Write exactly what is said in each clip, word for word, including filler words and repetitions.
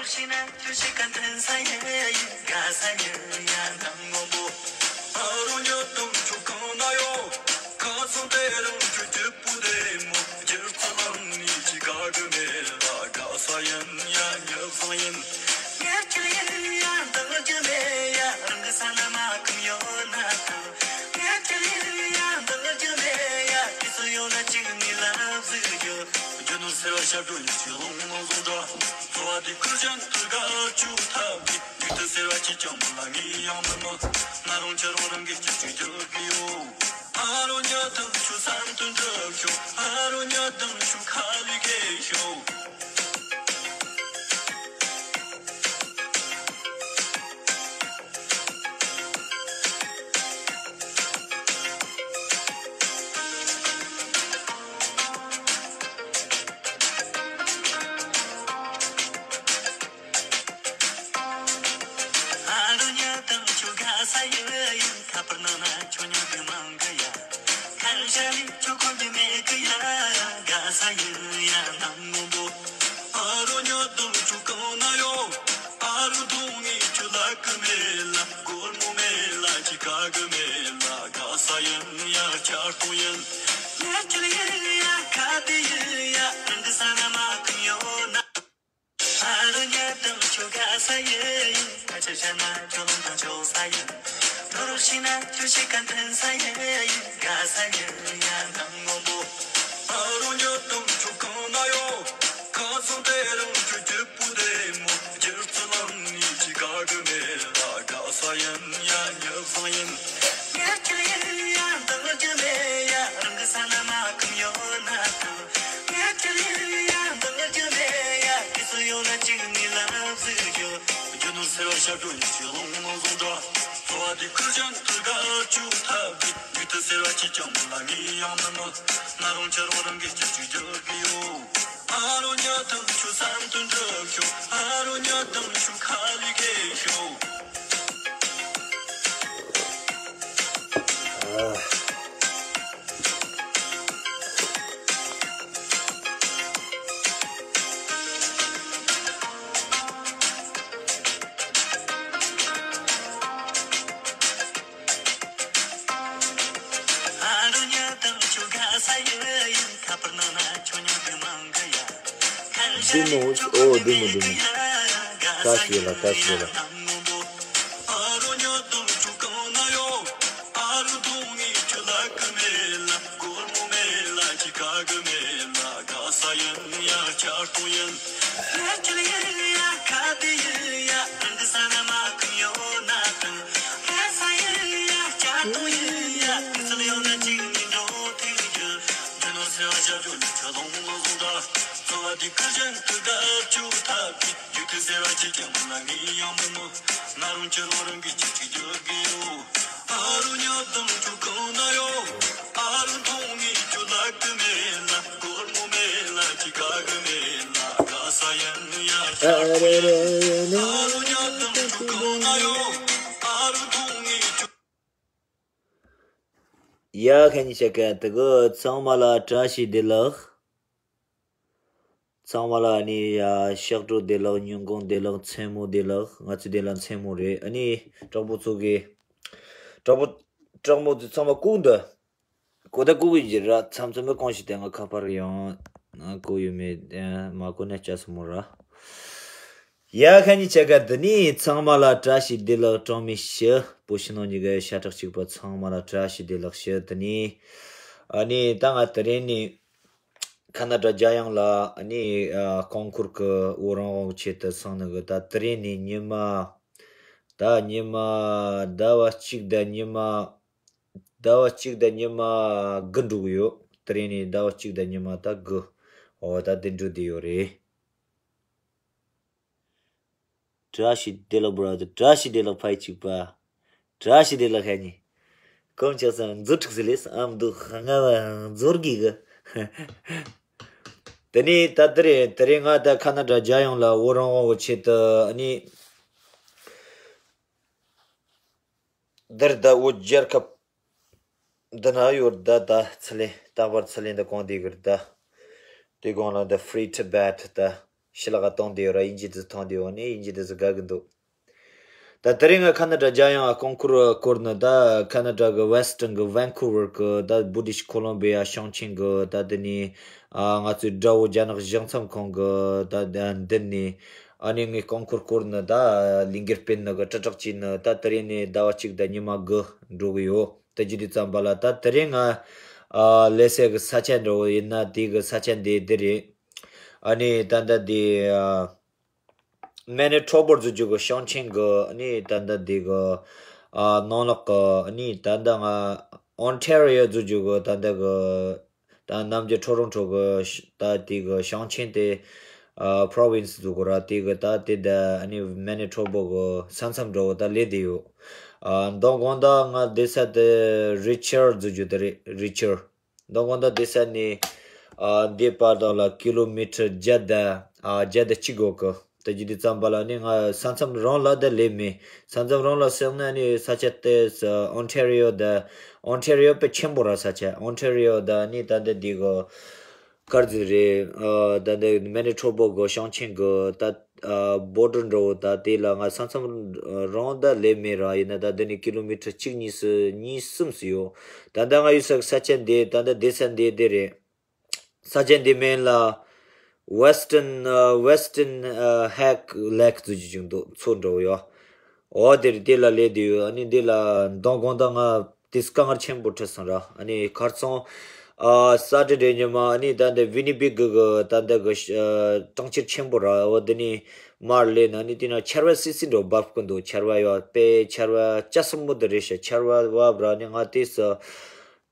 ཤེས་ན་ཁྱོད་ཤེས་ག་འཐེན་ས་ཡིན་དགའ་ས་ཡིན་ཡ་ནང་ངོ་མོ། ཨ་རོ་ཉོ་དང་ཆུ་གང་ན་ཡོད། ཁ་སང་དེ་རང་ཁྱོད་ཀྱི་བུ་དེ་མོ་སྒྱུ་རྩལ་ལམ་ནི་ཅི་དགའ་གི་མེད་ལ་དགའ་ས་ཡིན་ཡ་ཉབ་བཟང་ཡིན། ངས་ཁྱོད་ཡིན་ཡ་འདང་རྒྱུ་མེད་ཡ་རང་གི་ས་ན་མ་ཁུམ་ཡོད་ན་ཐང་། ངས་ཁྱོད་ཡིན་ཡ་འདང་རྒྱུ་མེད་ཡ་དུས་ཚོད་ཡོད་ན་ཅིག་ནི་ལབ་ཟིག་རྒྱུ། རྒྱུ་ནོར་ཟེར་བ་ཞབས་བྲོ་ཡིན་ཞིག་ལོང་ནང་བཟུང་འདྲ། འཚོ་བ་འདི་ཁུར་བཞིན་དུ་དགའ་བཅུག་ཐབས་ཀྱི་ཡུལ་དུ་ཟེར་བ་ཅི་ཀྱང་མི་ལ་ངས་ཡང་མི་མོ། ང་རང་ཁྱེད་རང་རང་གི་སྤྱི་སྤྱོད་རྒྱག་གི་ཡོད། ཨ་རོ་ཉ་དང་ཆུ་སམ་དུ་འགྲོ་ཤོག་ཨ་རོ་ཉ་དང་ཆུ་ཁ་ལི་གེ་ཤོག་ཨ་རོ་ཉ་དང་ཆུ་ག་ས་ཡོད་ཡིན། ཁ་པར་ནང་ན་ཁྱོད་ཉོ་གི་མང་གི་ཡ། ཁ་ཤ་ནི་ཁྱོད་ཁོམ་གི་མེད་གི་ཡ། ག་ས་ཡོད་ཡ་ནང་ངོ་མོ། ཨ་རོ་ཉ་དང་ཆུ་གང་ན་ཡོད། ཨ་རོ་དུང་ངི་ཆུ་ལ་ཀི་མེད་ལ་སྒོར་མོ་མེད་ལ་ཅི་ག་གི་མེད་ལ་ག་ས་ཡིན་ཡ་ཆར་གཏོང་ཡིན། ལས་ཀྱི་ཡིན་ཡ་ཁ་དེ་ཡིན་ཡ་རང་གི་ས་ན་མ་ཁུམ་ཡོད་ན། ཨ་རོ་ཉ་དང་ཆུ་ག་ས་ཡིན། ཁ་ཆེ་ཤ་ན་ཆུ་ལོང་དང་ཆུ་ས་ཡིན། ཐོ་རོ་ཤི་ན་ཆུ་ཤི་ཀ་འཐེན་ས་ཡིན། ག་ས་ཡིན་ཡ་ནང་ངོ་མོ། ཨ་རོ་ཉ་དང་ཆུ་གང་ན་ཡོད། ཁ་སང་དེ་རང་ཆུ་རྒྱུ་བུ་དེ་མོ་སྒྱུ་རྩལ་ལམ་ནི་ཅི་ག་གི་མེད་ལ་དགའ་ས་ཡིན་ཡ་ཉབ་བཟང་ཡིན། ངས་ཁྱེད་ཡིན་ཡ་འདང་རྒྱུ་མེད་ཡ་རང་གི་ས་ན་མ་ཁུམ་ཡོད་ན་ཐང་། ངས་ཁྱེད་ཡིན་ཡ་འདང་རྒྱུ་མེད་ཡ་དུས་ཚོད་ཡོད་ན་ཅིག་ནི་ལབ་ཟིག་རྒྱུ། རྒྱུ་ནོར་ཟེར་བ་ཞབས་བྲོ་ཡིན་ཞིག་ལོང་ནང་བཟུང་འདྲ། འཚོ་བ་འདི་ཁུར་བཞིན་དུ་དགའ་བཅུག་ཐབས་འདི་ཡུལ་དུ་ཟེར་བ་ཅི་ཀྱང་མི་ལ་ངས་ཡང་མི་མོ། ང་རང་ཁྱེད་རང་རང་གི་སྤྱི་སྤྱོད་རྒྱག་གི་ཡོད། ཨ་རོ་ཉ་དང་ཆུ་སམ་དུ་འགྲོ་ཤོག་ཨ་རོ་ཉ་དང་ཆུ་ཁ་ལི་གེ་ཤོག་འདི་མོ། ཨོ་འདི་མོ་འདི་མོ། བཀྲ་ཤིས་ལ་བཀྲ་ཤིས་ལ། ཡ་ཁ་ཉི་ཆ་ཀ་དེ་གོ་ཚང་མ་ལ་བཀྲ་ཤིས་བདེ་ལེགས། ཚང་མ་ལ་ཨ་ནི་ཡ་ཕྱག་གྲོགས་བདེ་ལེགས། ཉིན་གུང་བདེ་ལེགས། མཚན་མོ་བདེ་ལེགས། ང་ཚོ་བདེ་ལེགས་མཚན་མོ་རེད། ཨ་ནི་དྲག་པོ་ཚོ་གི་དྲག་པོ་དྲག་མོ་ཚོ་ཚང་མ་བཀུག་འདུག་གོ་ད་བཀུག་གི་ཡིན་ར། མཚམས་མཚམས་མི་གོང་ཞིག་དེ་ང་ཁ་པར་ཡང་ང་གོ་ཡོད་མེད་མ་གོ་ན་སྐྱ་སོ་མོ་ར། ཡ་ཁ་ཉི་ཆ་ཀ་འདི་ནི་ཚང་མ་ལ་བཀྲ་ཤིས་བདེ་ལེགས། གྲངས་མེད་ཞུ། བོད་ཕྱི་ནང་གཉིས་ཀའི་ཤ་ཁྲག་གཅིག་པ་ཚང་མ་ལ་བཀྲ་ཤིས་བདེ་ལེགས་ཞུ། འདི་ནི་ཨ་ནི་ད་ང་དེ་རིང་ནི་ཁ་ན་ཌ་རྒྱལ་ཡོངས་ལ་ཨ་ནི་ཨ་ཀོང་ཀུར་གི་བོད་རང་དབང་གི་ཆེད་དུ་སོང་ནི་གི། ད་དེ་རིང་ནི་ཉི་མ་ད་ཉི་མ་ཟླ་བ་གཅིག་དང་ཉི་མ་ཟླ་བ་གཅིག་དང་ཉི་མ་དགུ་འགྲོ་གི་ཡོད། དེ་རིང་ནི་ཟླ་བ་གཅིག་དང་ཉི་མ་ད་དགུ། འོ་ད་དེ་འགྲོ་བསྡད་ཡོད་རེད། བཀྲ་ཤིས་བདེ་ལེགས་བྷ་ར་དར། བཀྲ་ཤིས་བདེ་ལེགས་ཕ་ཡུལ་གཅིག་པ། བཀྲ་ཤིས་བདེ་ལེགས་ཁ་ཉི། གོམ་ཆགས་སམ་མཛོ་ཁྲིག་སི་ལེས་ཨམ་དུ་ང་བ་མཛོར་གི་གི། དེ་ནི་ད་དེ་རེད། དེ་རིང་ང་ད་ཁ་ན་ཌ་རྒྱལ་ཡོངས་ལ་བོད་རང་དབང་གི་ཆེད་དུ་ཨ་ནི་འདིར་ད་བོད་རྒྱལ་ཁབ་འདི་ན་ཡོད། ད་ད་ཚི་ལེན་རྟག་པར་ཚི་ལེན་ད་གོང་དེ་གིར་ད་དེ་གོང་ལ་ད་Free Tibet ད། ཞི་ལྷག་ག་གཏོང་བསྡད་ཡོད་ར། དབྱིན་ཇི་དེ་ཚོ་མཐོང་བསྡད་ཡོད་ནི། དབྱིན་ཇི་དེ་ཚོ་དགའ་གི་འདུག་ད་དེ་རིང་ང་ཁ་ན་ཌ་རྒྱལ་ཡོངས་ཀོན་ཀུར་སྐོར་ནི། ད་ཁ་ན་ཌ་གི་ཝེ་སི་ཊན་གི་ཝན་ཀུ་ཝར་གི་ད་བྷི་ཊིཤ་ཁོ་ལོམ་བི་ཡ་ཞིང་ཆེན་གི་ད་དེ་ནི་ཨ་ང་ཚོའི་དགྲ་བོ་རྒྱ་ནག་གཞུང་ཚབ་ཁང་གི་ད་མདུན་ནས། ཨ་ནི་ངས་ཀོན་ཀུར་སྐོར་ནི་ད་ལས་འགུལ་སྤེལ་ནི་གི་དྲིལ་བསྒྲགས་བྱས་ནི། ད་དེ་རིང་ནས་ཟླ་བ་གཅིག་དང་ཉི་མ་དགུ་འགྲོ་གི་ཡོད། དེ་བྱེད་དུས་ཙམ་པ་ལ་ད་དེ་རིང་ང་ཨ་ལས་སའི་གི་ས་ཆ་འདྲ་བོ་ཡིན་ན། དེ་གི་ས་ཆ་འདི་འདི་རེད། ཨ་ནི་ད་ལྟ་འདི་ཨ་མེ་ནི་ཊོ་པར་ཟེར་རྒྱུ་གི་ཞིང་ཆེན་གི། ཨ་ནི་ད་ལྟ་འདི་གི་ཨ་ནང་ལོགས་གི། ཨ་ནི་ད་ལྟ་ང་ཨོན་ཊེ་རི་ཡོ་ཟེར་རྒྱུ་གི་ད་ལྟ་གི། ད་ནམ་རྒྱུན་ཊོ་རོན་ཊོ་གི་ད་དེ་གི་ཞིང་ཆེན་དེ་ཨ་པྲོ་ཝིན་སི་ཟེར་གི་ར། དེ་གི་ད་དེ་ད་ཨ་ནི་མེ་ནི་ཊོ་པ་གི་ས་མཚམས་འདྲ་བོ་ད་ལས་དེ་ཡོད། ཨ་མདང་དགོང་དག་ང་བསྡད་ས་དེ་རི་ཆར་ཟེར་རྒྱུ་དེ་རེད། རི་ཆར། མདང་དགོང་དག་བསྡད་ས་ནས་ཨ་འདི་བར་དག་ལ་ཀི་ལོ་མི་ཊར་བརྒྱ་དང་ཨ་བརྒྱ་དང་གཅིག་འོག་གི། དེ་བྱེད་དུས་ཙམ་པ་ལ་ནི་ང་ས་མཚམས་རང་ལ་ད་ལས་མེད། ས་མཚམས་རང་ལ་ཟེར་ན་ནི་ས་ཆ་དེ་ཨོན་ཊེ་རི་ཡོ་ད། ཨོན་ཊེ་རི་ཡོ་དཔེ་ཆེན་པོ་ར། ས་ཆ་ཨོན་ཊེ་རི་ཡོ་ད་ནི་ད་ལྟ་འདི་གི་གར་ཟིག་རེད། ཨ་ད་ལྟ་མེ་ནི་ཊོ་པ་གི་ཞིང་ཆེན་གི་ད་ཨ་བོར་ཌར་འདྲ་བོ། ད་དེ་ལ་ང་ས་མཚམས་རང་ད་ལས་མེད་ར། ཡིན་ན་ད་འདི་ནི་ཀི་ལོ་མི་ཊར་གཅིག་གཉིས་སུ་གཉིས་གསུམ་སུ་ཡོད། ད་ལྟ་ང་ཡོད་ས་གི་ས་ཆ་འདི་ད་ལྟ་བསྡད་ས་འདི་འདི་རེད། ས་ཆ་འདི་མིང་ལ་ཝེ་སི་ཊན། ཨ་ཝེ་སི་ཊན་ཨ་ཧེག་ལེག་ཟེར་རྒྱུ་ཅིག་འདུག་མཚོ་འདྲ་བོ་ཡོད། འོ་དེ་རེད། དེ་ལ་སླེབས་བསྡད་ཡོད། ཨ་ནི་འདི་ལ་མདང་དགོང་དག་ང་དེ་དཀའ་ངལ་ཆེན་པོ་འཕྲད་སོང་ར། ཨ་ནི་ཁ་སང་ཨ་སེ་ཊར་ཌེ་ཉི་མ་ཨ་ནི་ད་ལྟ་ཝི་ནི་པེག་གི་ད་ལྟ་གི་ཨ་གྲོང་ཁྱེར་ཆེན་པོ་ར། འོ་དེ་ནས་མར་སླེབས་ན་ཨ་ནི་དེ་ན་ཆར་པ་སིལ་སིལ་འདྲ་བོ་འབབ་ཀྱི་འདུག་ཆར་པ་ཡོད། དཔེ་ཆར་པ་ལྕགས་སྲབ་མོ་དེ་རེད་ཤག་ཆར་པ་བབས་ར། ཨ་ནི་ང་དེ་སུ་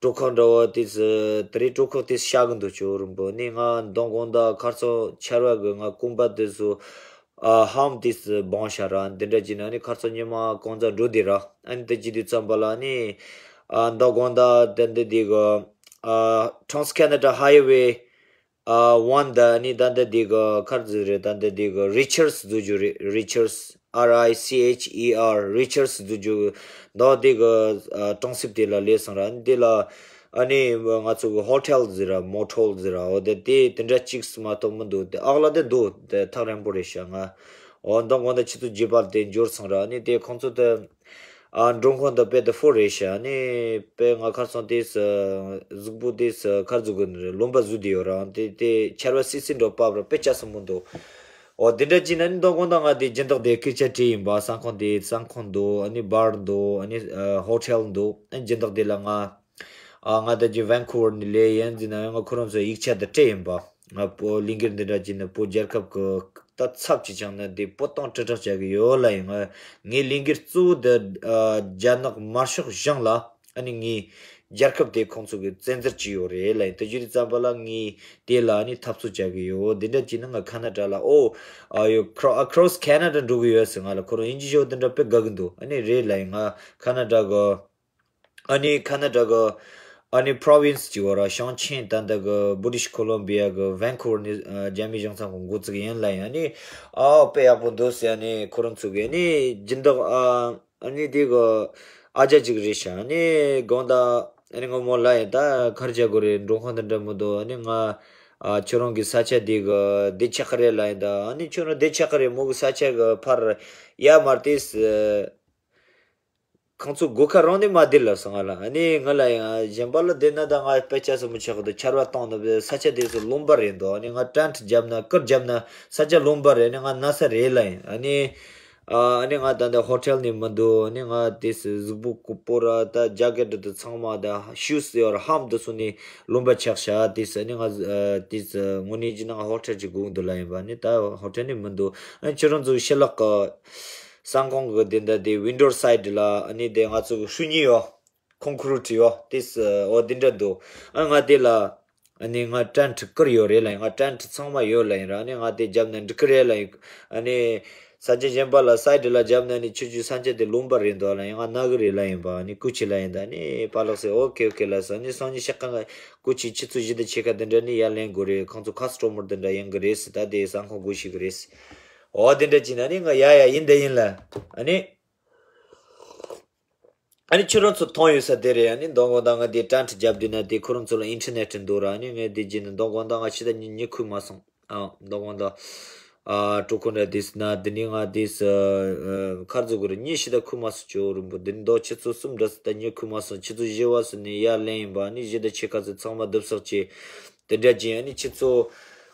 གྲོད་ཁོག་འདྲ་བོ་དེ་ཚོ་དེ་རིང་གྲོད་ཁོག་དེ་ཤ་གི་འདུག་ཅོ་རིང་པོ་ནི། ང་མདང་དགོང་དག་ཁ་སང་ཆར་པ་གི་ང་རྐང་པ་དེ་ཚོ་ཨ་ཧམ་དེ་ཚོ་སྦངས་ཤག་ར། འདི་འདྲ་བྱས་ན་ནི་ཁ་སང་ཉི་མ་གང་ཙམ་འགྲོ་བསྡད་ར། ཨ་ནི་དེ་བྱེད་དུས་ཙམ་པ་ལ་ནི་ཨ་མདང་དགོང་དག་དེ་འདི་དེ་གི་ཨ་Trans Canada Highway ཨ་ཝན་ད་ནི་ད་ལྟ་འདི་གི་གར་ཟེར་རེད། ད་ལྟ་འདི་གི་རི་ཆར་སི་ཟེར་རྒྱུ་རེད། རི་ཆར་སི། ཨར་ཨའི་སི་ཨེཆ་ཨི་ཨར། རི་ཆར་སི་ཟེར་རྒྱུ་འདུག་འདི་གི་ཨ་གྲོང་གསེབ་དེ་ལ་སླེབས་སོང་ར། འདི་ལ་ཨ་ནི་ང་ཚོ་གི་ཧོ་ཊེལ་ཟེར་ར། མོ་ཊེལ་ཟེར་ར། འོ་དེ་དེ་དེ་འདྲ་གཅིག་མ་གཏོགས་མི་འདུག་དེ་ཨག་ལ་དེ་འདུག་དེ་ཐག་རིང་པོ་རེད་ཤག་ང་འོ་མདང་དགོང་དག་ཆུ་ཚོད་བརྒྱད་པ་དེ་འབྱོར་སོང་ར། ཨ་ནི་དེ་ཁོང་ཚོ་དེ་ཨ་མགྲོན་ཁང་དུ་དཔེ་དེ་ཧྥུལ་རེད་ཤག་ཨ་ནི་དཔེ་ང་ཁ་སང་དེ་སུ་གཟུགས་པོ་དེ་སུ་ཁར་འཛུལ་གི་ནི་རེད། རློན་པ་བཟོས་བསྡད་ཡོད་ར། དེ་དེ་ཆར་པ་སིལ་སིལ་འདྲ་བབས་ར། དཔེ་ལྕགས་སྲབ་མོ་འདུག་འོ་དེ་འདྲ་བྱས་ན་ནི་མདང་དགོང་དག་ང་དེ་སྦྱིན་བདག་དེ་སྐད་ཆ་དྲིས་ཡིན་པ། ས་ཁང་དེ་ས་ཁང་འདུག་ཨ་ནི་བར་འདུག་ཨ་ནི་ཨ་ཧོ་ཊེལ་འདུག་ཨ་ནི་སྦྱིན་བདག་དེ་ལ་ང་ཨ་ང་ད་ཅི་ཝན་ཀུ་ཝར་ནས་སླེབས་ཡིན་ཟེར་ན་ཡང་ང་ཁོ་རང་ཚོ་ཡིག་ཆ་དེ་སྤྲད་ཡིན་པ། ང་བོད་ལས་འགུལ་འདི་འདྲ་བྱས་ནས་བོད་རྒྱལ་ཁབ་ཀྱི་ད་ཚབ་ཅིག་བྱུང་ན་དེ་བོད་དོན་དྲིལ་བསྒྲགས་བྱ་གི་ཡོད་ལབ་ཡིན། ང་ངའི་ལས་འགུལ་གཙོ་བོ་དེ་ཨ་རྒྱ་ནག་དམར་ཤོག་གཞུང་ལ་ཨ་ནི་ངའི་རྒྱལ་ཁབ་དེ་ཁོང་ཚོ་གི་བཙན་འཛུལ་བྱས་ཡོད་རེད་ལབ་ཡིན། དེ་བྱེད་དུས་ཙམ་པ་ལ་ངས་དེ་ལ་ཨ་ནི་འཐབ་རྩོད་བྱ་གི་ཡོད། འདི་འདྲ་བྱས་ན་ང་ཁ་ན་ཌ་ལ་ཨོ་ཨ་ཡོ་ཁྲོ་across Canada འགྲོ་གི་ཡོད་ཟེར། ང་ལ་ཁོ་རང་དབྱིན་ཇི་ཤོད་འདི་འདྲ་དཔེ་དགའ་གི་འདུག་ཨ་ནི་རེད་ལབ་ཡིན། ང་ཁ་ན་ཌ་གི་ཨ་ནི་ཁ་ན་ཌ་གི་ཨ་ནི་པྲོ་ཝིན་སི་ཅིག་ཡོད་ར། ཞིང་ཆེན་ད་ལྟ་གི་བྷི་ཊིཤ་ཁོ་ལོམ་བི་ཡ་གི་ཝན་ཀུ་ཝར་ནས་ཨ་རྒྱ་མི་གཞུང་ཚབ་ཁང་འགོ་བཙུགས་ཡིན་ལབ་ཡིན། ཨ་ནི་ཨ་དཔེ་ཡག་པོ་འདུག་ཟེར། ཨ་ནི་ཁོ་རང་ཚོ་གི་ཨ་ནི་སྦྱིན་བདག་ཨ་ཨ་ནི་དེ་གི་ཨ་ཅག་ཅིག་རེད་ཤག་ཨ་ནི་དགོང་དག་ཨ་ནི་ངོ་མོ་ལབ་ཡིན། ད་ག་རེ་བྱ་དགོས་རེད། མགྲོན་ཁང་དེ་འདྲ་མི་འདུག་ཨ་ནི་ང་ཨ་ཁྱོད་རང་གི་ས་ཆ་དེ་གི་བསྡད་ཆོག་གི་རེད་ལབ་ཡིན། ད་ཨ་ནི་ཁྱོད་རང་བསྡད་ཆོག་གི་རེད། མོ་གི་ས་ཆ་གི་ཕར་ཡར་མར་དེ་ཁོང་ཚོ་སྒོ་ཁ་རང་ནས་མ་བསྡད་ལབ་སོང་ང་ལ། ཨ་ནི་ང་ལ་ཡང་གཞན་པ་ལ་བསྡད་ན་ད་ང་དཔེ་ལྕགས་སྲབ་མོ་ཆགས་ཀྱི་འདུག་ཆར་པ་བཏང་ན་ས་ཆ་དེ་ཚོ་རློན་པ་རེད་འདུག་ཨ་ནི་ང་ཊེན་ཊི་བརྒྱབ་ན་གུར་བརྒྱབ་ན་ས་ཆ་རློན་པ་རེད། ཨ་ནི་ང་ན་ས་རེད་ལབ་ཡིན། ཨ་ནི་ཨ་ཨ་ནི་ང་ད་ལྟ་ཧོ་ཊེལ་ནས་མི་འདུག་ཨ་ནི་ང་དེ་སུ་གཟུགས་པོ་ཀོ་པོ་ར་ད་ཇེ་ཀེ་ཊི་དེ་ཚང་མ་ད་ཤུ་ཟེར་བ་ར་ཧམ་དེ་ཚོ་ནས་རློན་པ་ཆགས་ཤག་དེ་སུ་ཨ་ནི་ང་དེ་སུ་དངོས་གནས་བྱས་ན་ང་ཧོ་ཊེལ་ཅིག་དགོས་འདུག་ལབ་ཡིན་པ། ཨ་ནི་ད་ཧོ་ཊེལ་ནས་མི་འདུག་ཨ་ནི་ཁྱོད་རང་ཚོ་ཤི་ལག་གི་སང་ཁོང་གི་དེ་འདྲ་དེ་ཝིན་ཌོ་སའི་ཌི་ལ་ཨ་ནི་དེ་ང་ཚོ་གི་ཧྲུའུ་ཉི་ཡོད། ཀོང་ཀི་རི་ཊི་ཡོད། དེ་སུ་འོ་དེ་འདྲ་འདུག་ཨ་ང་དེ་ལ་ཨ་ནི་ང་ཊེན་ཊི་བསྐུར་ཡོད་རེད་ལབ་ཡིན། ང་ཊེན་ཊི་ཚང་མ་ཡོད་ལབ་ཡིན་ར། ཨ་ནི་ང་དེ་བརྒྱབ་ན་འགྲིག་གི་རེད་ལབ་ཡིན། ཨ་ནི་ས་ཆ་གཞན་པ་ལ་སའི་ཌི་ལ་བརྒྱབ་ན་ནི་ཁྱོད་ཀྱི་ས་ཆ་དེ་རློན་པ་རེད་འདུག་ལབ་ཡིན། ང་ན་གི་རེད་ལབ་ཡིན་པ། ཨ་ནི་སྐུ་མཁྱེན་ལབ་ཡིན། ད་ཨ་ནི་པཱ་ལགས་ཟེར་ཨོ་ཁེ་ཨོ་ཁེ་ལབ་སོང་། ཨ་ནི་སང་ཉིན་ཤག་ཁ་ང་སྐུ་མཁྱེན་ཆུ་ཚོད་བཞི་དང་ཕྱེད་ཀ་དེ་འདྲ་ནི་ཡར་ལེན་དགོས་རེད། ཁོང་ཚོ་ཁ་སི་ཊོ་མར་དེ་འདྲ་ཡོང་གི་རེད་ཟེར། ད་དེ་སང་ཁོང་སྒུག་ཤེས་གི་རེད་ཟེར། འོ་དེ་འདྲ་བྱས་ན་ནི་ང་ཡ་ཡ་ཡིན་ད་ཡིན་ལ། ཨ་ནི། ཨ་ནི་ཁྱོད་རང་ཚོ་མཐོང་ཡོད་ས་དེ་རེད། ཨ་ནི་མདང་དགོང་དག་ང་དེ་ཊེན་ཊི་བརྒྱབ་དུས་ན་དེ་ཁོ་རང་ཚོ་ལ་ཨིན་ཊར་ནེཊ་འདུག་ར། ཨ་ནི་ངས་དེ་བརྒྱུད་ནས་མདང་དགོང་དག་ང་ཕྱི་ཟླ་གཉིས་ཉི་ཤུ་མ་སོང་། ཨ་མདང་དགོང་དག་ ཨ་ཀྲུ་ཁོ་འདྲ་དེས་ན་དེ་ནི་ང་དེས་ཁར་ཟུག་གི་རེད། ཉིན་ཤི་ད་ཁུ་མ་སུ་ཅོ་རུམ་པོ་དེ་ནི་ལྡོག་ཆུ་ཚོད་གསུམ་འདྲ་སུ་ད་ཉི་ཁུ་མ་སུ་ཆུ་ཚོད་བཞི་བ་སུ་ནི་ཡར་ལེན་ཡིན་པ་ནི་བཞི་ད་ཆེ་ཁ་སུ་ཚང་མ་བསྡུ་བསགས་བྱས། དེ་འདྲ་ཅན་ཨ་ནི་ཆུ་ཚོད་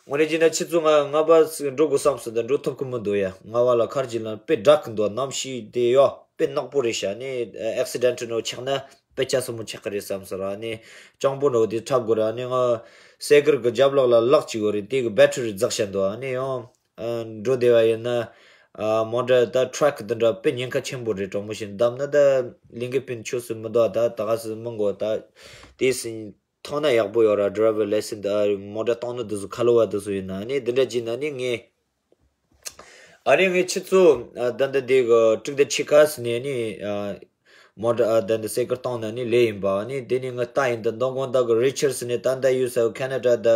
དངོས་གནས་ཅི་ན་ཆུ་ཚོད་ལྔ་ལྔ་པ་ཟིག་འགྲོ་དགོས་བསམ་སོང་། ད་འགྲོ་ཐུབ་ཀི་མི་འདུག་ཡ། ལྔ་པ་ལ་ཁར་གྱི་ལ་དཔེ་དྲག་གི་འདུག་གནམ་གཤིས་དེ་ཡོ་དཔེ་ནག་པོ་རེད་ཤག་ཨ་ནི་ཨེག་སི་ཌེན་ཊལ་ནོ་ཆགས་ན་དཔེ་ཆ་སྲུ་མོ་ཆགས་ཀི་རེད་བསམ་སོང་ར། ཨ་ནི་སྤྱང་པོ་ནོ་དེ་འཁྲབ་དགོས་ར། ཨ་ནི་ང་སའི་ཀལ་གི་རྒྱབ་ལོགས་ལ་ལག་ཅིག་ཡོད་རེད། དེ་གི་བེ་ཊི་རི་རྫག་བཞག་འདུག་ཨ་ནི་ཡང་འགྲོ་བདེ་བ་ཡིན་ན། ཨ་མོ་ཊ་ད་ཊེ་རེག་འདི་འདྲ་དཔེ་ཉེན་ཁ་ཆེན་པོ་རེད། གྲོགས་མོ་ཞིག་བདམས་ན་ད་ལིང་གི་པིན་ཆོས་སུ་མི་འདུག་ད་ད་ག་སུ་མི་འགོ་ད་དེ་སྲིད། མཐོང་ན་ཡག་པོ་ཡོད་ར། ཌི་རའི་ཝར་ལའི་སེན་སི་ཨ་མོ་ཊ་གཏོང་ནི་དེ་ཚོ་ཁ་ལོ་བ་དེ་ཚོ་ཡིན་ན་ནི་འདི་འདྲ་བྱས་ན་ནི་ངས་ཨ་ནི་ངས་ཆུ་ཚོད་ཨ་ད་ལྟ་དེ་གི་དྲུག་དང་ཕྱེད་ཀ་ཟིན་ནས་ནི་ཨ་མོ་ཊ་ཨ་ད་ལྟ་སའི་ཀལ་གཏོང་ན་ནི་ལས་ཡིན་པ། ཨ་ནི་དེ་ནི་ངས་ལྟ་ཡིན། ད་མདང་དགོང་དག་གི་རི་ཆར་སི་ནས་ད་ལྟ་ཡོད་ས་ཁེ་ན་ཌ་ད་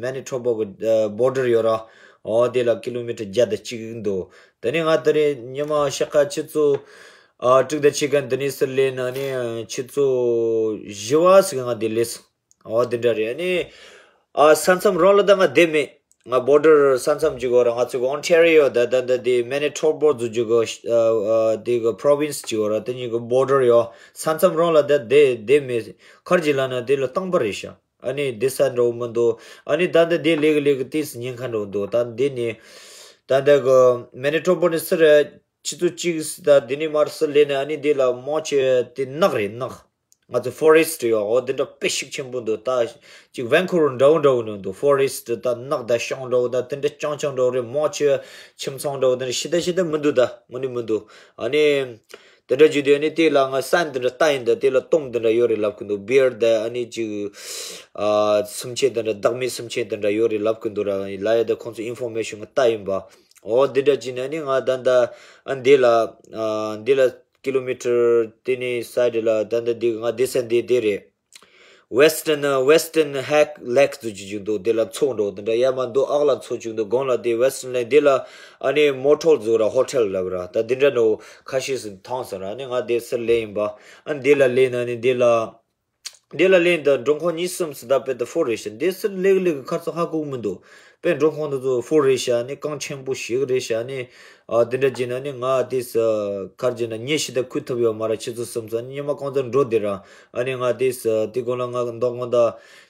མེ་ནི་ཊོ་བ་གི་ཨ་བོར་ཌར་ཡོད་ར། འོ་དེ་ལ་ཀི་ལོ་མི་ཊར་བརྒྱ་དང་གཅིག་འདུག་དེ་ནི་ང་དེ་རིང་ཉི་མ་ཤག་ཁ་ཆུ་ཚོད་ཨ་དྲུག་དང་ཕྱེད་ཀ་འདི་ནས་སུ་ལས་ན་ནི་ཆུ་ཚོད་བཞི་བ་ཟིག་ང་དེ་ལས་སོང་། འོ་དེ་འདྲ་རེད། ཨ་ནི་ཨ་ས་མཚམས་རང་ལ་ད་ང་བསྡད་མེད། ང་བོར་ཌར་ས་མཚམས་ཅིག་ཡོད་ར། ང་ཚོ་གི་ཨོན་ཊེ་རི་ཡོ་ད་ད་ད་དེ་མེ་ནི་ཊོ་བ་ཟེར་རྒྱུ་གི་ཨ་ཨ་དེ་གི་པྲོ་ཝིན་སི་ཅིག་ཡོད་ར། དེ་གཉིས་གི་བོར་ཌར་ཡོད། ས་མཚམས་རང་ལ་ད་བསྡད་བསྡད་མེད། ཁར་གྱི་ལ་ན་དེ་ལ་སྟོང་པ་རེད་ཤག་ཨ་ནི་བསྡད་ས་འདྲ་བོ་མི་འདུག་ཨ་ནི་ད་ད་དེ་ལས་གི་ལས་གི་དེ་སུ་ཉེན་ཁ་འདྲ་བོ་འདུག་ད་འདི་ནི་ད་ད་གི་མེ་ནི་ཊོ་བ་ནི་སུ་རེད། ཆུ་ཚོད་གཅིག་ད་འདི་ནས་མར་སུ་ལས་ནས་ཨ་ནི་འདི་ལ་མོ་ཆེ་དེ་ནགས་རེད་ནགས། ང་ཚོ་ཕོ་རེ་སི་ཊི་ཡོད། འོ་འདི་འདྲ་དཔེ་ཤུགས་ཆེན་པོ་འདུག་ད་ཅིག་ཝན་ཁུ་ཝར་འདྲ་བོ་འདྲ་བོ་ནང་འདུག་ཕོ་རེ་སི་ཊི་ད་ནགས་ད་གཤོང་འདྲ་བོ་ད་དེ་འདྲ་རྐྱང་རྐྱང་འདྲ་བོ་རེད། མོ་ཆེ་ཁྱིམ་ཚང་འདྲ་བོ་དེ་འདྲ་ཤི་ད་ཤི་ད་མི་འདུག་ད་དངོས་གནས་མི་འདུག་ཨ་ནི་དེ་འདྲ་བརྒྱུད་དེ་ཨ་ནི་དེ་ལ་ང་སའིན་དེ་འདྲ་ལྟ་ཡིན། ད་དེ་ལ་སྟོང་དེ་འདྲ་ཡོད་རེད་ལབ་གི་འདུག་བི་ཡར་ད་ཨ་ནི་ཅིག་ཨ་སེམས་ཅན་དེ་འདྲ་བདག་མེད་སེམས་ཅན་དེ་འདྲ་ཡོད་རེད་ལབ་གི་འདུག་ར། ལ་ཡ་ད་ཁོང་ཚོ་ཨིན་ཕོར་མེ་ཤོན་ང་ལྟ་ཡིན་པ། འོ་འདི་འདྲ་བྱས་ན་ནི་ང་ད་ལྟ་ཨ་འདི་ལ་ཨ་འདི་ལ་ཀི་ལོ་མི་ཊར་དེ་ནི་སའི་ཌི་ལ་ད་ལྟ་འདི་ང་བསྡད་ས་འདི་དེ་རེད། ཝེ་སི་ཊན་ཝེ་སི་ཊན་ཧེག་ལེག་ཟེར་རྒྱུ་ཅིག་འདུག་དེ་ལ་མཚོ་འདྲ་བོ་དེ་འདྲ་ཡར་མར་འདུག་ཨག་ལ་མཚོ་ཅིག་འདུག་གོང་ལ་དེ་ཝེ་སི་ཊན་ལེག་དེ་ལ་ཨ་ནི་མོ་ཊེལ་ཟེར་ར་ཧོ་ཊེལ་ལབ་ར། ད་དེ་འདྲ་འདྲ་བོ་ཁ་ཤས་སུ་མཐོང་སོང་ར། ཨ་ནི་ང་དེ་སར་ལས་ཡིན་པ། ཨ་ནི་དེ་ལ་ལས་ན་ནི་དེ་ལ། དེ་ལ་ལན་དང་མགྲོན་ཁང་གཉིས་གསུམ་སུ་ད་དཔེ་ད་ཧྥུལ་རེད་ཤག་འདི་སུ་ལེགས་ལེགས་ཁར་སང་ཧ་གོ་མི་འདུག་དཔེ་མགྲོན་ཁང་དེ་ཚོ་ཧྥུལ་རེད་ཤག་ནི་གངས་ཆེན་པོ་ཞིག་རེད་ཤག་ནི་ཨ་དེ་འདྲ་བྱས་ན་ནི་ང་དེ་སུ་ཁར་བྱས་ན་ཉིན་ཤི་ད་ཁུ་ཐུབ་ཡོད་མ་རེད། ཆུ་ཚོད་གསུམ་ཙམ་ཉི་མ་གང་ཙམ་འགྲོ་བདེ་ར། ཨ་ནི་ང་དེ་སུ་དེ་གོང་ལ་ང་མདང་དགོང་ད་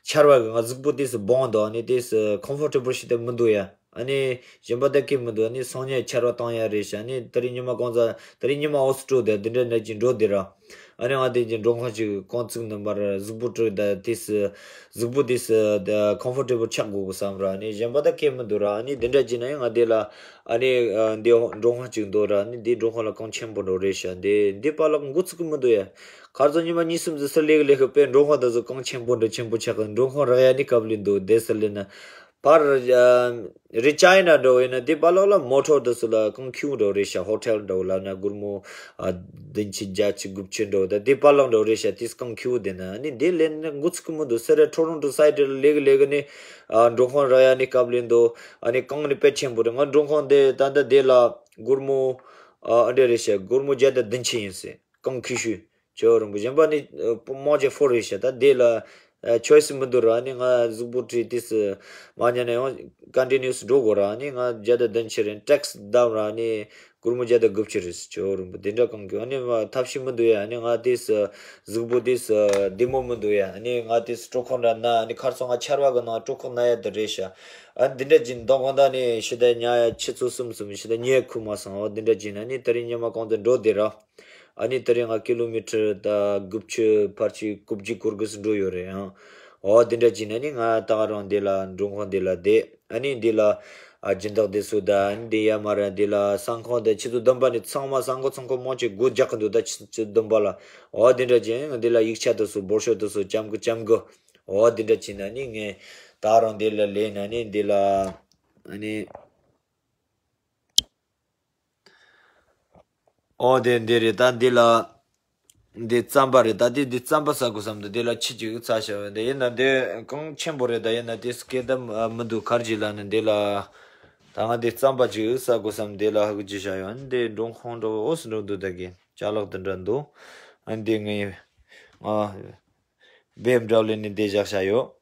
ཆར་བ་གི་ང་གཟུགས་པོ་དེ་སུ་སྦངས་འདུག་ཨ་ནི་དེ་སུ་ཁོམ་ཕོར་ཊེ་བལ་ཞིག་ད་མི་འདུག་ཡ། ཨ་ནི་གཞན་པ་ད་གི་མི་འདུག་ཨ་ནི་སང་ཉིན་ཆར་བ་བཏང་ཡ་རེད་ཤག་ཨ་ནི་དེ་རིང་ཉི་མ་གང་ཙམ་དེ་རིང་ཉི་མ་ཨོ་སི་ཀྲོ་དེ་འདི་འདྲ་ནས་ཀྱི་འགྲོ་བདེ་ར། ཨ་ནི་ང་དེ་གི་མགྲོན་ཁང་ཅིག་རྐང་བཙུགས་ནས་མར་གཟུགས་པོ་དཀྲུགས་ད་དེ་སུ་གཟུགས་པོ་དེ་སུ་ད་ཁོམ་ཕོར་ཊེ་བལ་ཆགས་དགོས་གི་བསམ་ར། ཨ་ནི་གཞན་པ་ད་གི་མི་འདུག་ར། ཨ་ནི་འདི་འདྲ་བྱས་ན་ཡང་ང་དེ་ལ་ཨ་ནི་ཨ་འདི་མགྲོན་ཁང་ཅིག་འདུག་ར། ཨ་ནི་འདི་མགྲོན་ཁང་ལ་གངས་ཆེན་པོ་འདྲ་རེད་ཤག་འདི་འདི་པ་ལགས་འགོ་ཚུགས་གི་མི་འདུག་ཡ། ཁར་སང་ཉི་མ་གཉིས་གསུམ་ཙམ་སུ་ལེགས་ལེགས་གི་དཔེ་མགྲོན་ཁང་དེ་ཚོ་གངས་ཆེན་པོ་འདྲ་ཆེན་པོ་ཆགས་གི་མགྲོན་ཁང་རག་ཡ་ནི་དཀའ་ལས་འདུག་དེ་སུ་ལས་ན། པར་རི་ཅའི་ན་འདྲ་བོ་ཡིན་ན་དེ་པ་ལགས་ལ་མོ་ཊེལ་དེ་ཚོ་ལ་གང་ཁྱུག་འདྲ་བོ་རེད་ཤག་ཧོ་ཊེལ་འདྲ་བོ་ལབ་ན་སྒོར་མོ་ཨ་བདུན་ཅུ་བརྒྱད་ཅུ་དགུ་བཅུ་འདྲ་བོ་ད་དེ་པ་ལགས་འདྲ་བོ་རེད་ཤག་དེ་གང་ཁྱུག་དེ་ན་ཨ་ནི་དེ་ལས་ན་འགོ་ཚུགས་གི་མི་འདུག་སུ་རེད། ཊོ་རོན་ཊོ་སའི་ཌི་ལ་ལེགས་ལེགས་ནི་ཨ་མགྲོན་ཁང་རག་ཡ་ནི་དཀའ་ལས་འདུག་ཨ་ནི་གངས་ནི་དཔེ་ཆེན་པོ་རེད། ང་མགྲོན་ཁང་དེ་ད་ལྟ་དེ་ལ་སྒོར་མོ་ཨ་འདྲ་རེད་ཤག་སྒོར་མོ་བརྒྱ་དང་བདུན་ཅུ་ཡིན་ཟེར་གང་ཁྱུག་ཤུ། ཇོ་རིན་པོ་གཞན་པ་ནི་རྨོ་ཆེ་ཧྥུལ་རེད་ཤག་ད་དེ་ལ་ཆོ་ཡི་སི་མི་འདུག་ར། ནི་ང་གཟུགས་པོ་བཀྲུས་དུས་སུ་མ་ཉལ་ན་ཡང་ཀོན་ཊི་ནིའུ་སི་འགྲོ་དགོས་ར། ནི་ང་བརྒྱ་དང་བདུན་ཅུ་རེད། ཊེག་སི་བདམས་ར་ནི་སྒོར་མོ་བརྒྱ་དང་དགུ་བཅུ་རེད། ཇོ་རིན་པོ་དེ་འདྲ་གང་གི་ཨ་ནི་ཐབས་ཤེས་མི་འདུག་ཡ། ནི་ང་དུས་སུ་གཟུགས་པོ་དུས་སུ་བདེ་མོ་མི་འདུག་ཡ། ནི་ང་དུས་སུ་སྤྲོ་ཁང་འདྲ་ན་ནི་ཁར་སང་ང་ཆར་བ་གི་ནང་སྤྲོ་ཁང་ན་ཡ་དེ་རེད་ཤག་ཨ་ནི་དེ་འདྲ་ཅིག་མདང་དགོང་དག་ནི་ཕྱི་ཟླ་ཉ་ཡ་ཆུ་ཚོད་གསུམ་གསུམ་ཕྱི་ཟླ་ཉི་ཤུ་ཁུ་མ་སོང་། འོ་དེ་འདྲ་ཅིག་ན་ནི་དེ་རིང་ཉི་མ་གང་དུ་འགྲོ་བདེ་ར། ཨ་ནི་དེ་རིང་ང་ཀི་ལོ་མི་ཊར་ད་དགུ་བཅུ་ཕལ་ཆེར་དགུ་བཅུ་སྐོར་གི་སུ་འགྲོ་ཡོད་རེད་ཨང་། འོ་དེ་འདྲ་བྱས་ན་ནི་ང་ད་ག་རང་འདི་ལ་མགྲོན་ཁང་འདི་ལ་བསྡད། ཨ་ནི་འདི་ལ་ཨ་སྦྱིན་བདག་དེ་ཚོ་ད་ཨ་ནི་འདི་ཡ་མ་ར་འདི་ལ་སང་ཁང་དང་ཆུ་ཚོད་བདུན་པ་ནས་ཚང་མ་སང་ཁང་ཚང་ཁང་མང་ཆེ་སྒོ་རྒྱག་གི་འདུག་ད་ཆུ་ཆུ་ཚོད་བདུན་པ་ལ། འོ་དེ་འདྲ་བྱས་ང་འདི་ལ་ཡིག་ཆ་དེ་ཚོ་འབོར་ཤོག་དེ་ཚོ་བཅམ་གི་བཅམ་གི། འོ་དེ་འདྲ་བྱས་ན་ནི་ངས་ད་ག་རང་འདི་ལ་ལས་ན་ནི་འདི་ལ་ཨ་ནི། ཨོ་དེ་འདི་རེད། ད་འདི་ལ་འདི་རྩམ་པ་རེད། ད་འདི་འདི་རྩམ་པ་ཟ་དགོས་བསམ་འདུག་འདི་ལ་ཁྱི་གཅིག་ཚ་ཤ་བས་འདི་ཡིན་ན་འདི་གངས་ཆེན་པོ་རེད། ད་ཡིན་ན་དེ་སྐད་དམ་མི་འདུག་གར་གྱི་ལ་ནི་འདི་ལ་ད་ང་འདི་རྩམ་པ་གཅིག་ཟ་དགོས་བསམ། འདི་ལ་ཧ་གི་ཅི་བྱ་ཡོད། འདི་མགྲོན་ཁང་འགྲོ་འོ་སུ་འགྲོ་འདུག་ད་གི་ཅ་ལག་དེ་འདྲ་འདུག་ཨ་འདི་ངའི་ང་བེམ་འདྲ་ལེ་ནི་འདི་བཞག་བྱ་ཡོད།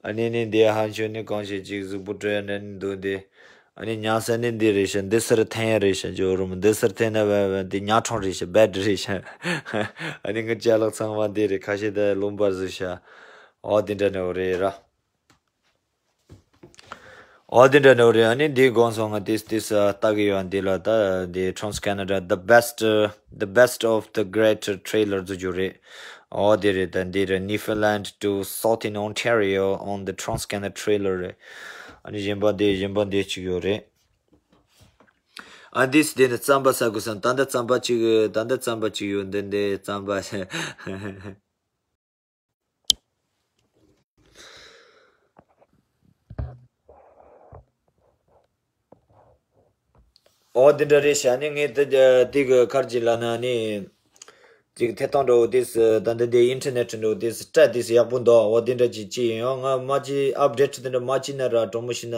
ཨ་ནི་ནི་འདི་ཧན་ཆོས་ནི་གང་ཞིག་ཅིག་གཟུགས་པོ་སྤྲོད་ཡ་འདྲ་ནི་འདུག་འདི། ཨ་ནི་ཉ་ཟེར་ནི་འདི་རེད་ཤག་འདི་སར་འཐེན་ཡ་རེད་ཤག་ཇོ་རུམ་འདི་སར་འཐེན་ན་བས་བས་འདི་ཉ་ཁྲོང་རེད་ཤག་བེད་རེད་ཤག་ཨ་ནི་ངའི་ཅ་ལག་ཚང་མ་འདི་རེད། ཁ་ཤས་ད་ལུང་པར་བཟོས་ཤག་ཨོ་དེ་འདྲ་ནོ་རེད་ར། ཨོ་དེ་འདྲ་ནོ་རེད། ཨ་ནི་འདི་དགོངས་སོང་ང་ཏིས་ཏིས་ལྟ་གི་ཡོད། འདི་ལ་ད་འདི་Trans Canada the best, the best of the great trailer ཟེར་རྒྱུ་རེད། ཨོ་དེ་རེད། ད་འདི་རེད། Newfoundland to Southern Ontario on the Trans Canada trailer རེད། ཨ་ནི་གཞན་པ་འདི་གཞན་པ་འདི་གཅིག་ཡོད་རེད། ཨ་འདིས་འདི་ནི་རྩམ་པ་ཟ་དགོས་བསམ། ད་ལྟ་རྩམ་པ་གཅིག་ད་ལྟ་རྩམ་པ་གཅིག་ཡོད། འདི་འདི་རྩམ་པ། ཨོ་དེ་འདྲ་རེད་ཤག་ནི་ངས་དེ་དེ་གི་ཁར་གྱི་ལ་ན་ནི་ཅིག་ཐད་གཏོང་འདྲ་བོ་དེས་ད་འདི་འདི་ཨིན་ཊར་ནེཊ་འདྲ་བོ་དེས་སྤྲད་དེས་ཡག་པོ་འདུག་ཨོ་དེ་འདྲ་ཅིག་ཅི་ཡིན་ཡང་ང་མ་ཅི་ཨབ་ཌེཊ་དེ་འདྲ་མ་ཅི་ན་ར་གྲོ་མོ་ཤི་ན་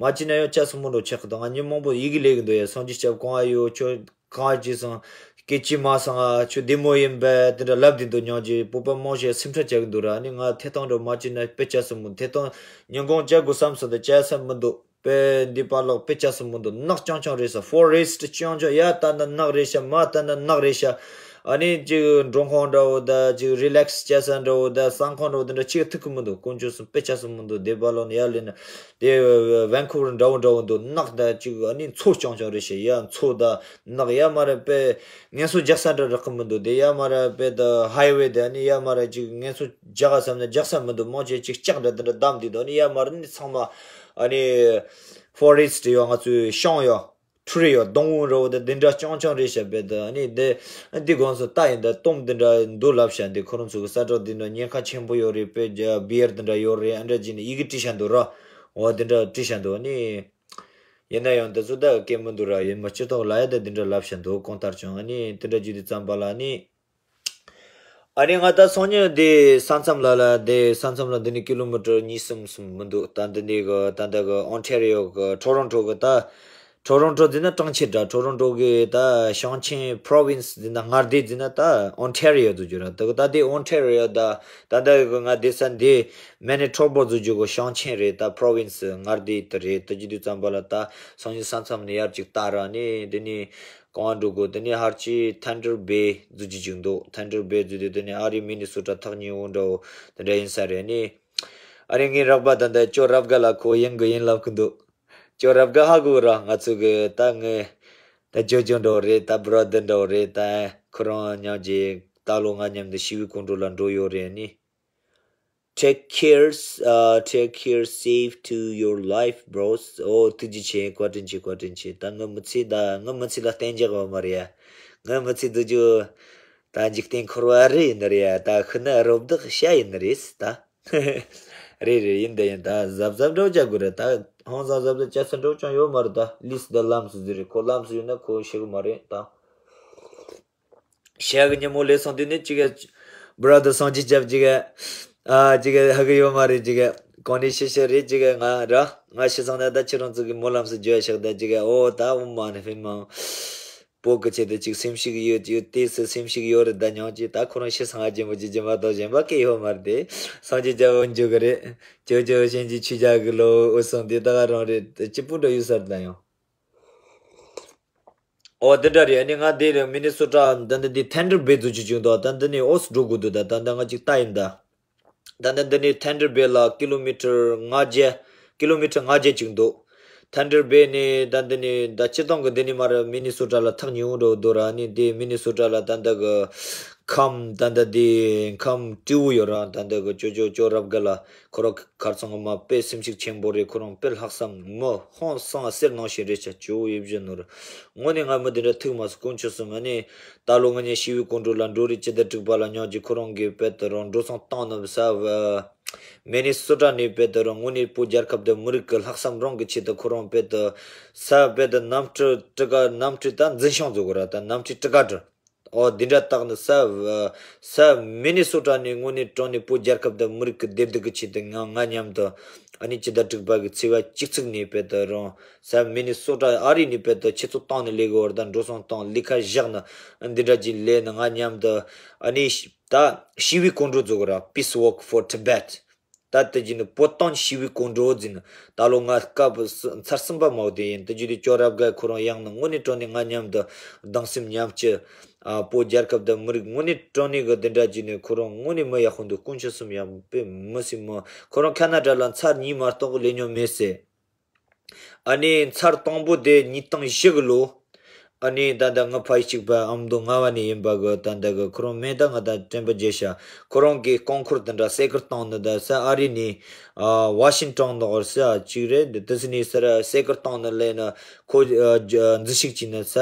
མ་ཅི་ན་ཡང་ཅག་སུ་མོ་འགྲོ་ཆག་གི་འདུག་ང་ཉིན་མང་པོ་ཡི་གེ་ལས་གི་འདུག་ཡ། སངས་རྒྱས་སྐྱབས་གང་ཨ་ཡོད་ཁྱོད། གང་ཅི་སང་སྐད་ཅི་མ་སང་ཨ་ཆུ་བདེ་མོ་ཡིན་པས་དེ་འདྲ་ལབ་དེ་འདུག་ཉོག་ཅི་བོད་པ་མང་ཤས་སེམས་ཁྲལ་བྱ་གི་འདུག་ར། ནི་ང་ཐད་གཏོང་འདྲ་མ་བྱས་ན་དཔེ་བྱ་སྲིད་མོ། ཐད་གཏོང་ཉིན་གུང་བྱ་དགོས་བསམ་སོང་དེ་བྱ་ས་མི་འདུག་དཔེ་འདི་པར་ལོག་དཔེ་བྱ་སྲིད་མི་འདུག་ནགས་རྐྱང་རྐྱང་རེད་ས། ཕོ་རེ་སི་ཊི་རྐྱང་རྐྱང་ཡ། ད་ནི་ནགས་རེད་ཤག་མ་ད་ནི་ནགས་རེད་ཤག་ཨ་ནི་ཅིག་འགྲོ་ཁང་འདྲ་བོ་ད་ཅིག་རི་ལེག་སི་བྱ་ས་འདྲ་བོ་ད་ཟ་ཁང་འདྲ་བོ་དེ་འདྲ་ཅིག་ཐུག་གི་མི་འདུག་དཀོན་མཆོག་གསུམ་དཔེ་བྱ་སྲིད་མི་འདུག་དེ་པར་ལོག་ནི་ཡར་ལེན་ན། དེ་ཝན་ཁུ་ཝར་འདྲ་བོ་འདྲ་བོ་འདུག་ནགས་ད་ཅིག་ཨ་ནི་མཚོ་རྐྱང་རྐྱང་རེད་ཤག་ཡ་མཚོ་ད་ནགས་ཡ་མ་ར་དཔེ་ངལ་གསོ་རྒྱག་ས་འདྲ་རག་གི་མི་འདུག་དེ་ཡ་མ་ར་དཔེ་ད་ཧའི་ཝེ་དེ་ཨ་ནི་ཡ་མ་ར་ཅིག་ངལ་གསོ་རྒྱག་ག་བསམ་ན་རྒྱག་ས་མི་འདུག་མང་ཆེ་ཅིག་ལྕགས་འདྲ་དེ་འདྲ་བསྡམས་དེ་འདུག་ཨ་ནི་ཡ་མ་ར་ནི་ཚང་མ་ཨ་ནི་ཕོ་རེ་སི་ཊི་ཡོད། ང་ཚོའི་ཤང་ཡོད། ཁྲུ་རེ་ཡོད། སྡོང་བོ་འདྲ་བོ་དེ་འདི་འདྲ་རྐྱང་རྐྱང་རེད་ཤག་དཔེ་ད་ཨ་ནི་དེ་འདི་དགོངས་སུ་ལྟ་ཡིན་ད་སྟོམ་འདི་འདྲ་འདུག་ལབ་ཤག་འདི་ཁོ་རང་ཚོ་གི་ས་ཁྲ་འདི་འདྲ་ཉེན་ཁ་ཆེན་པོ་ཡོད་རེད། དཔེ་བི་ཡར་འདི་འདྲ་ཡོད་རེད། ཨ་འདྲ་ཅིག་ནི་ཡི་གེ་བྲིས་ཤག་འདུག་ར། འོ་འདི་འདྲ་བྲིས་ཤག་འདུག་ཨ་ནི། ཡིན་ན་ཡང་འདི་ཚོ་ད་སྐད་མི་འདུག་ར། ཡིན་མ་སྤྱི་ཐོག་ལ་ཡ་ད་འདི་འདྲ་ལབ་ཤག་འདུག་གང་ལྟར་ཀྱང་ཨ་ནི་འདི་འདྲ་བརྒྱུད་དེ་བརྩམས་པ་ལ་ནི། ཨ་ནི་ང་ད་སང་ཉིན་འདི་ས་མཚམས་ལ་ལ་འདི་ས་མཚམས་ལ་འདི་ནི་ཀི་ལོ་མི་ཊར་གཉིས་གསུམ་གསུམ་མི་འདུག་ད་འདི་ནི་གི་ད་འདི་གི་ཨོན་ཊེ་རི་ཡོ་གི་ཊོ་རོན་ཊོ་གི་ད་ཊོ་རོན་ཊོ་འདི་ན་གྲངས་ཆེ་འདྲ། ཊོ་རོན་ཊོ་གི་ད་ཞིང་ཆེན་པོ་རོ་ཝིན་སི་འདི་ན་མངའ་སྡེ་འདི་ན་ད་ཨོན་ཊེ་རི་ཡོ་དུ་འགྱུར་ར། ད་གི་ད་འདི་ཨོན་ཊེ་རི་ཡོ་ད་ད་འདི་གི་ང་འདི་ས་འདི་མེ་ནི་ཊོ་བ་དུ་འགྱུར་གི་ཞིང་ཆེན་རེད། ད་པོ་རོ་ཝིན་སི་མངའ་སྡེ་དེ་རེད། ད་ཅི་དུས་ཙམ་པ་ལ་ད་སང་ཉིན་ས་མཚམས་ནས་ཡར་ཅིག་ལྟ་ར་ནི་འདི་ནི། གང་འགྲོ་དགོས། དེ་ནས་ཧར་ཅི་ཐན་ཌར་བེ་ཟེར་རྒྱུ་ཅིག་འདུག་ཐན་ཌར་བེ་ཟེར་དུས་དེ་ནས་ཨ་རི་མི་ནི་སོ་ཊ་ཐག་ཉེ་བོ་འདྲ་བོ་དེ་འདྲ་ཡིན་ས་རེད་ནི། ཨ་རི་ངའི་རོགས་པ་ད་ལྟ་ཅོ་རབ་དགའ་ལ་ཁོ་ཡིན་དགོས་ཡིན་ལབ་གི་འདུག་ཅོ་རབ་དགའ་ཧ་གོ་ར། ང་ཚོ་གི་ད་ངའི་ད་ཅོ་ཅོ་འདྲ་བོ་རེད། ད་བྷ་ར་དར་འདྲ་བོ་རེད། ད་ཁོ་རང་མཉམ་གྱི་ད་ལོ་ང་མཉམ་དུ་ཞི་བའི་སྐོར་འགྲོ་ལ་འགྲོ་ཡོད་རེད་ནི། Take care, uh, take care, safe to your life, bros. ཨོ་ཐུགས་རྗེ་ཆེ། བཀའ་དྲིན་ཆེ། བཀའ་དྲིན་ཆེ། ད་ངའི་མི་ཚེ་ད་ངའི་མི་ཚེ་ལ་གཏན་འཇགས་ཡོད་མ་རེད་ཡ། ངའི་མི་ཚེ་དུ་རྒྱུ་ད་འཇིག་རྟེན་འཁོར་བ་རེ་ཡིན་ནི་རེད་ཡ། ད་ཤི་ན་རོ་བདག་ཤ་ཡིན་ནི་རེད་ད། རེད་རེད། ཡིན་ད་ཡིན། ད་གཟབ་གཟབ་འདྲ་བོ་བྱ་དགོས་རེད། ད་ཧང་སང་གཟབ་གཟབ་བྱ་ས་འདྲ་བོ་ཅང་ཡོད་མ་རེད། ད་ལིས་ད་ལམ་སུ་ཟེར་རེད། ཁོ་ལམ་སུ་ཡོད་ན་ཁོ་ཤི་གི་མ་རེད་ད། ཞག་གི་ཉིན་མོ་ལས་སོང་དུས་ནི་ཅིག་བྷ་ར་དར་སངས་རྒྱས་སྐྱབས་ཅིག་ཨ་ཅིག་ཧ་གི་ཡོད་མ་རེད། ཅིག་གང་ནས་ཤི་ཤི་རེད། ཅིག་ང་ར་ང་ཤི་སོང་ན་ད་ཁྱེད་རང་ཚོ་གི་སྨོན་ལམ་སུ་འཇོག་ཤག་ད་ཅིག་ཨོ་ད་འོ་མ་ནི་ཧྥེ་མང་བོད་གི་ཆེད་དུ་ཅིག་སེམས་ཤུགས་ཡོད་ཡོད་དེ་སུ་སེམས་ཤུགས་ཡོད་རེད། ད་ཉང་ཅིག་ད་ཁོ་རང་ཤི་སོང་ཨ་ཅེ་མོ་ཅིག་ཅེ་མ་གཏོགས་གཞན་པ་སྐད་ཡོད་མ་རེད་དེ། སངས་རྒྱས་སྐྱབས་འཇོག་གི་རེད། ཅོ་ཅོ་ཞན་གྱི་ཆུ་ཇག་གི་ལོ་འོ་སོང་དེ་ད་ག་རང་རེད། སྐྱིད་པོ་འདྲ་ཡོད་ས་རེད་ད་ཡང་། ཨོ་དེ་འདྲ་རེད། ཨ་ནི་ང་འདི་རེད། མི་ནི་སོ་ཊ་ད་འདི་འདི་ཐན་ཌར་བེ་ཟེར་རྒྱུ་ཅིག་འདུག་ད་འདི་ནས་ཨོ་སི་འགྲོ་དགོས་འདུག་ད་ད་ད་ང་ཅིག་ལྟ་ཡིན་ད། ད་ད་འདི་ནས་ཐན་ཌར་བེ་ལ་ཀི་ལོ་མི་ཊར་ལྔ་བརྒྱ། ཀི་ལོ་མི་ཊར་ལྔ་བརྒྱ་ཅིག་འདུག་ཐན་ཌར་བེ་ནས་ད་འདི་ནས་ད་སྤྱིར་བཏང་གི་འདི་ནས་མར་མི་ནི་སོ་ཊ་ལ་ཐག་ཉེ་བོ་འགྲོ་འདུག་ར། ཨ་ནི་འདི་མི་ནི་སོ་ཊ་ལ་ད་འདི་གི་ཁམས་ད་ལྟ་དེ་ཁམས་སྤྲེའུ་ཡོད་ར། ད་ལྟ་གི་ཅོ་ཅོ་ཅོ་རབ་དགའ་ལ་ཁོ་ར་ཁར་སང་གི་མ་དཔེ་སེམས་ཤུགས་ཆེན་པོ་རེད། ཁོ་རང་དཔེ་ལྷག་བསམ་མི་ཧང་སང་ཟེར་ནང་བཞིན་རེད་ཤག་ཅོ་ཡེ་བཞིན་ནོར་དངོས་གནས་ང་མི་དེ་འདྲ་ཐུག་མ་སོང་། དཀོན་མཆོག་གསུམ། ཨ་ནི་ད་ལོ་ང་གཉིས་ཞི་བའི་སྐོར་འགྲོ་ལ་འགྲོ་རེས་ཅི་ད་དྲུག་པ་ལ་ཉག་གཅིག་ཁོ་རང་གིས་དཔེ་དེ་རང་འགྲོ་སོང་བཏང་ནི་ས་མི་ནི་སོ་ཊ་ནས་དཔེ་དེ་རང་དངོས་གནས་བོད་རྒྱལ་ཁབ་དེ་མི་རིགས་ཀྱི་ལྷག་བསམ་རང་གི་ཆེད་དུ་ཁོ་རང་དཔེ་དེ་ས་དཔེ་དེ་གནམ་གྲུ་ཊི་ཀ་གནམ་གྲུ་ད་འཛིན་བྱང་བཟོ་དགོས་ར། ད་གནམ་གྲུ་ཊི་ཀ་ཊར། ཨོ་འདི་འདྲ་བཏགས་ནས་ས་ས་མི་ནི་སོ་ཊ་ནས་དངོས་གནས་དྲང་གནས་བོད་རྒྱལ་ཁབ་དང་མི་རིགས་ཀྱི་བདེ་སྡུག་གི་ཆེད་དུ་ང་ང་མཉམ་དུ་ཨ་ནི་སྤྱི་ཟླ་དྲུག་པ་གི་ཚེས་པ་བཅུ་གཅིག་ནས་དཔེ་དེ་རང་ས་མི་ནི་སོ་ཊ་ཨ་རི་ནས་དཔེ་དེ་ཆུ་ཚོད་བཏང་ནས་ལས་ཀྱི་བར་དང་འགྲོ་སོང་བཏང་ལས་ཀ་བཞག་ན་འདི་འདྲ་ཅིག་ལས་ན་ང་མཉམ་དུ་ཨ་ནི་ད་ཞི་བའི་སྐོར་འགྲོ་བཟོ་གི་ར། Peace Walk for Tibet། ད་དེ་བཞིན་བོད་དོན་ཞི་བའི་གོམ་བགྲོད་འཛིན། ད་ལོ་ང་སྐབས་ཚར་གསུམ་པ་མོ་དེ་ཡིན། དེ་བཞིན་ཅོ་རབ་རྒན་ཁོ་རང་ཡང་ན་དངོས་གནས་དྲང་གནས་ང་མཉམ་དུ་སྡང་སེམས་མཉམ་སྐྱེད། ཨ། བོད་རྒྱལ་ཁབ་དང་མི་རིགས་དངོས་གནས་དྲང་གནས་ཀྱི་འདི་འདྲ་བྱས་ནས་ཁོ་རང་དངོས་གནས་མི་ཡག་པོ་འདུག་དཀོན་མཆོག་གསུམ་ཡང་དཔེ་མི་སྲིད་མོ། ཁོ་རང་ཁ་ན་ཌ་ལ་ཚར་གཉིས་མ་གཏོགས་སླེབས་མྱོང་མེད་ཟེར། ཨ་ནི་ཚར་དང་པོ་དེ་ཉིས་སྟོང་བཞི་གི་ལོ། ཨ་ནི་ད་ལྟ་ང་ཕ་ཡུལ་གཅིག་པ་ཨ་མདོ་རྔ་བ་ནས་ཡིན་པ་གི། ད་ལྟ་གི་ཁོ་རང་མིང་ད་ང་ད་དྲན་པ་བརྗེད་ཤག་ཁོ་རང་གི་རྐང་འཁོར་དེ་འདྲ་སེ་ཀར་བཏང་ནི་ད་ས་ཨ་རི་ནས། ཨ། ཝ་ཤིང་ཊོན་ནོར་ས་གཅིག་རེད། འདི་དེ་སི་ནས་སར་སེ་ཀར་བཏང་ནི་སླེབས་ནི་ཁོ། ཨ། འཛུལ་ཞུགས་བྱས་ནི་ས།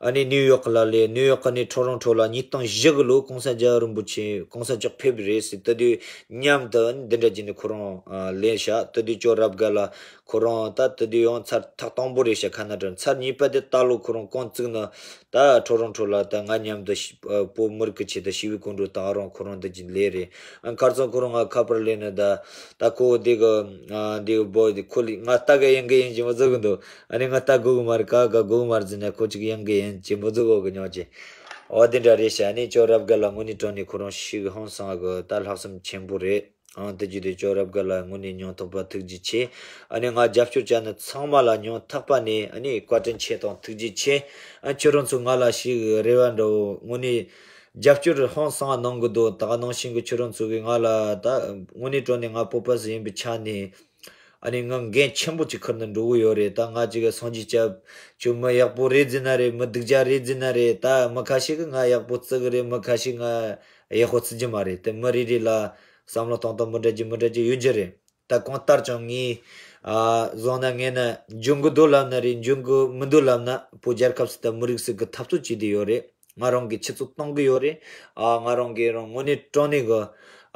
ཨ་ནི་ནིའུ་ཡོག་ལ་སླེབས། ནིའུ་ཡོག་ནས་ཊོ་རོན་ཊོ་ལ་ཉིས་སྟོང་བཞི་གི་ལོ་གོང་ས་རྒྱལ་བ་རིན་པོ་ཆེ་གོང་ས་མཆོག་ཕེབས་རེད་ཟེར། དེ་དུས་མཉམ་དུ་འདི་འདྲ་བྱས་ནས་ཁོ་རང་སླེབས་ཤག་དེ་དུས་ཅོ་རབ་རྒན་ལགས་ཁོ་རང་ད་དེ་དུས་ཡང་ཚར་ཐག་དང་པོ་རེད་ཤག་ཁ་ན་ཌ། ཚར་གཉིས་པ་དེ་ད་ལོ་ཁོ་རང་རྐང་བཙུགས་ནི་ད་ཊོ་རོན་ཊོ་ལ་ད་ང་མཉམ་དུ་ཤི། ཨ། བོད་མི་རིགས་ཀྱི་ཆེད་དུ་ཞི་བའི་གོམ་བགྲོད་ད་རང་ཁོ་རང་འདི་བྱས་སླེབས་རེད། ཨ། ཁར་སང་ཁོ་རང་ང་ཁ་པར་སླེབས་ནི་ད། ད་ཁོ་འདི་གི། ཨ། འདི་གི་བོད་འདི་ཁོ་ལ་ང་ལྟ་གི་ཡིན་གི་ཡིན་གྱི་མོ་བཟོ་གི་འདུག་ཨ་ནི་ང་ལྟ་དགོས་གི་མ་རེད། ག་ག་དགོས་གི་མ་རེད་ཟེར་ན་ཁོ་ཅིག་ཡིན་གི་ཡིན་གྱི་མོ་བཟོ་གོ་གི་མྱོང་ཅི། འོ་དེ་འདྲ་རེད་ཤག་ཨ་ནི་ཅོ་རབ་རྒན་ལགས་དངོས་གནས་དྲང་གནས་ཁོ་རང་ཞིག་ཧང་སང་གི་ད་ལྷག་བསམ་ཆེན་པོ་རེད། ཨང་། དེ་བརྒྱུད་དེ་ཅོ་རབ་རྒན་ལགས་དངོས་གནས་སྙིང་ཐག་པ་ཐུགས་རྗེ་ཆེ། ཨ་ནི་ང་རྒྱབ་སྐྱོར་བྱ་ནི་ཚང་མ་ལ་སྙིང་ཐག་པ་ནས་ཨ་ནི་བཀའ་དྲིན་ཆེ་དང་ཐུགས་རྗེ་ཆེ། ཨ། ཁྱོད་རང་ཚོ་ང་ལ་ཞིག་རེ་བ་འདྲ་བོ་དངོས་གནས་རྒྱབ་སྐྱོར་ཧང་སང་གནང་གི་འདུག་ད་ག་ནང་བཞིན་གྱི་ཁྱོད་རང་ཚོ་གིས་ང་ལ་ད་དངོས་གནས་དྲང་གནས་ང་བོད་པ་ཞིག་ཡིན་པའི་ཆ་ནས། ཨ་ནི་ང་འགན་ཆེན་པོ་ཅིག་ཁུར་ནས་འགྲོ་གི་ཡོད་རེད། ད་ང་ཅིག་གི་སངས་རྒྱས་སྐྱབས་ཁྱོད་མི་ཡག་པོ་རེད་ཟེར་ན་རེད། མི་སྡུག་ཅག་རེད་ཟེར་ན་རེད། ད་མི་ཁ་ཤས་ཀྱིས་ང་ཡག་པོ་བརྩི་གི་རེད། མི་ཁ་ཤས་ང་ཡག་པོ་བརྩི་རྒྱུ་མ་རེད། དེ་མི་རེ་རེ་ལ་བསམ་བློ་གཏོང་སྟངས་མི་འདྲ་རྒྱུ་མི་འདྲ་རྒྱུ་ཡོད་རྒྱུ་རེད། ད་གང་ལྟར་ཀྱང་ངས། ཨ། བཟང་ན་ངན་ན་འཇོན་གི་འདུག་ལབ་ན་རེད། འཇོན་གི་མི་འདུག་ལབ་ན་བོད་རྒྱལ་ཁབ་ཟེར་ད་མི་རིགས་ཟེར་གི་འཐབ་རྩོད་བྱེད་བསྡད་ཡོད་རེད། ང་རང་གིས་ཆུ་ཚོད་གཏོང་གི་ཡོད་རེད། ཨ། ང་རང་གིས་རང་དངོས་གནས་དྲང་གནས་གི།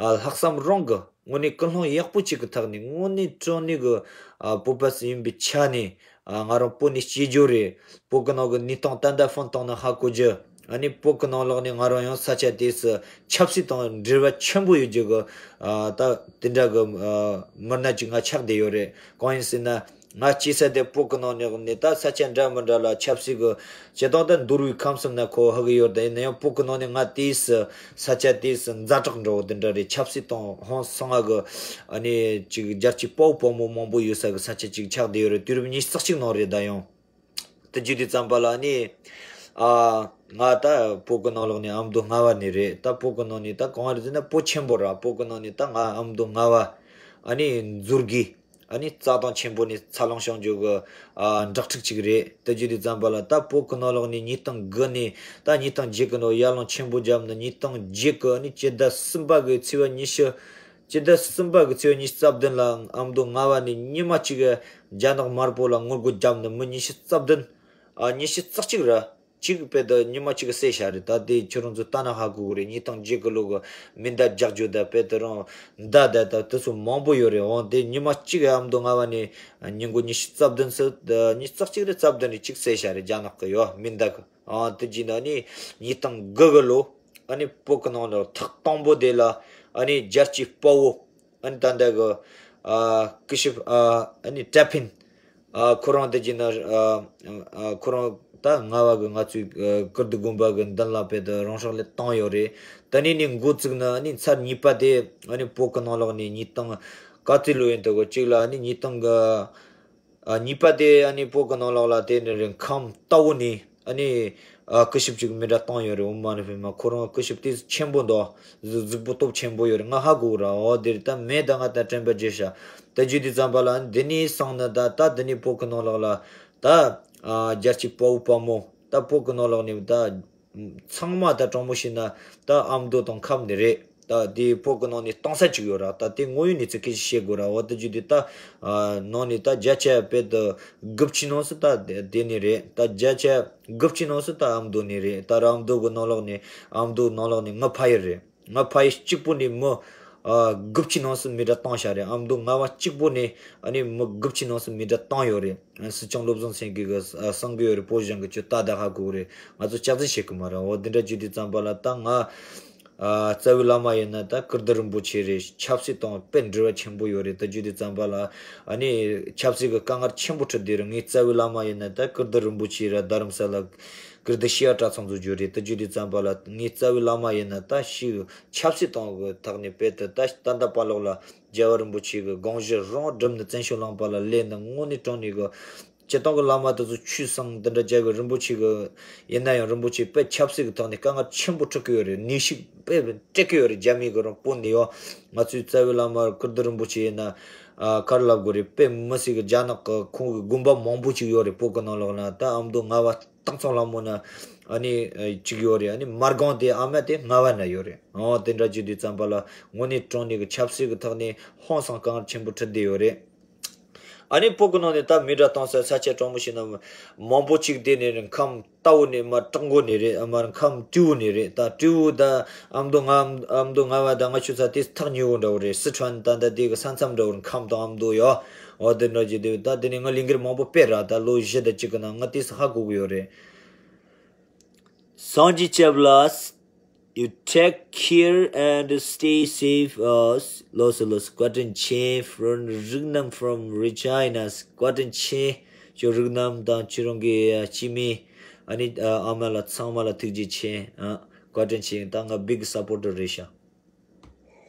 ཨ། ལྷག་བསམ་རང་གི་དངོས་གནས་ཀུན་སློང་ཡག་པོ་ཅིག་གི་ཐོག་ནས་དངོས་གནས་དྲང་གནས་གི། ཨ། བོད་པ་ཞིག་ཡིན་པའི་ཆ་ནས། ཨ། ང་རང་བོད་ནས་སྐྱེས་རྒྱུ་རེད། བོད་གི་ནང་གི་གནས་སྟངས་ཏན་ཏན་ཧྥུན་བཏང་ནས་ཧ་གོ་རྒྱུ། ཨ་ནི་བོད་གི་ནང་ལོགས་ནས་ང་རང་ཡང་ས་ཆ་དེ་སུ་ཆབ་སྲིད་དང་འབྲེལ་བ་ཆེན་པོ་ཡོད་རྒྱུ་གི། ཨ། ད་དེ་འདྲ་གི། ཨ། མི་སྣ་ཅིག་ང་ཆགས་བསྡད་ཡོད་རེད། གང་ཡིན་ཟེར་ན། ང་སྐྱེས་ས་དེ་བོད་གི་ནང་ནས་ནས་ད་ས་ཆ་འདྲ་མི་འདྲ་ལ་ཆབ་སྲིད་གི་བྱེད་སྟངས་དེ་འདུལ་བའི་ཁམས་གསུམ་ན་གོ་ཧ་གི་ཡོད། ད་ཡིན་ན་ཡང་བོད་གི་ནང་ནས་ང་དེས་སུ་ས་ཆ་དེས་སུ་ཛ་དྲག་འགྲོ་བ་དེ་འདྲ་རེད། ཆབ་སྲིད་དང་ཧང་སང་ང་གི། ཨ་ནི་ཅིག་རྒྱལ་གཅེས་དཔའ་བོ་དཔའ་མོ་མང་པོ་ཡོད་ས་གི་ས་ཆ་ཅིག་ཆགས་བསྡད་ཡོད་རེད། དུས་རབས་ཉི་ཤུ་རྩ་གཅིག་ནང་རེད། ད་ཡང་དེ་བརྒྱུད་དེ་ཙམ་པ་ལ་ནི། ཨ། ང་ད་བོད་གི་ནང་ལོགས་ནས་ཨ་མདོ་རྔ་བ་ནས་རེད། ད་བོད་གི་ནང་ནས་ད་གང་རེད་ཟེར་ན་བོད་ཆེན་པོ་ར། བོད་གི་ནང་ནས་ད་ང་ཨ་མདོ་རྔ་བ། ཨ་ནི་མཛོད་དགེ། ཨ་ནི་རྩྭ་ཐང་ཆེན་པོ་ནས་འཚར་ལོངས་བྱུང་རྒྱུ་གི། ཨ། འབྲེལ་ཐོགས་ཅིག་རེད། དེ་བརྒྱུད་དེ་ཙམ་པ་ལ་ད་བོད་གི་ནང་ལོགས་ནས་ཉིས་སྟོང་དགུ་ནས་ད་ཉིས་སྟོང་བརྒྱད་གི་ནང་ཡར་ལངས་ཆེན་པོ་བརྒྱབ་ནས། ཉིས་སྟོང་བརྒྱད་གི་ཨ་ནི་སྤྱི་ཟླ་གསུམ་པ་གི་ཚེས་པ་ཉི་ཤུ། སྤྱི་ཟླ་གསུམ་པ་གི་ཚེས་པ་ཉི་ཤུ་རྩ་བདུན་ལ་ཨ་མདོ་རྔ་བ་ནས་ཉི་མ་གཅིག་གི་རྒྱ་ནག་དམར་པོ་ལ་ངོ་རྒོལ་བརྒྱབ་ནས་མི་ཉི་ཤུ་རྩ་བདུན། ཨ། ཉི་ཤུ་རྩ་གཅིག་ར། གཅིག་དཔེ་དེ་ཉི་མ་གཅིག་གི་བསད་བཞག་རེད། ད་དེ་ཁྱོད་རང་ཚོ་ལྟ་ན་ཧ་གོ་གི་རེད། ཉིས་སྟོང་བརྒྱད་གི་ལོ་གི་མེ་མདའ་རྒྱག་རྒྱུ་ད་དཔེ་དེ་རང་མདའ་ད་ད་དེ་ཚོ་མང་པོ་ཡོད་རེད། འོང་དེ་ཉི་མ་གཅིག་ཨ་མདོ་རྔ་བ་ནས་ཉིན་གུང་ཉི་ཤུ་རྩ་བདུན་ཟེར། ཉི་ཤུ་རྩ་གཅིག་རེད། རྩ་བདུན་རེད། གཅིག་བསད་བཞག་རེད། རྒྱ་ནག་གི་ཡོད་མེ་མདའ་གི། ཨ། དེ་བརྒྱུད་ནས་ནི་ཉིས་སྟོང་དགུ་གི་ལོ་ཨ་ནི་བོད་གི་ནང་ལ་ཐག་དང་པོ་དེ་ལ་ཨ་ནི་རྒྱལ་གཅེས་དཔའ་བོ། ཨ་ནི་ད་ལྟ་གི། ཨ། སྐུ་ཞབས། ཨ། ཨ་ནི་ཀྲེ་ཕིན། ཨ། ཁོ་རང་དེ་བརྒྱུད་ནས། ཨ། ཨ། ཁོ་རང་ད་རྔ་བ་གི་ང་ཚོའི། ཨ། ཀིརྟི་དགོན་པ་གི་མདུན་ལ་དཔེ་དེ་རང་སྲོག་བློས་བཏང་ཡོད་རེད། དེ་ནས་ནི་འགོ་བཙུགས་ནས་ཨ་ནི་ཚར་གཉིས་པ་དེ་ཨ་ནི་བོད་གི་ནང་ལོགས་ནས་ཉིས་སྟོང་ག་ཚོད་ལོ་ཡིན་འདུག་གི་གཅིག་ལ་ཨ་ནི་ཉིས་སྟོང་གི། ཨ། གཉིས་པ་དེ་ཨ་ནི་བོད་གི་ནང་ལོགས་ལ་དེ་ནི་རིང་ཁམས་རྟ་བོ་ནས་ཨ་ནི། ཨ། སྐུ་ཞབས་ཅིག་མེ་མདའ་བཏང་ཡོད་རེད། ཨོཾ་མ་ཎི་པདྨེ། ཁོ་རང་སྐུ་ཞབས་དེ་ཆེན་པོ་འདུག་གཟུགས་གཟུགས་པོ་སྟོབས་ཆེན་པོ་ཡོད་རེད། ང་ཧ་གོ་ར། འོ་དེ་རེད། ད་མིང་ད་ང་ད་དྲན་པ་བརྗེད་ཤག་དེ་བརྒྱུད་དེ་ཙམ་པ་ལ་འདི་ནས་སོང་ནས་ད་ད་འདི་ནས་བོད་གི་ནང་ལོགས་ལ་ད། ཨ། རྒྱལ་གཅེས་དཔའ་བོ་དཔའ་མོ་ད་བོད་གི་ནང་ལོགས་ནས་ད། ཚང་མ་ད་དྲང་མོ་བཤད་ན་ད་ཨ་མདོ་དང་ཁམས་ནས་རེད། ད་དེ་བོད་གི་ནང་ནས་གཏོང་ས་ཅིག་ཡོད་ར། ད་དེ་དངོས་ཡོད་གནས་ཚུལ་སྐད་ཆ་བཤད་དགོས་ར། འོ་དེ་བརྒྱུད་དེ་ད། ཨ། ནང་ནས་ད་བརྒྱ་ཆ་དཔེ་དེ་དགུ་བཅུ་ནང་ཚུད་ད་དེ་ནས་རེད། ད་བརྒྱ་ཆ་དགུ་བཅུ་ནང་ཚུད་ད་ཨ་མདོ་ནས་རེད། ད་ར་ཨ་མདོ་གི་ནང་ལོགས་ནས་ཨ་མདོ་ནང་ལོགས་ནས་ང་ཕ་ཡུལ་རེད། ང་ཕ་ཡུལ་གཅིག་པོ་ནས་མི། ཨ། དགུ་བཅུ་ནང་ཚུད་མེ་མདའ་བཏང་བཞག་རེད། ཨ་མདོ་རྔ་བ་གཅིག་པོ་ནས་ཨ་ནི་མི་དགུ་བཅུ་ནང་ཚུད་མེ་མདའ་བཏང་ཡོད་རེད། སྲིད་སྐྱོང་བློ་བཟང་སེང་གེ་གི་གསུང་གི་ཡོད་རེད། བོད་གཞུང་གི་ཁྱོད་ད་ད་ཧ་གོ་གི་རེད། ང་ཚོ་སྐྱག་རྫུན་བཤད་གི་མ་རེད། འོ་དེ་འདྲ་བརྒྱུད་དེ་ཙམ་པ་ལ་ད་ང་ ཨ་རྩ་བའི་བླ་མ་ཡིན་ན་ད་ཀིརྟི་རིན་པོ་ཆེ་རེད། ཆབ་སྲིད་དང་དཔེ་འབྲེལ་བ་ཆེན་པོ་ཡོད་རེད། ད་བརྗོད་དུས་ཙམ་པ་ལ་ཨ་ནི་ཆབ་སྲིད་ཀྱི་དཀའ་ངལ་ཆེན་པོ་འཕྲད་བསྡད་རེད། ངའི་རྩ་བའི་བླ་མ་ཡིན་ན་ད་ཀིརྟི་རིན་པོ་ཆེ་ར་རྡ་རམ་ས་ལ་ཀིརྟི་ཤེས་ཡ་གྲྭ་ཚང་ཚོ་བརྗོད་རེད། ད་བརྗོད་དུས་ཙམ་པ་ལ་ངའི་རྩ་བའི་བླ་མ་ཡིན་ན་ད་ཤི་ཆབ་སྲིད་དང་གི་ཐོག་ནས་དཔེ་ད་ད་ད་ལྟ་བར་ལོག་ལ་རྒྱལ་བ་རིན་པོ་ཆེ་གི་དགོངས་གཞི་རང་བསྒྲུབས་ནས་བཙན་བྱོལ་ལུང་པ་ལ་སླེབས་ནས་དངོས་གནས་དྲང་གནས་གི་སྤྱིར་བཏང་གི་བླ་མ་དེ་ཚོ་ཆོས་གསུང་འདི་འདྲ་རྒྱག་གི་རིན་པོ་ཆེ་གི་ཡིན་ན་ཡང་རིན་པོ་ཆེ་དཔེ་ཆབ་སྲིད་ཀྱི་ཐོག་ནས་དཀའ་ངལ་ཆེན་པོ་འཕྲད་ཀྱི་ཡོད་རེད། ནད་གཞི་དཔེ་སྤྲད་ཀྱི་ཡོད་རེད། རྒྱ་མི་གི་རང་བོད་ནས་ཡོ། ང་ཚོའི་རྩ་བའི་བླ་མ་ཀིརྟི་རིན་པོ་ཆེ་ཡིན་ན་ཨ་ག་རེ་ལབ་དགོས་རེད། དཔེ་མི་སྲིད་གི་རྒྱ་ནག་གི་ཁོང་གི་དགོན་པ་མང་པོ་ཅིག་ཡོད་རེད། བོད་གི་ནང་ལོགས་ན་ད་ཨ་མདོ་རྔ་བ་སྟག་ཚང་ལྷ་མོ་ན་ཨ་ནི་ཅིག་ཡོད་རེད། ཨ་ནི་མ་སྒང་དེ་ཨ་མ་དེ་རྔ་བ་ན་ཡོད་རེད། ཨོ་དེ་འདྲ་བྱེད་དུས་ཙམ་པ་ལ་དངོས་གནས་དྲང་གནས་གི་ཆབ་སྲིད་གི་ཐོག་ནས་ཧང་སང་དཀའ་ངལ་ཆེན་པོ་འཕྲད་བསྡད་ཡོད་རེད། ཨ་ནི་བོད་གི་ནང་ནས་ད་མི་འདྲ་གཏོང་ས་ས་ཆ་གྲོང་མོ་ཞིག་ན་མང་པོ་ཅིག་བསྡད་ནས་རེད། ཁམས་རྟ་བོ་ནས་མར་བྲག་མགོ་ནས་རེད། མར་ཁམས་སྤྲེའུ་ནས་རེད། ད་སྤྲེའུ་ད་ཨ་མདོ་རྔ་ཨ་མདོ་རྔ་བ་ད་ང་ཆུ་ཚ་དེ་ཐག་ཉེ་བོ་འདྲ་བོ་རེད། སི་ཁྲོན་ད་ད་དེ་གི་ས་མཚམས་འདྲ་བོ་རེད། ཁམས་དང་ཨ་མདོ་ཡོ། འོ་དེ་འདྲ་ཅིག་དེ་ད་དེ་ནས་ང་ལས་འགུལ་མང་པོ་སྤེལ་ར། ད་ལོ་བཞི་དང་གཅིག་གི་ནང་ང་དེ་ས་ཧ་གོ་གི་ཡོད་རེད། སངས་རྒྱས་སྐྱབས་ལགས། You take care and stay safe. ལགས་སོ་ལགས་སོ། བཀའ་དྲིན་ཆེ། From རིག་རྣམ from Regina. བཀའ་དྲིན་ཆེ། ཁྱོད་རིག་རྣམ་དང་ཁྱེད་རང་གི་སྐྱེ་དམན་ཨ་ནི་ཨ་མ་ལ་ཚང་མ་ལ་ཐུགས་རྗེ་ཆེ། ཨ་བཀའ་དྲིན་ཆེ། ད་ང་big supporter རེད་ཤག་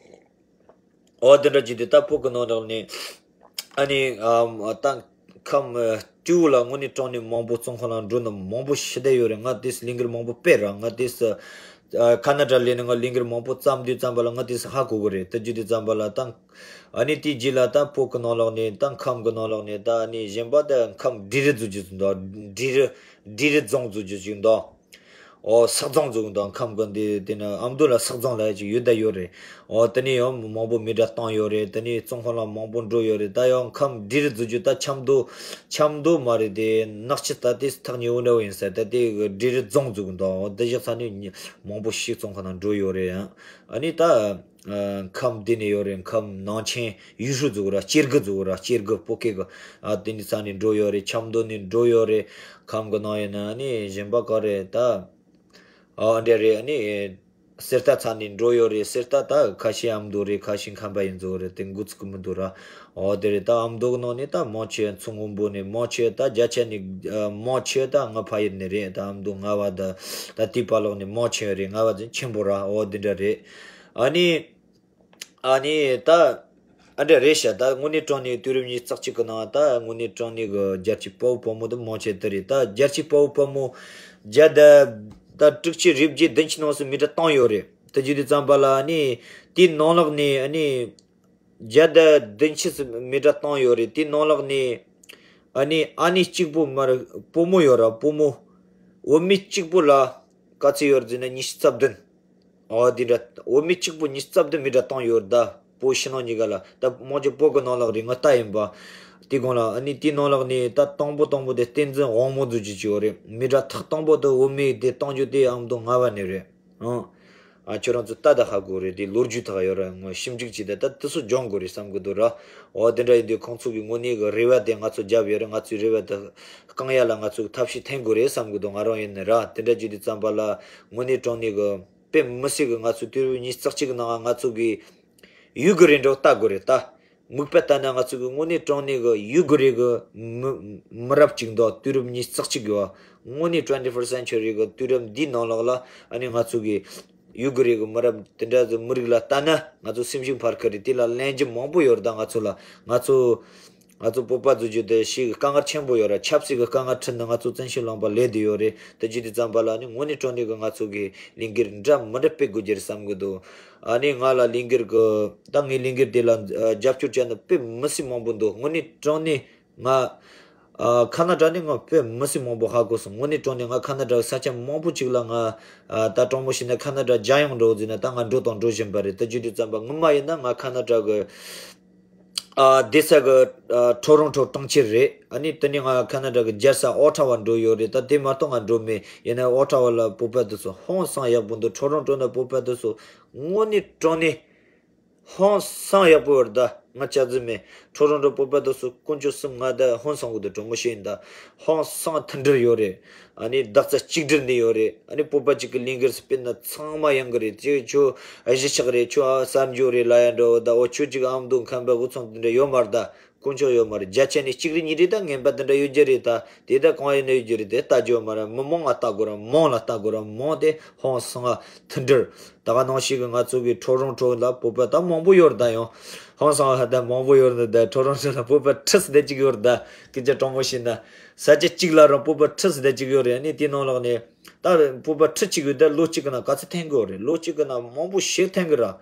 ཨོ་དེ་འདྲ་བྱས་ཏེ་ད་བོད་ཀྱི་ནང་ལོགས་ནས་ཨ་ནི་ཨ་ད་ཁམས་སྤྲེའུ་ལ་དངོས་གནས་དྲང་གནས་མང་པོ་བཙོན་ཁང་ལ་འགྲོ་ནི་མང་པོ་ཞེ་དྲག་ཡོད་རེད། ང་དེས་ལས་འགུལ་མང་པོ་སྤེལ་ར། ང་དེས་ཨ་ཁ་ན་ཌ་སླེབས་ནས་ང་ལས་འགུལ་མང་པོ་བརྩམས་དུས་ཙམ་པ་ལ་ང་དེས་ཧ་གོ་གི་རེད། དེ་བྱས་དུས་ཙམ་པ་ལ་ད་ཨ་ནི་དེའི་རྗེས་ལ་ད་བོད་ཀྱི་ནང་ལོགས་ནས་ད་ཁམས་ཀྱི་ནང་ལོགས་ནས་ད་ཨ་ནི་གཞན་པ་ད་ཁམས་འབྲི་རུ་རྫོང་བརྒྱུད་ཅིག་འདུག་འབྲི་རུ་འབྲི་རུ་རྫོང་བརྒྱུད་ཅིག་འདུག་ཨོ་སག་རྫོང་ཟེར་གི་འདུག་ཁམས་ཀྱི་འདི་དེ་ནི་ཨ་མདོ་ལ་སག་རྫོང་ལབ་ཡ་ཅིག་ཡོད་ད་ཡོད་རེད། ཨོ་དེ་ནས་ཡང་མང་པོ་མི་འདྲ་བཏང་ཡོད་རེད། དེ་ནས་བཙོན་ཁང་ལ་མང་པོ་འགྲོ་ཡོད་རེད། ད་ཡང་ཁམས་འབྲི་རུ་རྫོང་བརྒྱུད་ད་ཆབ་མདོ་ཆབ་མདོ་མ་རེད་དེ་ནག་ཆུ་ད་དེ་ཐག་ཉེ་བོ་འདྲ་བོ་ཡིན་ས། ད་དེ་འབྲི་རུ་རྫོང་ཟེར་གི་འདུག་ཨོ་དེ་བཞག་ས་ནས་མང་པོ་ཞིག་བཙོན་ཁང་ནང་འགྲོ་ཡོད་རེད། ཨ་ནི་ད། ཨ་ཁམས་འདི་ནས་ཡོད་རེད། ཁམས་ནང་ཆེན་ཡུལ་ཤུལ་ཟེར་གི་ར་སྐྱེ་རྒུ་ཟེར་གི་ར་སྐྱེ་རྒུ་བོད་སྐད་གི་ཨ་དེ་ནས་ས་ནས་འགྲོ་ཡོད་རེད། ཆབ་མདོ་ནས་འགྲོ་ཡོད་རེད། ཁམས་གི་ནང་ཡིན་ན་ཨ་ནི་གཞན་པ་ག་རེད་ད། ཨ་འདྲ་རེད། ཨ་ནི་གསེར་རྟ་ཚ་ནས་འགྲོ་ཡོད་རེད། གསེར་རྟ་ད་ཁ་ཤས་ཨ་མདོ་རེད། ཁ་ཤས་ཁམས་པ་ཡིན་ཟེར་གི་རེད། དེ་འགོ་ཚུགས་གི་མི་འདུག་ར། ཨོ་དེ་རེད། ད་ཨ་མདོ་གི་ནང་ནས་ད་མང་ཆེ་མཚོ་སྔོན་པོ་ནས་མང་ཆེ་ད་བརྒྱ་ཆ་ནས་ཨ་མང་ཆེ་ད་རྔ་ཕ་ཡུལ་ནས་རེད། ད་ཨ་མདོ་རྔ་བ་ད་ད་དེའི་བར་ལོགས་ནས་མང་ཆེ་རེད། རྔ་བ་ཅན་ཆེན་པོ་ར། ཨོ་དེ་འདྲ་རེད། ཨ་ནི། ཨ་ནི་ད། ཨ་འདྲ་རེད་ཤག་ད་དངོས་གནས་དྲང་གནས་དུས་རབས་ཉི་ཤུ་རྩ་གཅིག་གི་ནང་ད་དངོས་གནས་དྲང་གནས་གི་རྒྱལ་གཅེས་དཔའ་བོ་དཔའ་མོ་ད་མང་ཆེ་དེ་རེད། ད་རྒྱལ་གཅེས་དཔའ་བོ་དཔའ་མོ་བརྒྱ་ད་ད་དྲུག་ཅུ་རེ་བརྒྱད་བདུན་ཅུ་ནང་སུ་མི་གྲངས་བཏང་ཡོད་རེད། ད་བརྗོད་དུས་ཙམ་པ་ལ་ཨ་ནི་དེའི་ནང་ལོགས་ནས་ཨ་ནི་བརྒྱ་ད་བདུན་ཅུ་སུ་མི་གྲངས་བཏང་ཡོད་རེད། དེའི་ནང་ལོགས་ནས་ཨ་ནི་ཨ་ནེ་གཅིག་པོ་མ་རེད། བུ་མོ་ཡོད་ར་བུ་མོ། བུད་མེད་གཅིག་པོ་ལ་ག་ཚོད་ཡོད་རེད་ཟེར་ན་ཉི་ཤུ་རྩ་བདུན། ཨོ་དེ་འདྲ་བུད་མེད་གཅིག་པོ་ཉི་ཤུ་རྩ་བདུན་མི་གྲངས་བཏང་ཡོད་རེད། ད་བོད་ཕྱི་ནང་གཉིས་ཀ་ལ་ད་མང་ཆེ་བོད་གི་ནང་ལོགས་རེད། ང་ལྟ་ཡིན་པ། དེ་གོང་ལ་ཨ་ནི་དེའི་ནང་ལོགས་ནས་ད་དང་པོ་དང་པོ་དེ་བསྟན་འཛིན་དབང་མོ་ཟེར་རྒྱུ་ཅིག་ཡོད་རེད། མི་གྲངས་ཐག་དང་པོ་དེ་བུད་མེད་དེ་བཏང་རྒྱུ་དེ་ཨ་མདོ་རྔ་བ་ནས་རེད། ཨང་། ཨ་ཁྱོད་རང་ཚོ་ལྟ་ད་ཧ་གོ་རེད། དེ་ལོ་རྒྱུས་ཐག་ཡོད་ར། ངོ་ཞིབ་འཇུག་བྱས་ད་ད་དེ་ཚོ་སྦྱོང་དགོས་རེད་བསམ་གི་འདུག་ར། ཨོ་དེ་འདྲ་ཡིན་དུས་ཁོང་ཚོ་གི་དངོས་གནས་གི་རེ་བ་དེ་ང་ཚོ་རྒྱབ་ཡོད་རེད། ང་ཚོའི་རེ་བ་དེ་བསྐང་ཡ་ལ་ང་ཚོ་གི་ཐབས་ཤེས་འཐེན་དགོས་རེད་བསམ་གི་འདུག་ང་རང་ཡིན་ནི་ར། དེ་འདྲ་བྱེད་དུས་ཙམ་པ་ལ་དངོས་གནས་དྲང་གནས་གི་དཔེ་མི་སྲིད་གི་ང་ཚོ་དུས་རབས་ཉི་ཤུ་རྩ་གཅིག་གི་ནང་ང་ཚོ་གི་ཡུལ་གི་རེ་འགྲོ་ལྟ་དགོས་རེད་ད། མིག་དཔེ་ལྟ་ན་ང་ཚོ་གི་དངོས་གནས་དྲང་གནས་གི་ཡུལ་གི་རེ་གི་མི་མི་རབས་ཅིག་འདུག་དུས་རབས་ཉི་ཤུ་རྩ་གཅིག་གི་བ། དངོས་གནས་twenty first century གི་དུས་རབས་འདིའི་ནང་ལོགས་ལ་ཨ་ནི་ང་ཚོ་གི་ཡུལ་གི་རེ་གི་མི་རབས་དེ་འདྲ་ཚོ་མི་རིགས་ལ་ལྟ་ན་ང་ཚོ་སེམས་ཤུགས་འཕར་གི་རེད། དེ་ལ་ལན་རྒྱུ་མང་པོ་ཡོད་རེད། ད་ང་ཚོ་ལ་ང་ཚོ་ང་ཚོ་བོད་པ་ཚོ་རྒྱུད་དེ་ཞིག་དཀའ་ངལ་ཆེན་པོ་ཡོད་ར། ཆབ་སྲིད་ཀྱི་དཀའ་ངལ་འཕྲད་ནས་ང་ཚོ་བཙན་བྱོལ་ལུང་པ་སླེབས་བསྡད་ཡོད་རེད། དེ་བྱེད་དུས་ཙམ་པ་ལ་ནི་དངོས་གནས་དྲང་གནས་ཀྱི་ང་ཚོ་གི་ལས་འགུལ་འདྲ་མི་འདྲ་སྤེལ་དགོས་རྒྱུ་རེད་བསམ་གི་འདུག་ཨ་ནི་ང་ལ་ལས་འགུལ་གི་ད་ངའི་ལས་འགུལ་དེ་ལ་ཨ་རྒྱབ་སྐྱོར་བྱས་ནས་དཔེ་མི་སྲིད་མང་པོ་འདུག་དངོས་གནས་དྲང་གནས་ང་ཨ་ཁ་ན་ཌ་ནས་ང་དཔེ་མི་སྲིད་མང་པོ་ཧ་གོ་སོང་། དངོས་གནས་དྲང་གནས་ང་ཁ་ན་ཌ་གི་ས་ཆ་མང་པོ་ཅིག་ལ་ང་ཨ་ད་དྲང་མོ་བཤད་ན་ཁ་ན་ཌ་རྒྱལ་ཡོངས་འགྲོ་ཟེར་ན་ད་ང་འགྲོ་དང་འགྲོ་བཞིན་པ་རེད། ད་བྱེད་དུས་ཙམ་པ་ངོ་མ་ཡིན་ན་ང་ཁ་ན་ཌ་གི་ཨ་སྡོད་ས་གི་ཨ་ཊོ་རོན་ཊོ་གྲོང་ཁྱེར་རེད། ཨ་ནི་དེ་ནས་ང་ཁ་ན་ཌ་གི་རྒྱལ་ས་ཨོ་ཊ་ཝ་འགྲོ་ཡོད་རེད། ད་དེ་མ་གཏོགས་ང་འགྲོ་མེད། ཡིན་ན་ཨོ་ཊ་ཝ་ལ་བོད་པ་དེ་ཚོ་ཧང་སང་ཡག་པོ་འདུག་ཊོ་རོན་ཊོ་ན་བོད་པ་དེ་ཚོ་དངོས་གནས་དྲང་གནས་ཧང་སང་ཡག་པོ་ཡོད་རེད། ད་ ང་ཅག་ཙི་མེད། ཁྲོ་རོང་རོ་བོད་པ་དེ་ཚོ་དཀོན་མཆོག་གསུམ་ང་ད་ཧོན་སང་གི་དུ་གྲོགས་མོ་ཤེས་ཡིན་ད། ཧོན་སང་མཐུན་སྒྲིལ་ཡོད་རེད། ཨ་ནི་བདག་རྩ་གཅིག་སྒྲིལ་ནས་ཡོད་རེད། ཨ་ནི་བོད་པ་གཅིག་གི་ལས་འགུལ་སྤེལ་ན་ཚང་མ་ཡང་གི་རེད། ཅེས་ཁྱོད་གཞིས་ཆགས་རེད། ཁྱོད་ཨ་གསར་འབྱོར་རེད་ལ་ཡ་འགྲོ་ད། འོ་ཁྱོད་གཅིག་ཨ་མདོ་ཁམས་པ་དབུས་གཙང་དེ་འདྲ་ཡོད་མ་རེད་ད། དཀོན་མཆོག་ཡོད་མ་རེད། བརྒྱ་ཆ་ནས་གཅིག་རེ་གཉིས་རེ་ད་ངན་པ་དེ་འདྲ་ཡོད་རྒྱུ་རེད་ད། དེ་ད་གང་ཡིན་ན་ཡོད་རྒྱུ་རེད། དེ་ལྟ་རྒྱུ་ཡོད་མ་རེད། མི་མང་ལ་ལྟ་དགོས་ར། མང་ལ་ལྟ་དགོས་ར། མང་དེ་ཧོན་སང་ང་མཐུན་སྒྲིལ། ད་ག་ནང་བཞིན་གི་ང་ཚོ་གི་ཁྲོ་རོང་ཁྲོ་ལ་བོད་པ་ད་མང་པོ་ཡོད་རེད་ད། ཡང་ཧོན་སང་ང་ད་མང་པོ་ཡོད་རེད་ད། ཁྲོ་རོང་ཁྲོ་ལ་བོད་པ་ཁྲི་སི་ད་གཅིག་ཡོད་རེད་ད། སྐད་ཆ་དྲང་པོ་བཤད་ན་ས་ཆ་གཅིག་ལ་རང་བོད་པ་ཁྲི་སི་ད་གཅིག་ཡོད་རེད། ཨ་ནི་དེ་ནང་ལོགས་ནས་ད་བོད་པ་ཁྲི་གཅིག་ཡོད་ད། ལོ་གཅིག་གི་ནང་ག་ཚོད་འཐེན་གི་ཡོད་རེད། ལོ་གཅིག་གི་ནང་མང་པོ་ཞིག་འཐེན་གི་ར།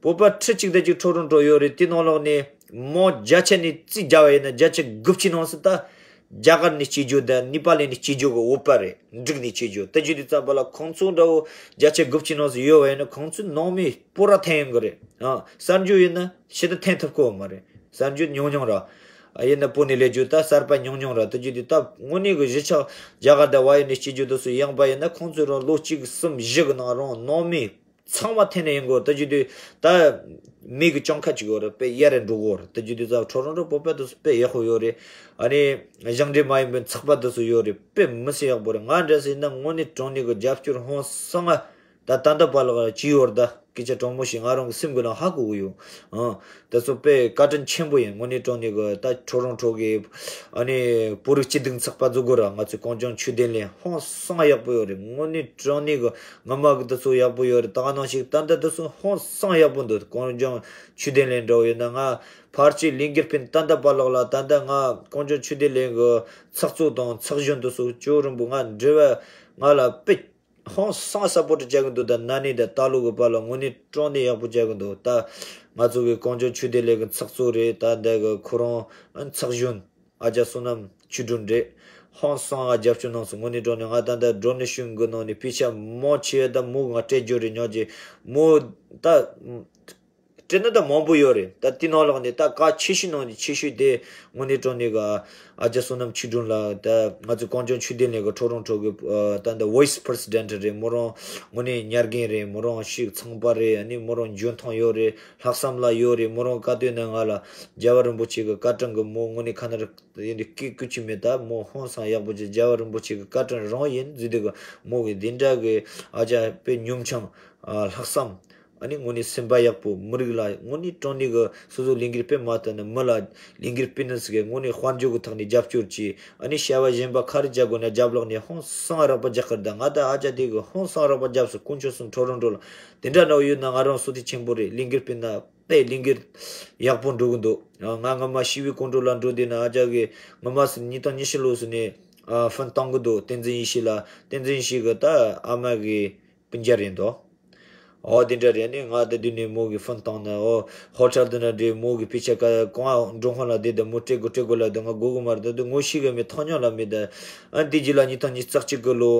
བོད་པ་ཁྲི་གཅིག་དེ་གཅིག་ཁྲོ་རོང་ཁྲོ་ཡོད་རེད། དེ་ནང་ལོགས་ནས་མོ་བརྒྱ་ཆ་ནས་རྩིས་རྒྱག་པ་ཡིན་ན་བརྒྱ་ཆ་དགུ་བཅུ་ནང་སུ་ད་རྒྱ་གར་ནས་སྐྱེས་རྒྱུ་དང་ནི་པ་ལི་ནས་སྐྱེས་རྒྱུ་གི་བོད་པ་རེད། འབྲུག་ནས་སྐྱེས་རྒྱུ་དེ་རྒྱུ་དེ་ཙམ་པ་ལ་ཁོང་ཚོ་འདྲ་བོ་བརྒྱ་ཆ་དགུ་བཅུ་ནང་སུ་ཡོད་པ་ཡིན་ན་ཁོང་ཚོ་ནང་མི་སྤོ་ར་འཐེན་ཡོང་གི་རེད། ཨ་གསར་འབྱོར་ཡིན་ན་ཕྱི་ད་འཐེན་ཐུབ་ཀི་ཡོད་མ་རེད། གསར་འབྱོར་ཉུང་ཉུང་ར། ཨ་ཡིན་ན་བོད་ནས་སླེབས་རྒྱུ་ད་གསར་པ་ཉུང་ཉུང་ར། དེ་རྒྱུ་དེ་ད་དངོས་གནས་གི་གཞིས་ཆགས་རྒྱ་གར་དང་བལ་ཡུལ་ནས་སྐྱེས་རྒྱུ་དེ་ཚོ་ཡོང་པ་ཡིན་ན་ཁོང་ཚོ་རང་ལོ་གཅིག་གསུམ་བཞི་གི་ནང་རང་ནང་མི་ཚང་མ་འཐེན་ནས་ཡོང་གི་ཡོད། དེ་རྒྱུ་དེ་ད་མི་གི་གྱོང་ཁ་ཅིག་ཡོད་རེད། དཔེ་གཡར་རེ་འགྲོ་གི་ཡོད་རེད། དེ་རྒྱུ་དེ་ད་ཁྲོ་རོང་རོ་བོད་པ་དེ་ཚོ་དཔེ་ཡག་པོ་ཡོད་རེད། ཨ་ནི་ཞིང་འབྲེལ་མ་ཡིན་པའི་ཚགས་པར་དེ་ཚོ་ཡོད་རེད། དཔེ་མི་སྲིད་ཡག་པོ་རེད། ང་འདྲ་སྲིད་ན་དངོས་གནས་དྲང་གནས་གི་རྒྱབ་སྐྱོར་ཧོན་སང་ང་ད་ད་ལྟ་བར་ལ་ཅི་ཡོད་རེད་ད། སྐད་ཆ་དྲང་མོ་ཞིག་ང་རང་གི་སེམས་གི་ནང་ཧ་གོ་གི་ཡོད། ཨང་། དེ་ཚོ་དཔེ་བཀའ་དྲིན་ཆེན་པོ་ཡིན། དངོས་གནས་དྲང་གནས་གི་ད་ཁྲོ་རོང་ཁྲོ་གི་ཨ་ནི་བོད་རིགས་སྤྱི་མཐུན་ཚོགས་པ་བཟོ་དགོས་ར། ང་ཚོའི་གངས་ལྗོངས་ཆོས་ལྡན་གླིང་ཧོན་སང་ཡག་པོ་ཡོད་རེད། དངོས་གནས་དྲང་གནས་གི་ངོ་མ་གི་དེ་ཚོ་ཡག་པོ་ཡོད་རེད། ད་ག་ནང་བཞིན་ད་ལྟ་དེ་ཚོ་ཧོན་སང་ཡག་པོ་འདུག་གངས་ལྗོངས་ཆོས་ལྡན་གླིང་འདྲ་བོ་ཡོད་ན་ང་ཕལ་ཆེར་ལས་འགུལ་སྤེལ་ད་ལྟ་བར་ལོག་ལ་ད་ལྟ་ང་གངས་ལྗོངས་ཆོས་ལྡན་གླིང་གི་ཚོགས་གཙོ་དང་ཚོགས་གཞོན་དེ་ཚོ་ཅོ་རིན་པོ་ང་འབྲེལ་བ་ང་ལ་དཔེ་ཧོན་སང་སཔོར་ཊི་རྒྱག་གི་འདུག་ད་ན་ནིང་དང་ད་ལོ་གི་བར་ལ་དངོས་གནས་དྲང་གནས་ཡག་པོ་རྒྱག་གི་འདུག་ད་ང་ཚོ་གི་གངས་ལྗོངས་ཆོས་ལྡན་གླིང་གི་ཚོགས་གཙོ་རེད། ད་འདི་གི་ཁོ་རང་ཚོགས་གཞོན་ཨ་ཅག་བསོད་ནམས་ཆོས་སྒྲོན་རེད། ཧོན་སང་ང་རྒྱབ་སྐྱོར་གནང་སོང་། དངོས་གནས་དྲང་གནས་ང་ད་ལྟ་ཌོ་ནེ་ཤན་གི་ནང་ནས་པེ་ཤ་མང་ཆེ་བ་ད་མོ་གི་ང་སྤྲད་རྒྱུ་རེད། ཉག་ཅིག་མོ་ད་སྤྲད་ན་ད་མང་པོ་ཡོད་རེད། ད་དེ་ནང་ལོགས་ནས་ད་གལ་ཆེ་ཤོས་ནང་ནས་ཆེ་ཤོས་དེ་དངོས་གནས་དྲང་གནས་གི་ཨ་ཅག་བསོད་ནམས་ཆོས་སྒྲོན་ལགས། ད་ང་ཚོ་གངས་ལྗོངས་ཆོས་ལྡན་གླིང་གི་ཁྲོ་རོང་ཁྲོ་གི་ཨ་ད་འདི་ཝའི་སི་པི་རེ་སི་ཌེན་ཊི་རེད། མོ་རང་དངོས་གནས་ཉར་རྒན་རེད། མོ་རང་ཤིག་ཚངས་པ་རེད། ཨ་ནི་མོ་རང་འཇོན་ཐང་ཡོད་རེད། ལྷག་བསམ་ལ་ཡོད་རེད། མོ་རང་ག་དུས་ནས་ང་ལ་རྒྱལ་བ་རིན་པོ་ཆེ་གི་བཀའ་དྲིན་གི་མོ་དངོས་གནས་ཁ་ནར་ཡིན་དུས་སྐད་སྐུལ་གྱི་མེད། ད་མོ་ཧོན་སང་ཡག་པོ་ཅིག་རྒྱལ་བ་རིན་པོ་ཆེ་གི་བཀའ་དྲིན་རང་ཡིན་ཟེར་དུས་གི་མོ་གི་འདི་འདྲ་གི་ཨ་ཅག་དཔེ་ཉམ་ཆུང་ཨ་ལྷག་བསམ། ཨ་ནི་དངོས་གནས་སེམས་པ་ཡག་པོ། མི་རིགས་ལ་དངོས་གནས་དྲང་གནས་གི་སོ་སོ་ལས་འགུལ་སྤེལ་མ་ཐུབ་ན་མི་ལ་ལས་འགུལ་སྤེལ་ནི་ཟིག་གི་དངོས་གནས་དཔལ་འབྱོར་གི་ཐོག་ནས་རྒྱབ་སྐྱོར་གྱིས། ཨ་ནི་བྱ་བ་གཞན་པ་ག་རེ་རྒྱག་དགོས་ན་རྒྱབ་ལོགས་ནས་ཧོན་སང་རག་པ་རྒྱག་གི་རེད། ད་ང་ད་ཨ་ཅག་དེ་གི་ཧོན་སང་རག་པ་རྒྱབ་སོང་། དཀོན་མཆོག་གསུམ་ཁྲོ་རོང་ཁྲོ་ལ་དེ་འདྲ་ནང་ཡོད་ན་ང་རང་སུ་དེ་ཆེན་པོ་རེད། ལས་འགུལ་སྤེལ་ན་དཔེ་ལས་འགུལ་ཡག་པོ་འགྲོ་གི་འདུག་ང་སྔ་མ་ཞི་བའི་སྐོར་འགྲོ་ལ་འགྲོ་དུས་ན་ཨ་ཅག་གི་སྔ་མ་སུ་ཉིས་སྟོང་ཉི་ཤུ་ལོ་སུ་ནས་ཨ་ཧྥོན་བཏང་གི་འདུག་བསྟན་འཛིན་ཡེ་ཤེས་ལ། བསྟན་འཛིན་ཡེ་ཤེས་གི་ད་ཨ་མ་གི་སྤུན་ཀྱག་རེད་འདུག་ཨོ་དེ་འདྲ་རེད། ནི་ང་ད་དུས་ནས་མོ་གི་ཧྥོན་བཏང་ན་ཨོ་ཧོ་ཊེལ་དེ་འདྲ་འདྲེ་མོ་གི་ཕི་ཆ་ཀ་གང་འགྲོ་ཧོན་ལ་དེ་ད་མོ་སྤྲད་དགོས་སྤྲད་དགོས་ལ་ད་ང་དགོས་གི་མ་རེད། ད་དུ་ངོ་ཤེས་གི་མེད། ཐང་ཉོ་ལ་མེད། ད་ཨ་དེ་རྗེས་ལ་ཉིས་སྟོང་ཉི་ཤུ་རྩ་གཅིག་གི་ལོ་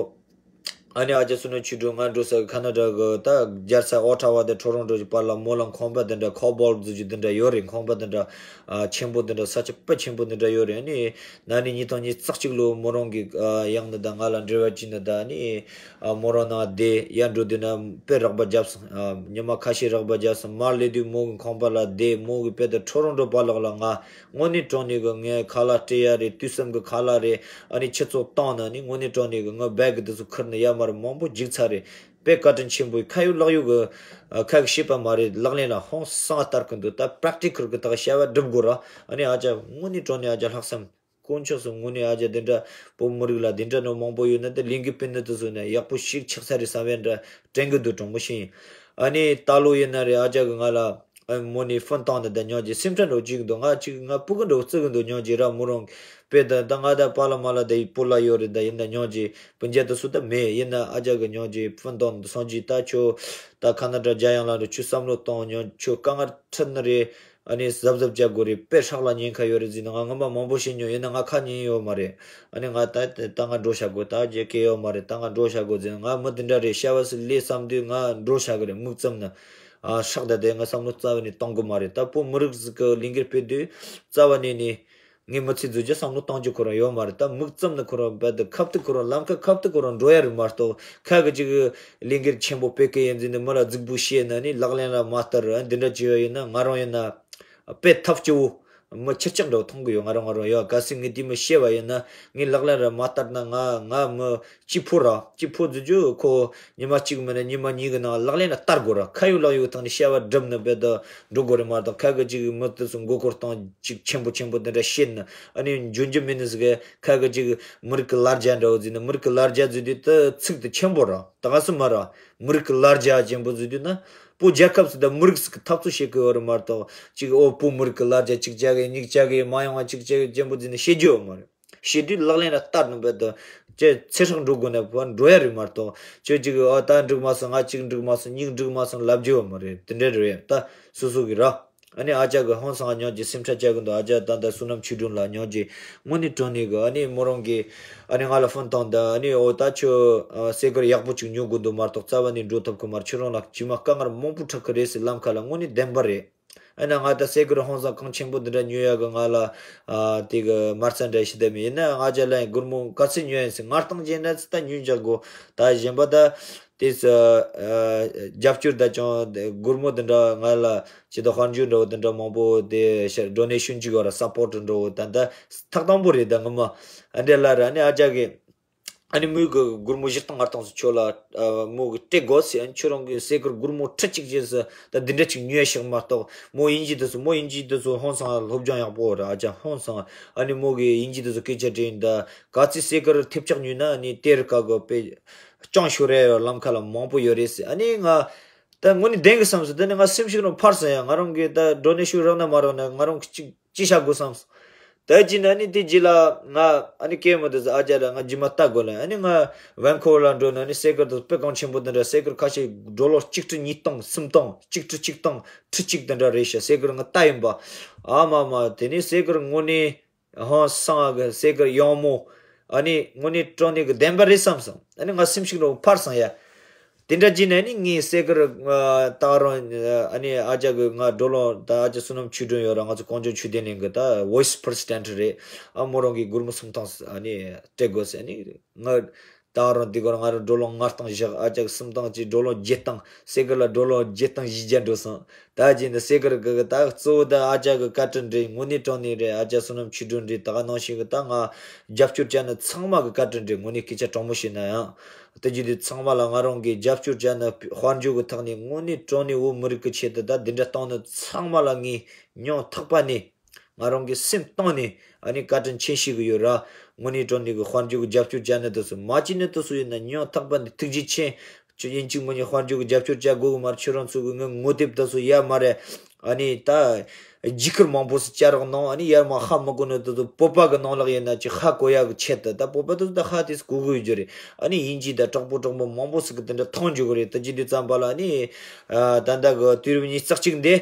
ཨ་ནི་ཨ་ཅག་བསོད་ནམས་ཆོས་སྒྲོན་ང་འགྲོ་ས་ཁ་ན་ཌ་གི་ད་རྒྱལ་ས་ཨོ་ཊ་ཝ་དང་ཁྲོ་རོང་ཁྲོ་གི་བར་ལ་མོ་ལ་ཁང་པ་དེ་འདྲ་ཁོ་བོལ་ཛུ་ཇུ་དེ་འདྲ་ཡོད་རེད། ཁང་པ་དེ་འདྲ་ཨ་ཆེན་པོ་དེ་འདྲ་ས་ཆ་དཔེ་ཆེན་པོ་དེ་འདྲ་ཡོད་རེད། ཨ་ནི་ན་ནིང་ཉིས་སྟོང་ཉི་ཤུ་རྩ་གཅིག་ལོ་མོ་རང་གི་ཨ་ཡང་ནི་ད་ང་ལ་འབྲེལ་བ་བྱས་ནི་ད་ཨ་ནི་ཨ་མོ་རང་ནང་བསྡད་ཡར་འགྲོ་དུས་ན་དཔེ་རག་པ་བརྒྱབ་སོང་། ཨ་ཉི་མ་ཁ་ཤས་རག་པ་བརྒྱབ་སོང་། མར་སླེབས་དུས་མོ་གི་ཁང་པ་ལ་བསྡད། མོ་གི་དཔེ་ད་ཁྲོ་རོང་ཁྲོ་བར་ལོག་ལ་ང་དངོས་གནས་དྲང་གནས་གི་ངའི་ཁ་ལག་སྤྲད་ཡ་རེད། དུས་གསུམ་གི་ཁ་ལག་རེད། ཨ་ནི་ཁྱེད་ཚོ་བཏང་ན་ནི་དངོས་གནས་དྲང་གནས་གི་ངའི་བེག་གི་དེ་ཚོ་ཁུར་ནས་ཡར་མར་མང་པོ་འཇིག་ཚར་རེད། དཔེ་བཀའ་དྲིན་ཆེན་པོ། ཁ་ཡོད་ལག་ཡོད་གི་ཨ་ཁ་གི་བཤད་པ་མ་རེད། ལག་ལེན་ལ་ཧང་སང་བསྟར་གི་འདུག་ད་པྲེག་ཊི་ཀལ་གི་ད་བྱ་བ་སྒྲུབ་དགོས་ར། ཨ་ནི་ཨ་ཅག་དངོས་གནས་དྲང་གནས་ཨ་ཅག་ལྷག་བསམ། དཀོན་མཆོག་གསུམ། དངོས་གནས་ཨ་ཅག་དེ་འདྲ་བོད་མི་རིགས་ལ་དེ་འདྲ་ནོ་མང་པོ་ཡོད་ན་དེ་ལས་འགུལ་སྤེལ་ནི་དེ་ཚོ་ནས་ཡག་པོ་ཞིག་ཆགས་ས་རེད་བསམ་པའི་འདྲ་དྲན་གི་འདུག་དྲང་པོ་བཤད་ཡིན། ཨ་ནི་ད་ལོ་ཡིན་ན་རེད། ཨ་ཅག་གི་ང་ལ་ཨ་མོ་ནས་ཧྥོན་བཏང་ནས་ད་ཉོན་གྱི་སེམས་ཁྲལ་འགྲོ་གཅིག་འདུག་ང་གཅིག་ང་སྤུ་གུ་འགྲོ་བརྩི་གི་འདུག་ཉོན་གྱི་ར། མོ་རང་དཔེ་ད་ད་ང་ད་པཱ་ལགས་མ་ལགས་ད་ཡི་སྤོ་ལགས་ཡོད་རེད། ད་ཡིན་ད་ཉོན་གྱི་སྤུན་ཀྱག་དེ་ཚོ་ད་མེད། ཡིན་ན་ཨ་ཅག་གི་ཉོན་གྱི་ཧྥོན་བཏང་ནས་སོང་གྱི་ད་ཁྱོད་ད་ཁ་ན་ཌ་རྒྱ་ཡང་ལ་འགྲོ། ཁྱོད་བསམ་བློ་བཏང་ཉོན། ཁྱོད་དཀའ་ངལ་འཕྲད་ནི་རེད། ཨ་ནི་གཟབ་གཟབ་བྱ་དགོས་རེད། དཔེ་ཧྲག་ལ་ཉེན་ཁ་ཡོད་རེད་ཟེར་ནས་ང་སྔོན་མ་མང་པོ་བཤད་མྱོང་། ཡིན་ན་ང་ཁ་ཉན་ཡོད་མ་རེད། ཨ་ནི་ང་ད་ད་ང་འགྲོ་བྱ་དགོས། ད་རྒྱལ་ཁ་ཡོད་མ་རེད། ད་ང་འགྲོ་བྱ་དགོས་ཟེར་ནས་ང་མི་དེ་འདྲ་རེད། བྱ་བ་སུ་ལས་བསམ་དུས་ང་འགྲོ་བྱ་གི་རེད། མིག་བཙུམ་ནས་ཨ་ཧྲག་ད་དེ་ང་བསམ་བློ་རྩ་བ་ནས་གཏོང་གི་མ་རེད། ད་བོད་མི་རིགས་ཟིག་གི་ལས་འགུལ་སྤེལ་དུས་རྩ་བ་ནས་ནས་ངས་མི་ཚེ་རྫོགས་རྒྱུ་བསམ་བློ་གཏོང་རྒྱུ་ཁོ་རང་ཡོད་མ་རེད། ད་མིག་བཙུམ་ནས་ཁོ་རང་བལ་དུ་ཁབ་ཏུ་ཁོ་རང་ལམ་ཁ་ཁབ་ཏུ་ཁོ་རང་འགྲོ་ཡ་རེད་མ་གཏོགས། ཁ་གི་ཅིག་ལས་འགུལ་ཆེན་པོ་སྤེལ་གི་ཡིན་ཟེར་ནས་མི་ལ་རྫིག་པོ་བཤད་ན་ནི་ལག་ལེན་ལ་མ་བསྟར། འདི་འདྲ་བྱས་ཡོད་ཡིན་ན་ང་རང་ཡིན་ན་ དཔེ་ཐབས་སྐྱོ་བོ། མི་ཁྱི་སྐྱག་འདྲ་བོ་མཐོང་གི་ཡོད། ང་རང་ང་རང་ཡོད། གལ་སྲིད་ངས་དེ་མི་བཤད་པ་ཡིན་ན། ངས་ལག་ལེན་ར་མ་བསྟར་ན། ང་ང་མི་སྐྱིད་ཕོ་ར་སྐྱིད་ཕོ་ཟེར་རྒྱུ་ཁོ། ཉི་མ་གཅིག་མིན་ན་ཉི་མ་གཉིས་ཀྱི་ནང་ལག་ལེན་ལ་བསྟར་དགོས་ར། ཁ་ཡོད་ལག་ཡོད་ཐོག་ནས་བཤད་པ་སྒྲུབ་ནས་རྦད་དེ་འགྲོ་དགོས་རེད་མ་གཏོགས། ཁ་གི་ཅིག་མི་དེ་ཚོ་མགོ་སྐོར་གཏོང་ཅིག་ཆེན་པོ་ཆེན་པོ་དེ་འདྲ་བཤད་ན། ཨ་ནི་འཇོན་རྒྱུ་མེད་ནི་ཟིག་གི། ཁ་གི་ཅིག་མི་རིགས་ཀྱི་ལར་རྒྱ་འདྲ་བོ་ཟེར་ན། མི་རིགས་ཀྱི་ལར་རྒྱ་ཟེར་དུས་དེ་ཚིག་དེ་ཆེན་པོ་ར། ད་ག་སུ་མ་ར། མི་རིགས་ཀྱི་ལར་རྒྱ་ཆེན་པོ་ཟེར་དུས་ན། བོད་རྒྱལ་ཁབ་ཟེར་ད་མི་རིགས་ཟིག་གི་འཐབ་རྩོད་བྱེད་ཀྱི་ཡོད་རེད་མ་གཏོགས། ཅིག་ཨོ་བོད་མི་རིགས་ཀྱི་ལར་རྒྱ་གཅིག་བྱ་གི་གཉིས་བྱ་གི་མ་ཡོང་བ་གཅིག་བྱ་གི་ཆེན་པོ་ཟེར་ནས་བཤད་རྒྱུ་ཡོད་མ་རེད། བཤད་དུས་ལག་ལེན་ལ་བསྟར་ནས་རྦད་དེ་ཅེ་ཚེ་སྲོག་འགྲོ་དགོས་ན་བར་འགྲོ་ཡ་རེད་མ་གཏོགས། ཁྱོད་ཅིག་ཨོ་ད་འགྲིག་མ་སོང་། ང་གཅིག་འགྲིག་མ་སོང་། གཉིས་འགྲིག་མ་སོང་ལབ་རྒྱུ་ཡོད་མ་རེད། དེ་འདྲ་རེད། ད་སོ་སོ་གི་ར། ཨ་ནི་ཨ་ཅག་གི་ཧོན་སང་ཉོན་གྱི་སེམས་ཁྲལ་བྱ་གི་འདུག། ཨ་ཅག་ད་ལྟ་བསོད་ནམས་ཆོས་སྒྲོན་ལགས་ཉོན་གྱི་དངོས་གནས་དྲང་གནས་གི། ཨ་ནི་མོ་རང་གི་ཨ་ནི་ང་ལ་ཕོན་བཏང་། ད་ཨ་ནི་ཨོ་ད་ཁྱོད་ཨ་སེ་གར་ཡག་པོ་ཅིག་ཉོ་དགོས་འདུག་མ་གཏོགས་རྩ་བ་ནས་འགྲོ་ཐུབ་གི་མ་རེད། ཁྱོད་རང་ལ་རྗེས་མ་དཀའ་ངལ་མང་པོ་འཕྲད་གི་རེད་ཟེར། ལམ་ཁ་ལ་དངོས་གནས་བདེན་པ་རེད། ཨ་ནི་ང་ད་སེ་གར་ཧོན་སང་གང་ཆེན་པོ་འདི་འདྲ་ཉོ་ཡ་གི་ང་ལ་ཨ་དེ་གི་མ་རྩ་འདྲ་ཞིག་བསྡད་མེད། ཡིན་ན་ཨ་ཅག་ལ་ཡང་སྒོར་མོ་ག་ཚོད་ཉོ་ཡིན་ཟེར། ང་སྟངས་བྱས་ན་ད་ཉོས་འཇགས་དགོས། ད་གཞན་པ་ད། དེས་རྒྱབ་སྐྱོར་ད་ཅང་སྒོར་མོ་དེ་འདྲ་ང་ལ་ཇི་ལྟར་དཔལ་འབྱོར་འདྲ་བོ་དེ་འདྲ་མང་པོ་དེ་ཌོ་ནེ་ཤན་ཅིག་ཡོད་ར། སབ་པོར་ཊི་འདྲ་བོ་ད་ལྟ་ཐག་དང་པོ་རེད། ད་ངོ་མ་ཨ་འདྲ་ལ་ར། ཨ་ནི་ཨ་ཅག་གིས་ཨ་ནི་མོས་གི་སྒོར་མོ་བཞི་སྟོང་ལྔ་སྟོང་ཟིག་ཁྱོད་ལ་མོ་གི་སྤྲད་དགོས་ཟེར། ཨ་ནི་ཁྱོད་རང་གི་སེ་གར་སྒོར་མོ་ཁྲི་གཅིག་ཅན་ཟིག་ད་འདི་འདྲ་ཅིག་ཉོས་ཤག་མ་གཏོགས། མོ་དབྱིན་ཇི་དེ་ཚོ་མོ་དབྱིན་ཇི་དེ་ཚོ་ཧོན་སང་སློབ་སྦྱོང་ཡག་པོ་ར། ཨ་ཅག་ཧོན་སང་ཨ་ནི་མོ་གི་དབྱིན་ཇི་དེ་ཚོ་སྐད་ཆ་དྲིས་ཡིན། ད་ག་ཚོད་སེ་གར་ཐེབས་ཆག་ཉོས་ན་ཨ་ནི་དེར་ཀ་གི་པེ། ཅང་ཤོར་རེ་ཡོད། ལམ་ཁ་ལ་མང་པོ་ཡོད་རེད་ཟེར། ཨ་ནི་ང་ད་དངོས་གནས་བདེན་གི་བསམ་སོང་། དེ་ནི་ང་སེམས་ཤུགས་རང་འཕར་སོང་ཡ། ང་རང་གི་ད་ཌོ་ནེ་ཤན་རག་ན་མ་རག་ན་ང་རང་གི་ཅིག་ཅི་བྱ་དགོས་བསམ་སོང་། ད་ཅི་ན་ནི་དེ་རྗེས་ལ་ང་ཨ་ནི་སྐད་མོ་དེ་ཚོ་ཨ་ཅག་ལ་ང་རྗེས་མ་ལྟ་དགོས་ལ། ཨ་ནི་ང་ཝན་ཁོ་ཝར་ལ་འགྲོ་ན་ནི་སེ་གར་དེ་དཔེ་གང་ཆེན་པོ་དེ་འདྲ། སེ་གར་ཁ་ཤས་ཌོ་ལར་གཅིག་ཁྲི་ཉིས་སྟོང་སུམ་སྟོང་གཅིག་ཁྲི་གཅིག་སྟོང་ཁྲི་གཅིག་དེ་འདྲ་རེད་ཤག། སེ་གར་ང་ལྟ་ཡིན་པ། ཨ་མ་མ་དེ་ནི་སེ་གར་དངོས་གནས། ཧོན་སང་གི་སེ་གར་ཡག་མོ། ཨ་ནི་དངོས་གནས་དྲང་གནས་གི་བདེན་པ་རེད་བསམ་སོང་། ཨ་ནི་ང་སེམས་ཤུགས་རང་འཕར་སོང་ཡ། དེ་འདྲ་བྱས་ནས་ཨ་ནི་ངའི་སེ་གར་ད་རང་ཨ་ནི་ཨ་ཅག་གི་ང་ཌོ་ལར་ད་ཨ་ཅག་བསོད་ནམས་ཆོས་སྒྲོན་ཡོད་ར། ང་ཚོ་གངས་ལྗོངས་ཆོས་ལྡན་གླིང་གི་ད་ཝའི་སི་པི་རེ་སི་ཌེན་ཊི་རེད། ཨ་མོ་རང་གི་སྒོར་མོ་སུམ་སྟོང་ཨ་ནི་སྤྲད་དགོས་ཟེར། ཨ་ནི་ང་ད་རུང་དེ་གར་ང་རང་ཌོ་ལར་ལྔ་སྟོང་བཞག། ཨ་ཅག་གི་སུམ་སྟོང་གཅིག། ཌོ་ལར་བརྒྱད་སྟོང་། སེ་གར་ལ་ཌོ་ལར་བརྒྱད་སྟོང་བཞི་བརྒྱ་འགྲོ་སོང་། ད་ཅི་འདི་སེ་གར་གི་གི་ད་གཙོ་བོ་ད་ཨ་ཅག་གི་བཀའ་དྲིན་རེད། དངོས་གནས་དྲང་གནས་རེད། ཨ་ཅག་བསོད་ནམས་ཆོས་སྒྲོན་རེད། ད་ག་ནང་བཞིན་གི་ད་ང་རྒྱབ་སྐྱོར་བྱ་ནི་ཚང་མ་གི་བཀའ་དྲིན་རེད། དངོས་གནས་སྐད་ཆ་དྲང་མོ་བཤད་ན་ཡང་། དེ་བརྒྱུད་དེ་ཚང་མ་ལ་ང་རང་གི་རྒྱབ་སྐྱོར་བྱ་ནི་དཔལ་འབྱོར་གི་ཐོག་ནས་དངོས་གནས་དྲང་གནས་བོད་མི་རིགས་གི་ཆེད་དུ་ད་འདི་འདྲ་བཏང་ནི་ཚང་མ་ལ་ངས་སྙིང་ཐག་པ་ནས། ང་རང་གི་སེམས་གཏིང་ནས་ཨ་ནི་བཀའ་དྲིན་ཆེ་ཞུ་གི་ཡོད་ར། དངོས་གནས་དྲང་གནས་ཀྱི་དཔལ་འབྱོར་གྱི་རྒྱབ་སྐྱོར་བྱ་ནི་དེ་ཚོ་མ་བྱེད་ནི་དེ་ཚོ་ཡིན་ན་སྙིང་ཐག་པ་ནས་ཐུགས་རྗེ་ཆེ། ཁྱོད་ཡིན་གཅིག་མིན་གཉིས་དཔལ་འབྱོར་གྱི་རྒྱབ་སྐྱོར་བྱ་དགོས་གི་མ་རེད། ཁྱོད་རང་ཚོ་གི་ངའི་ངོ་དེབ་དེ་ཚོ་ཡར་མར་རེད། ཨ་ནི་ད་རྒྱུ་སྐར་མང་པོ་ཞིག་བཅར་རོགས་གནང་། ཨ་ནི་ཡར་མར་ཧ་མི་གོ་ནི་དེ་ཚོ་བོད་པ་གི་ནང་ལོགས་ཡིན་ན་ཅིག་ཧ་གོ་ཡ་གི་ཆེད་དུ། ད་བོད་པ་དེ་ཚོ་ད་ཧ་དེ་ཚོ་གོ་གི་ཡོད་རྒྱུ་རེད། ཨ་ནི་དབྱིན་ཇི་དང་དྲག་པོ་དྲག་པོ་མང་པོ་ཞིག་གི་དེ་འདྲ་མཐོང་རྒྱུ་གི་རེད། དེ་བྱེད་དུས་ཙམ་པ་ལ་ཨ་ནི་ཨ་ད་ལྟ་གི་དུས་རབས་ཉི་ཤུ་རྩ་གཅིག་འདི།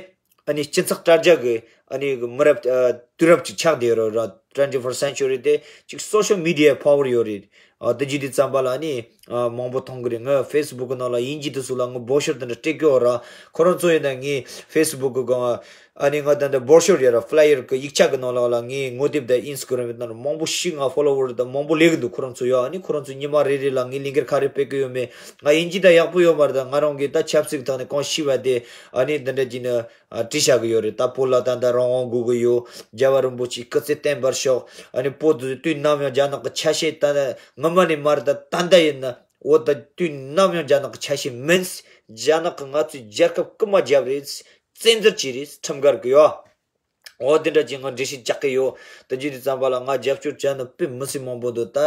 ཨ་ནི་སྤྱི་ཚོགས་དྲ་རྒྱ་གི་ཨ་ནི་མི་རབས་ཨ་དུས་རབས་ཅིག་ཆགས་བསྡད་ཡོད་རེད་ར། ཊུ་ཝེན་ཊི་ཕར་སི་ཊི་སེན་ཅུ་རི་དེ་ཅིག་སོ་ཤལ་མི་ཌི་ཡའི་པ་ཝར་ཡོད་རེད། ཨ་དེ་བྱེད་དུས་ཙམ་པ་ལ་ཨ་ནི་ཨ་མང་པོ་མཐོང་གི་རེད། ངའི་ཕེ་སི་བུག་གི་ནང་ལ་དབྱིན་ཇི་དེ་ཚོ་ལ་ངའི་བོ་ཤར་དེ་འདྲ་སྤྲད་ཀྱི་ཡོད་ར། ཁོ་རང་ཚོ་ཡིན་ན་ངའི་ཕེ་སི་བུག་གི་སྒང་ཨ་ནི་ང་ད་ལྟ་བོ་ཤར་ཡོད་ར། ཕི་ལ་ཡར་གི་ཡིག་ཆ་གི་ནང་ལ་ལ་ངའི་ངོ་དེབ་དང་ཨིན་སི་ཊ་གྷི་རམ་གི་ནང་ལ་མང་པོ་ཞིག་ང་ཕོ་ལོ་ཝར་དང་མང་པོ་སླེབས་གི་འདུག། ཁོ་རང་ཚོ་ཡོད། ཨ་ནི་ཁོ་རང་ཚོ་ཉི་མ་རེ་རེ་ལ་ངའི་ལས་འགུལ་ག་རེ་སྤེལ་གི་ཡོད་མེད། ང་དབྱིན་ཇི་ད་ཡག་པོ་ཡོད་མ་རེད། ད་ང་རང་གི་ད་ཆབ་སྲིད་ཀྱི་ཐོག་ནས་གང་ཤེས་པ་དེ་ཨ་ནི་འདི་འདྲ་བྱས་ནས་ཨ་བྲིས་བཞག་གི་ཡོད་རེད། ད་བོད་ལ་ད་ལྟ་རང་དབང་དགོས་ཀྱི་ཡོད། རྒྱལ་བ་རིན་པོ་ཆེ་སྐུ་ཚེ་བརྟན་པར་ཤོག། ཨ་ནི་བོད་དུ་དུས་ནམ་ཡང་རྒྱ་ནག་གི་ཆ་ཤས། ད་ངོ་མ་ནས་མ་རེད། ད་ད་ལྟ་ཡིན་ན་འོ་ད་དུས་ནམ་ཡང་རྒྱ་ནག་གི་ཆ་ཤས་མིན། རྒྱ་ནག་གིས་ང་ཚོའི་རྒྱལ་ཁབ་རྐུ་མ་བརྒྱབ་རེད། བཙན་འཛུལ་བྱས་རེད། ཁྲིམས་འགལ་གི་ཡོད། འོ་དེ་འདྲ་ཅིག་ང་འགྲེལ་བཤད་རྒྱག་གི་ཡོད། དེ་བྱེད་དུས་ཙམ་པ་ལ་ང་རྒྱབ་སྐྱོར་བྱ་ནི་དཔེ་མི་སྲིད་མང་པོ་འདུག། ད་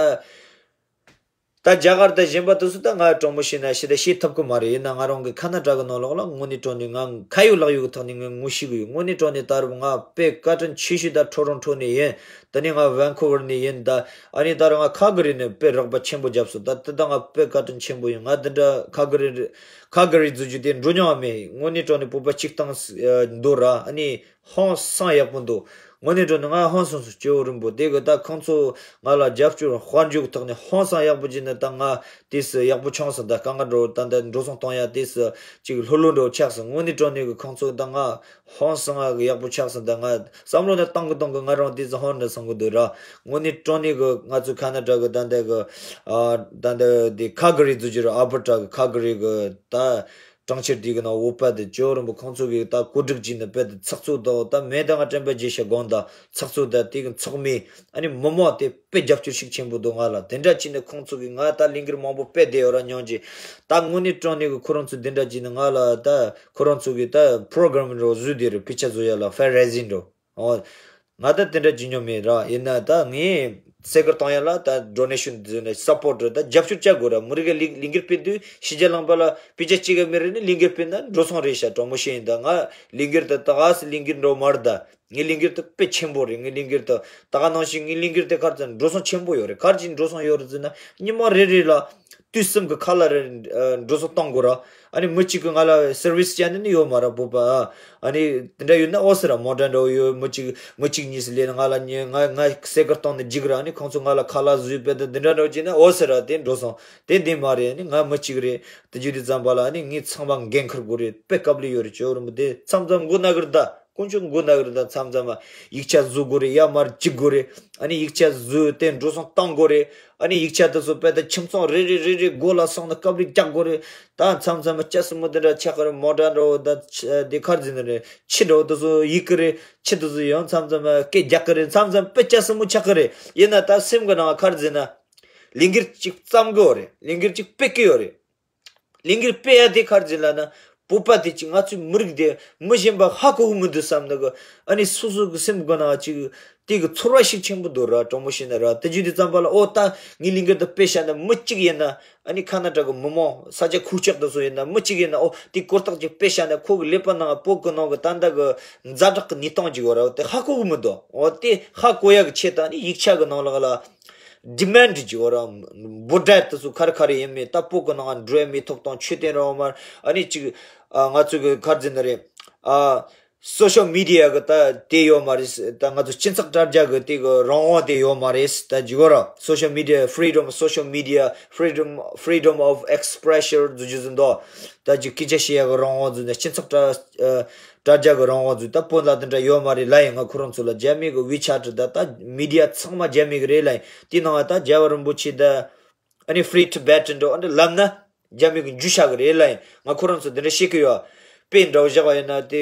ད་རྒྱ་གར་དང་གཞན་པ་དེ་ཚོ་ད་ང་དྲང་མོ་བཤད་ན་ཞེ་དྲག་ཤེས་ཐུབ་ཀྱི་མ་རེད། ཡིན་ན་ང་རང་གི་ཁ་ན་ཌ་གི་ནང་ལོགས་ལ་དངོས་གནས་དྲང་གནས་ང་ཁ་ཡོད་ལག་ཡོད་ཀྱི་ཐོག་ནས་ངས་ངོ་ཤེས་ཀྱི་ཡོད། དངོས་གནས་དྲང་གནས་ད་རུང་ང་དཔེ་བཀའ་དྲིན་ཆེ་ཤོས་ད་ཊོ་རོན་ཊོ་ནས་ཡིན། དེ་ནས་ང་ཝན་ཁོ་ཝར་ནས་ཡིན། ད་ཨ་ནི་ད་རུང་ང་ཁལ་ག་རི་ནས་དཔེ་རོགས་པ་ཆེན་པོ་བརྒྱབ་སོང་། ད་དེ་ད་ང་དཔེ་བཀའ་དྲིན་ཆེན་པོ་ཡིན། ང་འདི་འདྲ་ཁལ་ག་རི་ཁལ་ག་རི་འཛུལ་རྒྱུ་དེ་འགྲོ་མྱོང་བ་མེད། དངོས་གནས་དྲང་གནས་བོད་པ་སྤྱིར་བཏང་འདུག་ར། ཨ་ནི་ཧང་སང་ཡག་པོ་འདུག། དངོས་གནས་དྲང་གནས་ང་ཧང་སང་སོང་། སྐྱེ་བོ་རིན་པོ་དེ་གི་ད་ཁོང་ཚོ་ང་ལ་རྒྱབ་སྐྱོར་དཔལ་འབྱོར་གྱི་ཐོག་ནས་ཧང་སང་ཡག་པོ་བྱས་ནས་ད་ང་དེ་སུ་ཡག་པོ་བྱུང་སོང་། ད་དཀའ་ངལ་འགྲོ་ད་ད་འགྲོ་སོང་གཏོང་ཡ་དེ་སུ་ཅིག་ལྷོད་ལྷོད་འགྲོ་ཆགས་སོང་། དངོས་གནས་དྲང་གནས་གི་ཁོང་ཚོ་ད་ང་ཧང་སང་ང་གི་ཡག་པོ་ཆགས་སོང་། ད་ང་བསམ་བློ་ནས་གཏོང་གི་གཏོང་གི་ང་རང་དེ་སུ་ཧང་འདྲ་སོང་གི་འདུག་ར། དངོས་གནས་དྲང་གནས་གི་ང་ཚོ་ཁ་ན་ཌ་གི་ད་ད་གི་ཨ་ད་ད་དེ་ཁལ་ག་རི་འཛུལ་རྒྱུ་ར། ཨལ་བར་ཊ་གི་ཁལ་ག་རི་གི་ད། གྲོང་ཁྱེར་དེ་གི་ནང་འོ་པ་དེ་ཇོ་རིན་པོ་ཁོང་ཚོ་གི་ད་བཀོད་སྒྲིག་བྱས་ནས་དཔེ་དེ་ཚགས་ཚུད་དང་ད་མེ་དང་ང་དྲན་པ་རྗེས་ཤ་དགོན་དང་ཚགས་ཚུད་དང་དེ་གི་ཚོགས་མི་ཨ་ནི་མི་མང་དེ་དཔེ་རྒྱབ་སྐྱོར་ཤུགས་ཆེན་པོ་འདུག་ང་ལ་དེ་འདྲ་བྱས་ནས་ཁོང་ཚོ་གི་ང་ད་ལས་འགུལ་མང་པོ་སྤེལ་བསྡད་ཡོད་ར་སྙིང་རྗེ། ད་དངོས་གནས་དྲང་གནས་གི་ཁོ་རང་ཚོ་དེ་འདྲ་བྱས་ནས་ང་ལ་ད་ཁོ་རང་ཚོ་གི་ད་པྲོ་གྷ་རམ་འདྲ་བོ་བཟོས་བསྡད་རེད། དཔེ་ཆ་བཟོ་ཡ་ལ་ཕན་རེ་ཟིན་འགྲོ། ཨོ། ང་ད་དེ་འདྲ་བྱེད་མྱོང་མེད་ར། ཡིན་ན་ད་ངས་སེ་ཀར་བཏང་ཡ་ལ་ད་ཌོ་ནེ་ཤན་བཟོས་ནས་སབ་པོར་ཊི་ད་རྒྱབ་སྐྱོར་བྱ་དགོས་ར། མི་རིགས་ལ་ལས་འགུལ་སྤེལ་དུས་ཕྱི་རྒྱལ་ལངས་པ་ལ་དཔེ་ཆ་གཅིག་ག་མེད་རེད་ནི་ལས་འགུལ་སྤེལ་ན་འགྲོ་སོང་རེད་ཤག་དྲང་མོ་བཤད་ཡིན། ད་ང་ལས་འགུལ་ད་ད་ག་སེ་ལས་འགུལ་འགྲོ་མ་རེད། ད་ངའི་ལས་འགུལ་ད་དཔེ་ཆེན་པོ་རེད། ངའི་ལས་འགུལ་ད་ད་ག་ནང་བཞིན་ངའི་ལས་འགུལ་དེ་གར་ཙམ་འགྲོ་སོང་ཆེན་པོ་ཡོད་རེད། གར་ཅིག་འགྲོ་སོང་ཡོད་རེད་ཟེར་ན་ཉི་མ་རེ་རེ་ལ་དུས་གསུམ་གྱི་ཁ་ལ་རེ་འགྲོ་སོང་གཏོང་དགོས་ར། ཨ་ནི་མི་གཅིག་གིས་ང་ལ་སར་བིས་བྱས་ནས་ནི་ཡོད་མ་རེད་བོད་པ། ཨ་ནི་དེ་འདྲ་ཡོད་ན་ཨོ་ཟེར་ར། མོ་ཊ་འདྲ་བོ་ཡོད། མི་གཅིག་མི་གཅིག་གཉིས་སུ་ལས་ན་ང་ལ་ཉེ་ང་ང་སེ་ཀར་བཏང་ནས་འཇིག་ར། ཨ་ནི་ཁོང་ཚོ་ང་ལ་ཁ་ལག་བཟོས་པས་དེ་འདྲ་འདྲ་བོ་བྱས་ན་ཨོ་ཟེར་ར། དེ་འགྲོ་སོང་དེ་འདི་མ་རེད། ཨ་ནི་ང་མི་གཅིག་རེད། དེ་རྒྱུ་དེ་ཙམ་པ་ལ་ཨ་ནི་ངས་ཚང་མ་འགན་འཁུར་དགོས་རེད། དཔེ་དཀའ་ལས་ཡོད་རེད། ཇོ་རིན་པོ་དེ་མཚམས་མཚམས་མགོ་ན་གི་རེད་ད། དཀོན་མཆོག་མགོ་ན་གི་རེད་ད། མཚམས་མཚམས་ཡིག་ཆ་བཟོ་དགོས་རེད། ཡར་མར་འཇིག་དགོས་རེད། ཨ་ནི་ཡིག་ཆ་བཟོས་ཏེ་འགྲོ་སོང་བཏང་དགོས་རེད། ཨ་ནི་ཡིག་ཆ་དེ་ཚོ་དཔེ་ད་ཁྱིམ་ཚང་རེ་རེ་རེ་རེ་སྒོ་ལ་སོང་ནས་དཀའ་ལས་རྒྱག་དགོས་རེད། ད་མཚམས་མཚམས་ལྕགས་སྲིན་མོ་དེ་འདྲ་ཆགས་ཀྱི་རེད། མོ་ཊ་འདྲ་བོ་ད་དེ་གར་འཛིན་ནི་རེད། ཁྱི་འདྲ་བོ་དེ་ཚོ་ཡིག་གི་རེད། ཁྱི་དེ་ཚོ་ཡང་མཚམས་མཚམས་སྐད་རྒྱག་གི་རེད། མཚམས་མཚམས་དཔེ་ལྕགས་སྲིན་མོ་ཆགས་ཀྱི་རེད། ཡིན་ན་ད་སེམས་ཀྱི་ནང་གར་འཛིན་ན་ལས་འགུལ་ཅིག་བརྩམ་གི་ཡོད་རེད། ལས་འགུལ་ཅིག་སྤེལ་གི་ཡོད་རེད། ལས་འགུལ་སྤེལ་ཡ་དེ་གར་འཛིན་ལ་ན་བོད་པ་དེ་ཅིག་ང་ཚོའི་མི་རིགས་དེ་མི་གཞན་པ་ཧ་གོ་གི་མི་འདུག་བསམ་ན་གི། ཨ་ནི་སོ་སོ་གི་སེམས་སྒོ་ནང་ཅིག་དེ་གི་ཚོར་བ་ཞིག་ཆེན་པོ་འདུག་ར། དྲང་མོ་བཤད་ན་ར། དེ་རྒྱུ་དེ་ཙམ་པ་ལ་ཨོ་ད་ངའི་ལས་འགུལ་དེ་སྤེལ་བཞག་ན་མི་གཅིག་ཡིན་ན། ཨ་ནི་ཁ་ན་ཊ་གི་མི་མང་ས་ཆ་ཁུག་ཀྱོག་དེ་ཚོ་ཡིན་ན་མི་གཅིག་ཡིན་ན་ཨོ་དེ་གོ་རྟོགས་ཅིག་སྤེལ་བཞག་ན་ཁོ་གི་ཀླད་པ་ནང་བོད་གི་ནང་གི་ད་ལྟ་གི་ཛ་དྲག་གི་གནས་སྟངས་ཅིག་ཡོད་ར། དེ་ཧ་གོ་གི་མི་འདུག་ཨོ་དེ་ཧ་གོ་ཡ་གི་ཆེད་དུ་ཨ་ནི་ཡིག་ཆ་གི་ནང་ལོགས་ལ། ཌི་མན་ཌི་ཅིག་ཡོད་ར། འབོད་སྒྲ་དེ་ཚོ་ག་རེ་ག་རེ་ཡིན་མིན། ད་བོད་གི་ནང་འགྲོ་ཡ་མི་ཐོབ་ཐང་ཆོས་དད་རང་དབང་མ་ཨ་ནི་ཅིག་ཨ་ང་ཚོ་གི་གར་འཛིན་ནི་རེད། ཨ་སོ་ཤལ་མི་ཌི་ཡ་གི་ད་དེ་ཡོད་མ་རེད། ད་ང་ཚོ་སྤྱི་ཚོགས་དྲ་རྒྱ་གི་དེ་གི་རང་དབང་དེ་ཡོད་མ་རེད། ད་ཅིག་ཡོད་ར། སོ་ཤལ་མི་ཌི་ཡ་ཕི་རི་ཌམ། སོ་ཤལ་མི་ཌི་ཡ་ཕི་རི་ཌམ། ཕི་རི་ཌམ་ཨོཕ་ཨེགས་པྲེ་ཤན་ཟེར་རྒྱུ་ཟེར་འདུག་ད་ཅིག་སྐད་ཆ་བཤད་ཡ་གི་རང་དབང་ཟེར་ནས་སྤྱི་ཚོགས་དྲ་ཨ་དྲ་རྒྱ་གི་རང་དབང་ཚོ་ད་བོད་ལ་དེ་འདྲ་ཡོད་མ་རེད་ལབ་ཡིན། ང་ཁོ་རང་ཚོ་ལ་རྒྱ་མི་གི་ཝི་ཆེ་ཊི་ད་ད་མི་ཌི་ཡ་ཚང་མ་རྒྱ་མི་གི་རེད་ལབ་ཡིན། དེ་ནང་ད་རྒྱལ་བ་རིན་པོ་ཆེ་ད་ཨ་ནི་ཕི་རི་ཊི་བེ་ཊན་འགྲོ་ཨ་འདྲ་ལབ་ན་རྒྱ་མི་གི་འཇུ་ཤག་གི་རེད་ལབ་ཡིན། ང་ཁོ་རང་ཚོ་དེ་འདྲ་བཤད་གི་ཡོད། དཔེ་འདྲ་བོ་བཞག་པ་ཡིན་ན་དེ་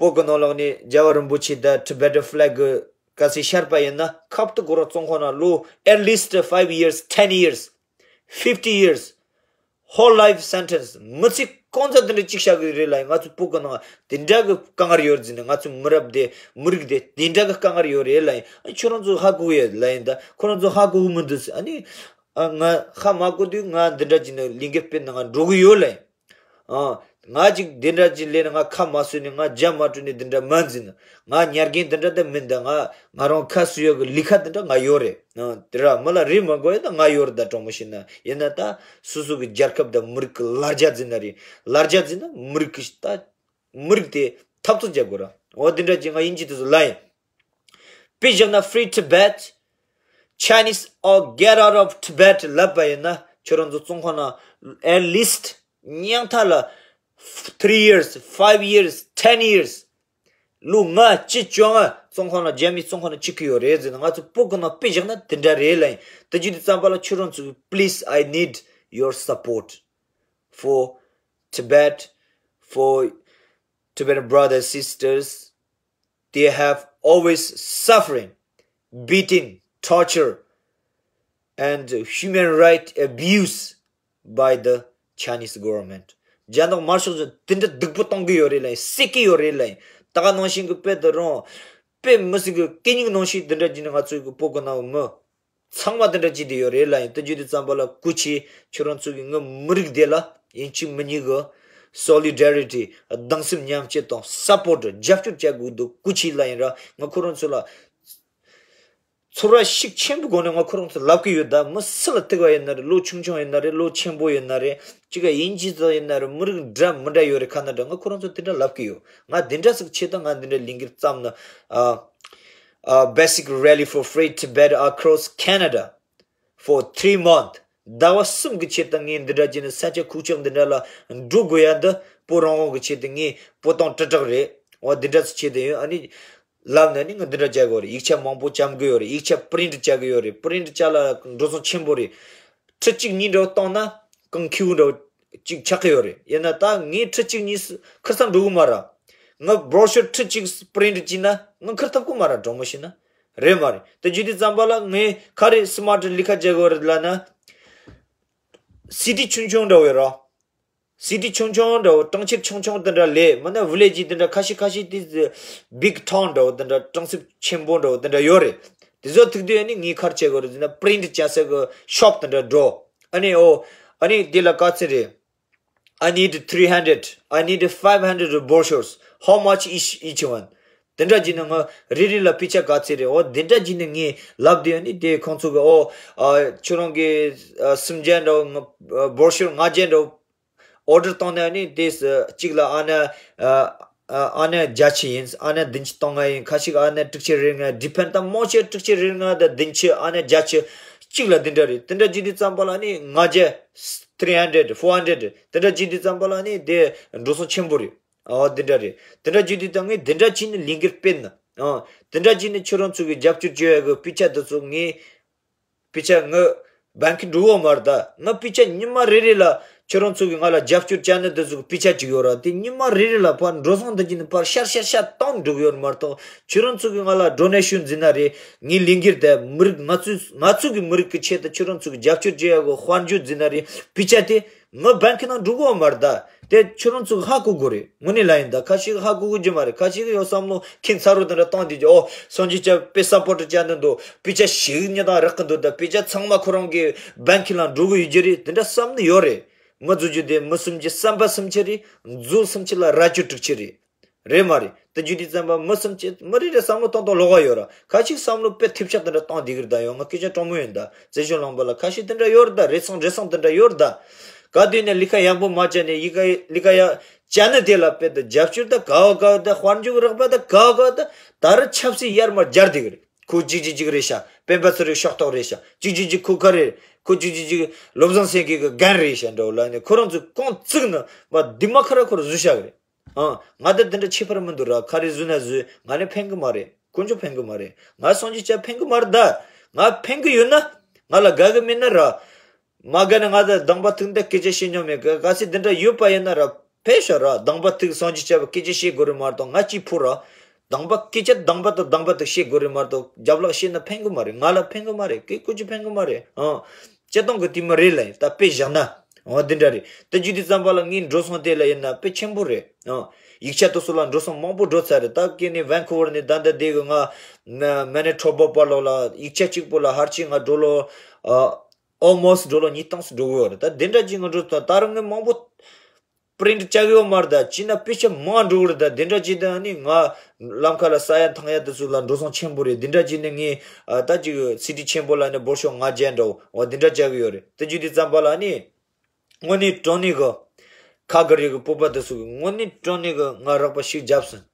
བོད་གི་ནང་ལོགས་ནས་རྒྱལ་བ་རིན་པོ་ཆེ་ད་ཊི་བེ་ཊན་ཕི་ལེག་གི་ག་ཚོད་ཤར་པ་ཡིན་ན་ཁབ་ཏུ་གོ་ར་བཙོང་ཁོ་ན་ལོ་at least five years, ten years, fifty years, whole life sentence. མི་ཚེ་གང་ཚ་དེ་འདྲ་གཅིག་བཞག་གི་རེད་ལབ་ཡིན། ང་ཚོ་བོད་གི་ནང་དེ་འདྲ་གི་དཀའ་ངལ་ཡོད་ཟེར་ནས། ང་ཚོ་མི་རབས་དེ་མི་རིགས་དེ་དེ་འདྲ་གི་དཀའ་ངལ་ཡོད་རེད་ལབ་ཡིན། ཨ་ཁྱོད་རང་ཚོ་ཧ་གོ་ཡོད་ལབ་ཡིན། ད་ཁོ་རང་ཚོ་ཧ་གོ་གི་མི་འདུག་ཟེར། ཨ་ནི་ཨ་ང་ཧ་མ་གོ་དུས་ང་འདི་འདྲ་བྱས་ནས་ལས་འགུལ་སྤེལ་ནས་ང་འགྲོ་གི་ཡོད་ལབ་ཡིན། ཨ། ང་ཅིག་འདི་འདྲ་ཅིག་ལས་ནས་ང་ཁ་མ་གསོས་ནས་ང་རྒྱ་མ་སྤྲོད་ནས་འདི་འདྲ་མ་འཛིན། ང་ཉར་མཁན་འདི་འདྲ་འདི་མིན། ད་ང་ང་རང་ཁ་གསོ་ཡག་གི་ལས་ཀ་འདི་འདྲ་ང་ཡོད་རེད། ཨ། དེ་ར་མི་ལ་རེ་མ་དགོས་ཡ་ད་ང་ཡོད་རེད། ད་དྲང་མོ་བཤད་ན་ཡིན་ན་ད་སོ་སོ་གི་རྒྱལ་ཁབ་དང་མི་རིགས་ཀྱི་ལ་རྒྱ་འཛིན་ན་རེད། ལ་རྒྱ་འཛིན་ན་མི་རིགས་ཀྱི་ད་མི་རིགས་དེ་འཐབ་རྩོད་རྒྱག་དགོས་ར། འོ་འདི་འདྲ་ཅིག་ང་དབྱིན་ཇི་དེ་ཚོ་ལ་ཡིན། དཔེ་བཞག་ན་Free Tibet, Chinese or get out of Tibet ལབ་པ་ཡིན་ན་ཁྱོད་རང་ཚོ་བཙོང་ཁང་ནང་at least ཉང་ཐ་ལ་three years, five years, ten years, ལོ་ལྔ་བཅུ་བཅོ་ལྔ་བཙོང་ཁང་ནང་རྒྱ་མིའི་བཙོང་ཁང་ནང་བཅུག་གི་ཡོད་རེད་ཟེར་ན། ང་ཚོ་བོད་གི་ནང་དཔེ་བཞག་ན་དེ་འདྲ་རེད་ལབ་ཡིན། དེ་རྒྱུ་དེ་ཙམ་པ་ལ་ཁྱོད་རང་ཚོ་please, I need your support for Tibet, for Tibetan brothers, sisters. They have always suffering, beating, torture, and human right abuse by the Chinese government. རྒྱ་ནག་དམར་ཤོག་ཚོས་དེ་འདྲ་སྡུག་པོ་གཏོང་གི་ཡོད་རེད་ལབ་ཡིན། བསད་ཀྱི་ཡོད་རེད་ལབ་ཡིན། ད་ག་ནང་བཞིན་གྱི་དཔེ་དེ་རང་དཔེ་མི་སྲིད་ཀྱི་གད་སྙིགས་ནང་བཞིན་དེ་འདྲ་བྱས་ནས་ང་ཚོའི་གི་བོད་གི་ནང་མི་ཚང་མ་དེ་འདྲ་བྱས་བསྡད་ཡོད་རེད་ལབ་ཡིན། དེ་རྒྱུ་དེ་ཙམ་པ་ལ་སྐུ་མཁྱེན་ཁྱོད་རང་ཚོ་གི་ངའི་མི་རིགས་དེ་ལ་ཡིན་གཅིག་མིན་གཉིས་གི་solidarity, གདུང་སེམས་མཉམ་སྐྱེད་དང་support, རྒྱབ་སྐྱོར་བྱ་དགོས་འདུག་སྐུ་མཁྱེན་ལབ་ཡིན་ར། ང་ཁོ་རང་ཚོ་ལ་ཚོར་བ་ཤུགས་ཆེན་པོའི་སྒོ་ནས་ང་ཁོ་རང་ཚོ་ལབ་ཀྱི་ཡོད། ད་མི་སུ་ལ་ཐུག་པ་ཡིན་ན་རེད། ལོ་ཆུང་ཆུང་ཡིན་ན་རེད། ལོ་ཆེན་པོ་ཡིན་ན་རེད། གཅིག་ག་དབྱིན་ཇི་ཚོ་ཡིན་ན་རེད། མི་རིགས་འདྲ་མི་འདྲ་ཡོད་རེད། ཁ་ན་འདྲ་ང་ཁོ་རང་ཚོ་དེ་འདྲ་ལབ་ཀྱི་ཡོད། ང་དེ་འདྲ་ཟིག་ཆེད་དུ་ང་འདི་འདྲ་ལས་འགུལ་བརྩམས་ན། ཨ། ཨ། Basic Rally for Free Tibet across Canada for three months. ཟླ་བ་གསུམ་གྱི་ཆེད་དུ་ངས་འདི་འདྲ་བྱས་ནས་ས་ཆ་ཁུག་ཀྱོག་འདི་འདྲ་ལ་འགྲོ་དགོས་ཡ་འདི་བོད་རང་དབང་གི་ཆེད་དུ། ངས་བོད་དོན་དྲིལ་བསྒྲགས་རེད། འོ་འདི་འདྲ་ཟིག་ཆེད་དུ་ཡིན། ཨ་ནི། ལབ་ནས་ནི་ང་འདི་འདྲ་བྱ་དགོས་རེད། ཡིག་ཆ་མང་པོ་བཅམ་གི་ཡོད་རེད། ཡིག་ཆ་པི་རིན་ཊི་བྱ་གི་ཡོད་རེད། པི་རིན་ཊི་བྱ་ལ་འགྲོ་སོང་ཆེན་པོ་རེད། ཁྲི་གཅིག་གཉིས་འདྲ་བོ་བཏང་ན་གང་ཁེའུ་འདྲ་བོ་ གཅིག་ཆགས་ཀྱི་ཡོད་རེད། ཡིན་ན་ད་ངས་ཁྲི་གཅིག་གཉིས་ཁུར་ས་འགྲོ་གི་མ་ར། ང་བོར་ཤོར་ཁྲི་གཅིག་པི་རིན་ཊི་བྱས་ན་ང་ཁུར་ཐུབ་ཀྱི་མ་ར། གྲོགས་མོ་བྱས་ན་རེད་མ་རེད། དེ་བརྗོད་དུས་ཙམ་པ་ལ་ངས་ག་རེ་སི་མ་ཊི་ལས་ཀ་བྱེད་དགོས་རེད་ལབ་ན། སི་ཊི་ཆུང་ཆུང་འདྲ་བོ་ར། སི་ཊི་ཆུང་ཆུང་འདྲ་བོ། གྲོང་ཁྱེར་ཆུང་ཆུང་དེ་འདྲ་ལས་མིན་ན་བི་ལེ་ཇི་དེ་འདྲ་ཁ་ཤས་ཁ་ཤས་དེ་བིག་ཊའུན་འདྲ་བོ་དེ་འདྲ་གྲོང་གསེབ་ཆེན་པོ་འདྲ་བོ་དེ་འདྲ་ཡོད་རེད། དེ་ཚོ་ཐུག་དུས་ཨ་ནི་ངས་ག་རེ་བྱེད་དགོས་རེད་ཟེར་ན། པི་རིན་ཊི་བྱེད་ས་གི་ཤོབ་དེ་འདྲ་འགྲོ། ཨ་ནི་ཨོ། ཨ་ནི་དེ་ལ་ག་ཚོད་རེད། I need three hundred, I need five hundred brochures. How much each, each one? དེ་འདྲ་བྱས་ན་ང་རེ་རེ་ལ་པེ་ཆ་ག་ཚོད་རེད། འོ་དེ་འདྲ་བྱས་ན་ངས་ལབ་དུས་ཨ་ནི་དེ་ཁོང་ཚོ་གི་ཨོ། ཨ། ཁྱོད་རང་གི་ཨ་སུམ་བརྒྱ་འདྲ་བོ། ཨ་བོར་ཤོར་ལྔ་བརྒྱ་འདྲ་བོ་ཨོར་ཌར་བཏང་ནས་ཨ་ནི་དེ་གཅིག་ལ་ཨ་ན་ཨ་ཨ་ན་བརྒྱད་ཅུ་ཡིན། ཨ་ན་བདུན་ཅུ་སྟོང་ལྔ་ཡིན། ཁ་ཤས་ཨ་ན་དྲུག་ཅུ་རེ་ལྔ། ཌི་པེན་ཌི། ད་མང་ཆེ་དྲུག་ཅུ་རེ་ལྔ་དང་བདུན་ཅུ། ཨ་ན་བརྒྱད་ཅུ་གཅིག་ལ་དེ་འདྲ་རེད། དེ་འདྲ་བྱེད་དུས་ཙམ་པ་ལ་ཨ་ནི་ལྔ་བརྒྱ། three hundred, four hundred. དེ་འདྲ་བྱེད་དུས་ཙམ་པ་ལ་ཨ་ནི་དེ་འགྲོ་སོང་ཆེན་པོ་རེད། ཨོ་དེ་འདྲ་རེད། དེ་འདྲ་བྱེད་དུས་ད་ངས་དེ་འདྲ་བྱས་ནས་ལས་འགུལ་སྤེལ་ན། ཨོ་དེ་འདྲ་བྱས་ནས་ཁྱོད་རང་ཚོ་གི་རྒྱབ་སྐྱོར་བྱེད་ཡག་གི་པེ་ཆ་དེ་ཚོ་ངས། པེ་ཆ་ངའི་བྷེང་ཀི་འགྲོ་གི་མ་རེད་ད། ང་པེ་ཆ་ཉི་མ་རེ་རེ་ལ་ཁྱོད་རང་ཚོ་གི་ང་ལ་རྒྱབ་སྐྱོར་བྱས་ནས་དེ་ཚོ་གི་པེ་ཆ་གཅིག་ཡོད་ར། དེ་ཉི་མ་རེ་རེ་ལ་ཕར་འགྲོ་སོང་འདི་གྱིས་ནི་ཕར་ཤར་ཤར་ཤར་བཏང་འགྲོ་གི་ཡོད་མ་གཏོགས། ཁྱོད་རང་ཚོ་གི་ང་ལ་ཌོ་ནེ་ཤན་བྱས་ན་རེད། ངའི་ལས་འགུལ་དེ་མི་རིགས་ང་ཚོའི་ང་ཚོ་གི་མི་རིགས་ཀྱི་ཆེད་དུ་ཁྱོད་རང་ཚོ་གི་རྒྱབ་སྐྱོར་བྱེད་ཡག་གི་དཔལ་འབྱོར་བྱས་ན་རེད། པེ་ཆ་དེ་ངའི་བྷེང་ཀི་ནང་འགྲོ་གི་ཡོད་མ་རེད་ད། དེ་ཁྱོད་རང་ཚོ་གིས་ཧ་གོ་དགོས་རེད། དངོས་གནས་ལབ་ཡིན་ད། ཁ་ཤས་ཀྱིས་ཧ་གོ་གི་ཡོད་མ་རེད། ཁ་ཤས་ཀྱིས་ཡང་བསམ་བློ་ཁྱད་མཚར་པོ་དེ་འདྲ་བཏང་བསྡད་ཀྱི། ཨོ་སངས་རྒྱས་སྐྱབས་དཔེ་སབ་པོར་ཊི་བྱས་ནས་འདུག་པེ་ཆ་ཞེ་གཉིས་དང་རག་གི་འདུག་ད། པེ་ཆ་ཚང་མ་ཁོ་རང་གི་བྷེང་ཀི་ནང་འགྲོ་གི་ཡོད་རྒྱུ་རེད། དེ་འདྲ་བསམ་ནི་ཡོད་རེད། མི་བཟོ་རྒྱུ་དེ་མི་སུམ་ཅུ་བསམ་པ་སུམ་ཅུ་རེད། མཛོ་སུམ་ཅུ་ལ་རྭ་ཅོ་དྲུག་ཅུ་རེད། རེད་མ་རེད། དེ་བརྗོད་དུས་ཙམ་པ་མི་སུམ་ཅུ་མི་རེ་རེ་བསམ་བློ་གཏོང་སྟངས་ལོགས་ཀ་ཡོད་ར། ཁ་ཅིག་བསམ་བློ་དཔེ་ཐེབས་ཆག་དེ་འདྲ་བཏང་བསྡད་ཀྱི་རེད་ད། ཡང་ང་སྐད་ཆ་དྲང་མོ་ཡིན་ད། བཙན་བྱོལ་ལུང་པ་ལ་ཁ་ཤས་དེ་འདྲ་ཡོད་རེད་ད། རེ་ཟུང་རེ་ཟུང་དེ་འདྲ་ཡོད་རེད་ད། ག་དུས་ནས་ལས་ཀ་ཡག་པོ་མ་བྱས་ནས་ཡི་ག་ལས་ཀ་ཡག་བྱས་ན་དེ་ལ་དཔེ་ད་རྒྱབ་སྐྱོར་ད་ག་བ་ག་བ་ད། དཔལ་འབྱོར་རག་པ་ད་ག་བ་ག་བ་ད། ད་རུ་ཆབ་སྲིད་ཡར་མར་རྒྱག་བསྡད་ཀྱི་རེད། ཁོ་གཅིག་གཅིག་གཅིག་རེད་ཤག་སྤེན་པ་ཚེ་རིང་ཤོག་ཐོག་རེད་ཤག་གཅིག་གཅིག་གཅིག་ཁོ་ག་རེ། ཁོ་གཅིག་གཅིག་གཅིག་བློ་བཟང་སེང་གེ་གི་རྒན་རེད་ཤག་འདྲ་བོ་ལབ་ནས་ཁོ་རང་ཚོས་རྐང་བཙུགས་ནས་མ་འདི་མ་ཁ་ར་ཁོ་ར་བཟོས་བཞག་གི་རེད། ཨང་། ང་ད་དེ་འདྲ་ཁྱད་པར་མི་འདུག་ར། ག་རེ་བཟོས་ན་བཟོས། ང་ནི་ཕན་གི་མ་རེད། དཀོན་མཆོག་ཕན་གི་མ་རེད། ང་སངས་རྒྱས་སྐྱབས་ཕན་གི་མ་རེད་ད། ང་ཕན་གི་ཡོད་ན་ང་ལ་དགའ་གི་མེད་ན་ར། མ་དགའ་ན་ང་ད་སྡོང་པོ་ཐུག་འདི་སྐད་ཆ་བཤད་མྱོང་མེད་གི། གལ་སྲིད་དེ་འདྲ་ཡོད་པ་ཡིན་ན་ར། ཕེབས་ཤོག་ར། སྡོང་པོ་ཐུག་སངས་རྒྱས་སྐྱབས་སྐད་ཆ་བཤད་དགོས་རེད་མ་གཏོགས་ང་གཅིག་པུ་ར། སྡོང་པོ་སྐད་ཆ་སྡོང་པོ་དང་སྡོང་པོ་དང་བཤད་དགོས་རེད་མ་གཏོགས་རྒྱབ་ལོགས་བཤད་ན་ཕན་གི་མ་རེད། ང་ལ་ཕན་གི་མ་རེད། སྐད་ཀོ་ཅི་ཕན་གི་མ་རེད། ཨང་། སྤྱིར་བཏང་གི་དེ་མ་རེད་ལ་ཡིན་ད། དཔེ་བཞག་ན། འོ་འདི་འདྲ་རེད། དེ་བརྗོད་དུས་ཙམ་པ་ལ་ངའི་འགྲོ་སོང་དེ་ལ་ཡིན་ན་དཔེ་ཆེན་པོ་རེད། ཨང་། ཡིག་ཆ་དེ་ཚོ་ལ་འགྲོ་སོང་མང་པོ་འགྲོ་ཚར་རེད། ད་སྐྱེས་ནས་ཝན་ཀུ་ཝར་ནས་ད་ལྟ་བསྡད་གི། ང་མ་མེ་ནི་ཐོ་བ་བར་ལོགས་ལ་ཡིག་ཆ་གཅིག་པོ་ལ་ཧར་ཅིག་ང་འགྲོ་ལོ། ཨ། ཨོལ་མོ་སི་འགྲོ་ལོ་ཉིས་སྟོང་ཙམ་འགྲོ་གི་ཡོད་རེད། ད་དེ་འདྲ་ཅིག་ང་འགྲོ་ད་ད་རུང་ངས་མང་པོ་པི་རིན་ཊི་བྱ་གི་ཡོད་མ་རེད་ད། བྱས་ན་དཔེ་ཆ་མང་འགྲོ་གི་རེད་ད། དེ་འདྲ་ཅིག་ད་ནི་ང་ལམ་ཁ་ལ་ཟ་ཡ་འཐུང་ཡ་དེ་ཚོ་ལ་འགྲོ་སོང་ཆེན་པོ་རེད། དེ་འདྲ་ཅིག་ནི་ངས་ཨ་ད་ཅིག་སི་ཊི་ཆེན་པོ་ལ་ནི་འབོར་ཤོག་ལྔ་བརྒྱ་འདྲ་བོ་འོ་དེ་འདྲ་བྱ་གི་ཡོད་རེད། དེ་བརྗོད་དུས་ཙམ་པ་ལ་ནི། དངོས་གནས་དྲང་གནས་གི། ཁ་གི་རི་གི་སྤོབས་པ་དེ་ཚོ་གི་དངོས་གནས་དྲང་གནས་གི་ང་རོགས་པ་ཞིག་བརྒྱབ་སོང་།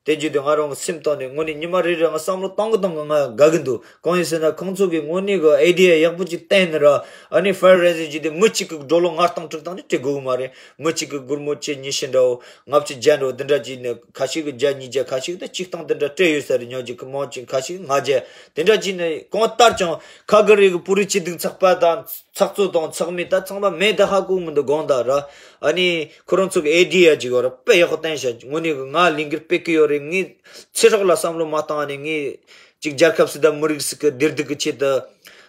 དེ་བརྗོད་དུས་ང་རང་གི་སེམས་གཏིང་ནས་དངོས་གནས་ཉི་མ་རེ་རེ་ང་བསམ་བློ་གཏོང་གི་གཏོང་གི་ང་དགའ་གི་འདུག་གང་ཡིན་ཟེར་ན་ཁོང་ཚོ་གིས་དངོས་གནས་གི་ཨའི་ཌི་ཡ་ཡག་པོ་ཅིག་བསྟན་ནི་ར། ཨ་ནི་ཕན་རེ་ཟིང་བྱས་ཏེ་མི་གཅིག་གི་ཌོ་ལར་ལྔ་སྟོང་དྲུག་སྟོང་ནི་སྤྲད་དགོས་གི་མ་རེད། མི་གཅིག་གི་སྒོར་མོ་བཅུ་ཉི་ཤུ་འདྲ་བོ་ལྔ་བཅུ་བརྒྱ་འདྲ་བོ་དེ་འདྲ་བྱས་ནས་ཁ་ཤས་གི་བརྒྱ་ཉིས་བརྒྱ། ཁ་ཤས་གི་ད་གཅིག་སྟོང་དེ་འདྲ་སྤྲད་ཡོད་ས་རེད། ཉག་གཅིག་གི་མང་ཆེ་ཁ་ཤས་གི་ལྔ་བརྒྱ་དེ་འདྲ་བྱས་ནས་གང་ལྟར་ཀྱང་ཁ་གི་རི་གི་བོད་རིགས་སྤྱི་མཐུན་ཚོགས་པ་དང་། ཚགས་གཙོ་དང་ཚོགས་མི་ད་ཚང་མ་མེད་ད་ཧ་གོ་མི་འདུག་དགོངས་དག་ར། ཨ་ནི་ཁོ་རང་ཚོ་གི་ཨའི་ཌི་ཡ་ཅིག་ཡོད་ར། དཔེ་ཡག་པོ་བསྟན་ཤག་དངོས་གནས་གི་ང་ལས་འགུལ་སྤེལ་གི་ཡོད་རེད། ངས་ཚེ་སྲོག་ལ་བསམ་བློ་མ་བཏང་ནས་ངས་ཅིག་རྒྱལ་ཁབ་སུ་དང་མི་རིགས་སུ་གི་བདེ་སྡུག་གི་ཆེད་དུ།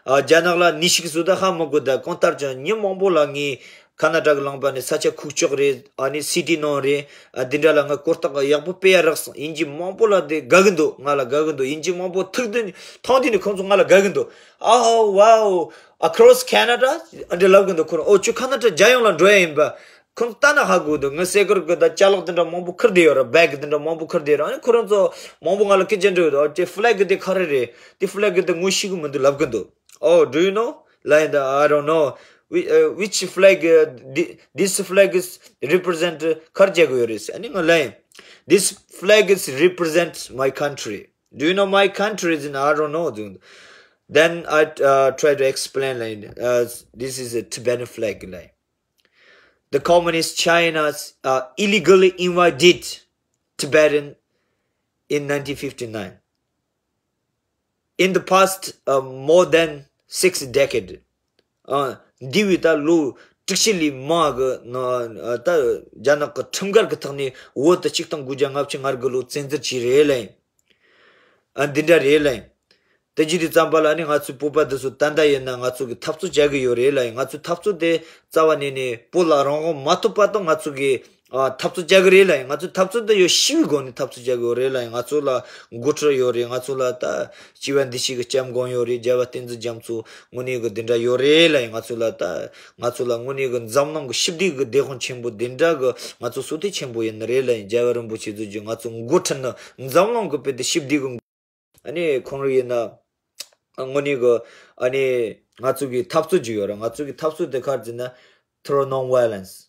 ཨ་རྒྱ་ནག་ལ་ནུས་ཤུགས་བཟོ་ད་ཧ་མ་གོ་ད། གང་ལྟར་ཀྱང་ཉིན་མང་པོ་ལ་ངས་ཁ་ན་ཌ་གི་ལུང་པ་ནས་ས་ཆ་ཁུག་ཀྱོག་རེད། ཨ་ནི་སི་ཊི་ནང་རེད། ཨ་འདི་འདྲ་ལ་ང་གོ་རྟོགས་ཡག་པོ་སྤེལ་ཡ་རག་སོང་། དབྱིན་ཇི་མང་པོ་ལ་དེ་དགའ་གི་འདུག་ང་ལ་དགའ་གི་འདུག་དབྱིན་ཇི་མང་པོ་ཐུག་དུས་མཐོང་དུས་ནས་ཁོང་ཚོ་ང་ལ་དགའ་གི་འདུག Oh wow, across Canada? འདི་ལབ་གི་འདུག་ཁོ་རང་། ཨོ་ཁྱོད་ཁ་ན་ཌ་རྒྱལ་ཡོངས་ལ་འགྲོ་ཡ་ཡིན་པ། ཁོང་ལྟ་ན་ཧ་གོ་འདུག་ངའི་སེ་གོལ་གི་ད་ཅ་ལག་དེ་འདྲ་མང་པོ་ཁུར་བསྡད་ཡོད་ར། བེག་དེ་འདྲ་མང་པོ་ཁུར་བསྡད་ཡོད་ར། ཨ་ནི་ཁོ་རང་ཚོ་མང་པོ་ང་ལ་སྐད་ཆ་འདྲི་ཡོད། ཨོ་ཁྱོད་ཕི་ལེག་དེ་ག་རེ་རེད། དེ་ཕི་ལེག་དེ་ངོ་ཤེས་གི་མི་འདུག་ལབ་གི་འདུག Oh, do you know? Like, uh, I don't know. Which, uh, which flag? Uh, thi- this flag is represent, uh, ག་རེ་བྱེད་གི་ཡོད་རེད། ཨ་ནི་ང་ལབ་ཡིན། This flag is represent my country. Do you know my country is in, I don't know. Then I uh, try to explain, like, uh, this is a Tibetan flag. Like, the communist China uh, illegally invaded Tibetan in nineteen fifty-nine. In the past uh, more than six decades, uh, འདས་པའི་ད་ལོ་ དྲུག་ཅུ་ལས་མང་གི་ནང་ད་རྒྱ་ནག་གི་ཁྲིམས་འགལ་གྱི་ཐོག་ནས་བོད་དུ་ཆིག་སྟོང་དགུ་བརྒྱ་ལྔ་བཅུ་ང་དགུ་ལོ་བཙན་འཛུལ་བྱས་རེད་ལ་ཡིན། ཨ་འདི་འདྲ་རེད་ལ་ཡིན། དེ་བྱས་དུས་ཙམ་པ་ལ་ནི་ང་ཚོའི་བོད་པ་འདི་ཚོ་ད་ལྟ་ཡིན་ན་ང་ཚོ་གི་འཐབ་རྩོད་བྱ་གི་ཡོད་རེད་ལ་ཡིན། ང་ཚོའི་འཐབ་རྩོད་དེ་རྩ་བ་ནས་ནི་བོད་ལ་རང་དབང་མ་ཐོབ་བར་དུ་ང་ཚོ་གི་ཨ་འཐབ་རྩོད་བྱ་གི་རེད་ལ་ཡིན། ང་ཚོའི་འཐབ་རྩོད་འདི་ཡོད་ཞི་བའི་སྒོ་ནས་འཐབ་རྩོད་བྱ་གི་ཡོད་རེད་ལ་ཡིན། ང་ཚོ་ལ་འགོ་ཁྲིད་ཡོད་རེད། ང་ཚོ་ལ་ད་སྤྱི་བ་འདི་ཞིག་གི་སྐྱབས་མགོན་ཡོད་རེད། རྒྱལ་བ་བསྟན་འཛིན་རྒྱ་མཚོ་དངོས་གནས་གི་འདི་འདྲ་ཡོད་རེད་ལ་ཡིན། ང་ཚོ་ལ་ད་ང་ཚོ་ལ་དངོས་གནས་གི་འཛམ་གླིང་གི་ཞི་བདེ་གི་སྡེ་དཔོན་ཆེན་པོ་འདི་འདྲ་གི་ང་ཚོ་སྲོག་ཐོག་ཆེན་པོ་ཡིན་ནི་རེད་ལ་ཡིན། རྒྱལ་བ་རིན་པོ་ཆེ་ཚོ་གི་ང་ཚོ་འགོ་ཁྲིད་ནི་འཛམ་གླིང་གི་དཔེ་དེ་ཞི་བདེ་གི། ཨ་ནི་ཁོང་རང་ཡིན་ན་དངོས་གནས་གི་ཨ་ནི་ང་ཚོ་གི་འཐབ་རྩོད་ཅིག་ཡོད་ར། ང་ཚོ་གི་འཐབ་རྩོད་དེ་ག་རེ་ཟེར་ན་through non-violence།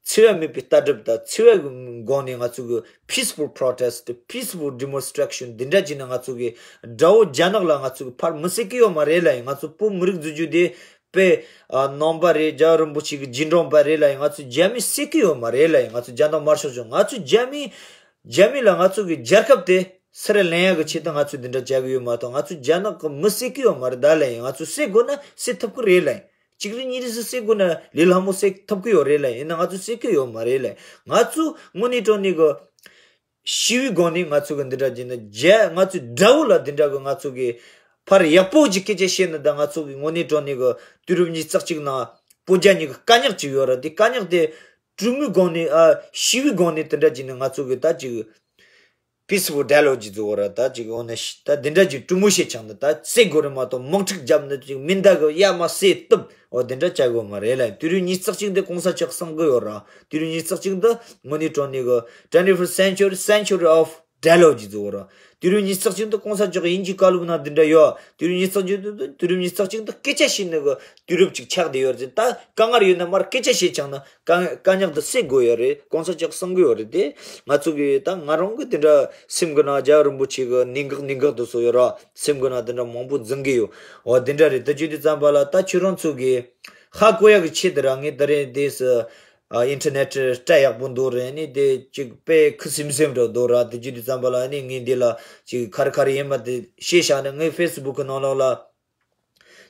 འཚེ་བ་མེད་པའི་ལྟ་གྲུབ་དང་འཚེ་བའི་སྒོ་ནས་ང་ཚོ་གི་peaceful protest, peaceful demonstration འདི་འདྲ་བྱས་ན་ང་ཚོ་གི་དགྲ་བོ་རྒྱ་ནག་ལ་ང་ཚོ་གི་ཕར་མི་བསད་ཀྱི་ཡོད་མ་རེད་ལ་ཡིན། ང་ཚོ་བོད་མི་རིགས་འཛུགས་རྒྱུ་དེ་དཔེ་ཨ་ནང་པ་རེད། རྒྱལ་བ་རིན་པོ་ཆེ་གི་རྗེས་འབྲང་པ་རེད་ལ་ཡིན། ང་ཚོ་རྒྱ་མི་བསད་ཀྱི་ཡོད་མ་རེད་ལ་ཡིན། ང་ཚོ་རྒྱ་ནག་དམར་ཤོག་ཚོ་ང་ཚོ་རྒྱ་མི་རྒྱ་མི་ལ་ང་ཚོ་གི་རྒྱལ་ཁབ་དེ་སུ་རེ་ལེན་ཡག་གི་ཆེད་དུ་ང་ཚོས་འདི་འདྲ་བྱ་གི་ཡོད་མ་གཏོགས། ང་ཚོས་རྒྱ་ནག་གི་མི་བསད་ཀྱི་ཡོད་མ་རེད་ད་ལ་ཡིན། ང་ཚོས་བསད་དགོས་ན་བསད་ཐུབ་ཀྱི་རེད་ལ་ཡིན། གཅིག་རེ་གཉིས་རེ་སུ་བསད་དགོས་ན་ལས་སླ་མོ་བསད་ཐུབ་ཀྱི་ཡོད་རེད་ལ་ཡིན། ཡིན་ན་ང་ཚོས་བསད་ཀྱི་ཡོད་མ་རེད་ལ་ཡིན། ང་ཚོས་དངོས་གནས་དྲང་གནས་གི་ཞི་བའི་སྒོ་ནས་ང་ཚོ་གི་འདི་འདྲ་བྱས་ན་རྒྱ་ང་ཚོའི་དགྲ་བོ་ལ་འདི་འདྲ་གི་ང་ཚོ་གི་ཕར་ཡག་པོ་ཅིག་སྐད་ཆ་བཤད་ན་ད་ང་ཚོ་གི་དངོས་གནས་དྲང་གནས་གི་དུས་རབས་ཉི་ཤུ་རྩ་གཅིག་ནང་བོད་རྒྱ་གཉིས་ཀྱི་དཀའ་རྙོག་ཅིག་ཡོད་ར། དེ་དཀའ་རྙོག་དེ་གྲོས་མོལ་སྒོ་ནས་ཨ་ཞི་བའི་སྒོ་ནས་དེ་འདྲ་བྱས་ན་ང་ཚོ་གི་ད་ཅིག་peaceful dialogue ཅིག་བཟོ་བ་ར། ད་ཅིག་འོ་ན་ཤི་ད་དེ་འདྲ་ཅིག་གྲོས་མོལ་བྱེད་ཆང་ན་ད་བསད་དགོས་རེད་མ་གཏོགས་དམག་འཁྲུག་བརྒྱབ་ན་ཅིག་མི་འདའ་གི་ཡ་མ་བསད་བཏུབ་འོ་དེ་འདྲ་བྱ་དགོས་མ་རེད་ལ། དུས་རབས་ཉི་ཤུ་རྩ་གཅིག་འདི་གོང་ས་མཆོག་གསུང་གི་ཡོད་ར། དུས་རབས་ཉི་ཤུ་རྩ་གཅིག་འདི་དངོས་གནས་དྲང་གནས་གི་twenty-first century, century of dialogue ཅིག་བཟོ་བ་ར། དུས་རབས་ཉི་ཤུ་རྩ་གཅིག་འདི་གོང་ས་མཆོག་དབྱིན་ཇིའི་བཀའ་སློབ་ནང་འདི་འདྲ་ཡོད། དུས་རབས་ཉི་ཤུ་རྩ་གཅིག་འདི་དུས་རབས་ཉི་ཤུ་རྩ་གཅིག་འདི་སྐད་ཆ་བཤད་ནི་གི་དུས་རབས་ཅིག་ཆགས་བསྡད་ཡོད་རེད། ད་དཀའ་ངལ་ཡོད་ན་མར་སྐད་ཆ་བཤད་ཆང་ན་དཀའ་དཀའ་རྙོག་འདི་སེལ་དགོས་ཡོད་རེད། གོང་ས་མཆོག་གསུང་གི་ཡོད་རེད། དེ་ང་ཚོ་གི་ད་ང་རང་གི་དེ་འདྲ་སེམས་གི་ནང་རྒྱལ་བ་རིན་པོ་ཆེ་གི་གནད་འགག་གནད་འགག་དེ་ཚོ་ཡོད་ར། སེམས་གི་ནང་དེ་འདྲ་མང་པོ་འཛིན་གི་ཡོད། འོ་དེ་འདྲ་རེད། ད་བརྗོད་དུས་ཙམ་པ་ལ་ད་ཁྱོད་རང་ཚོ་གི་ཧ་གོ་ཡག་གི་ཆེད་དུ་ར་ངས་ད་རེས་དེ་སུ་ཨ་ཨིན་ཊར་ནེཊ་སྤྲད་ཡག་པོ་འདུག་རེད། ནི་དེ་ཅིག་དཔེ་ཁུ་སིམ་སིམ་འགྲོ་འདུག་ར། དེ་བརྗོད་དུས་ཙམ་པ་ལ་ནི་ངས་འདི་ལ་ཅིག་ག་རེ་ག་རེ་ཡིན་མ་དེ་ཤེས་བཞག་ནས་ངའི་ཕེ་སི་བུག་གི་ནང་ལོགས་ལ།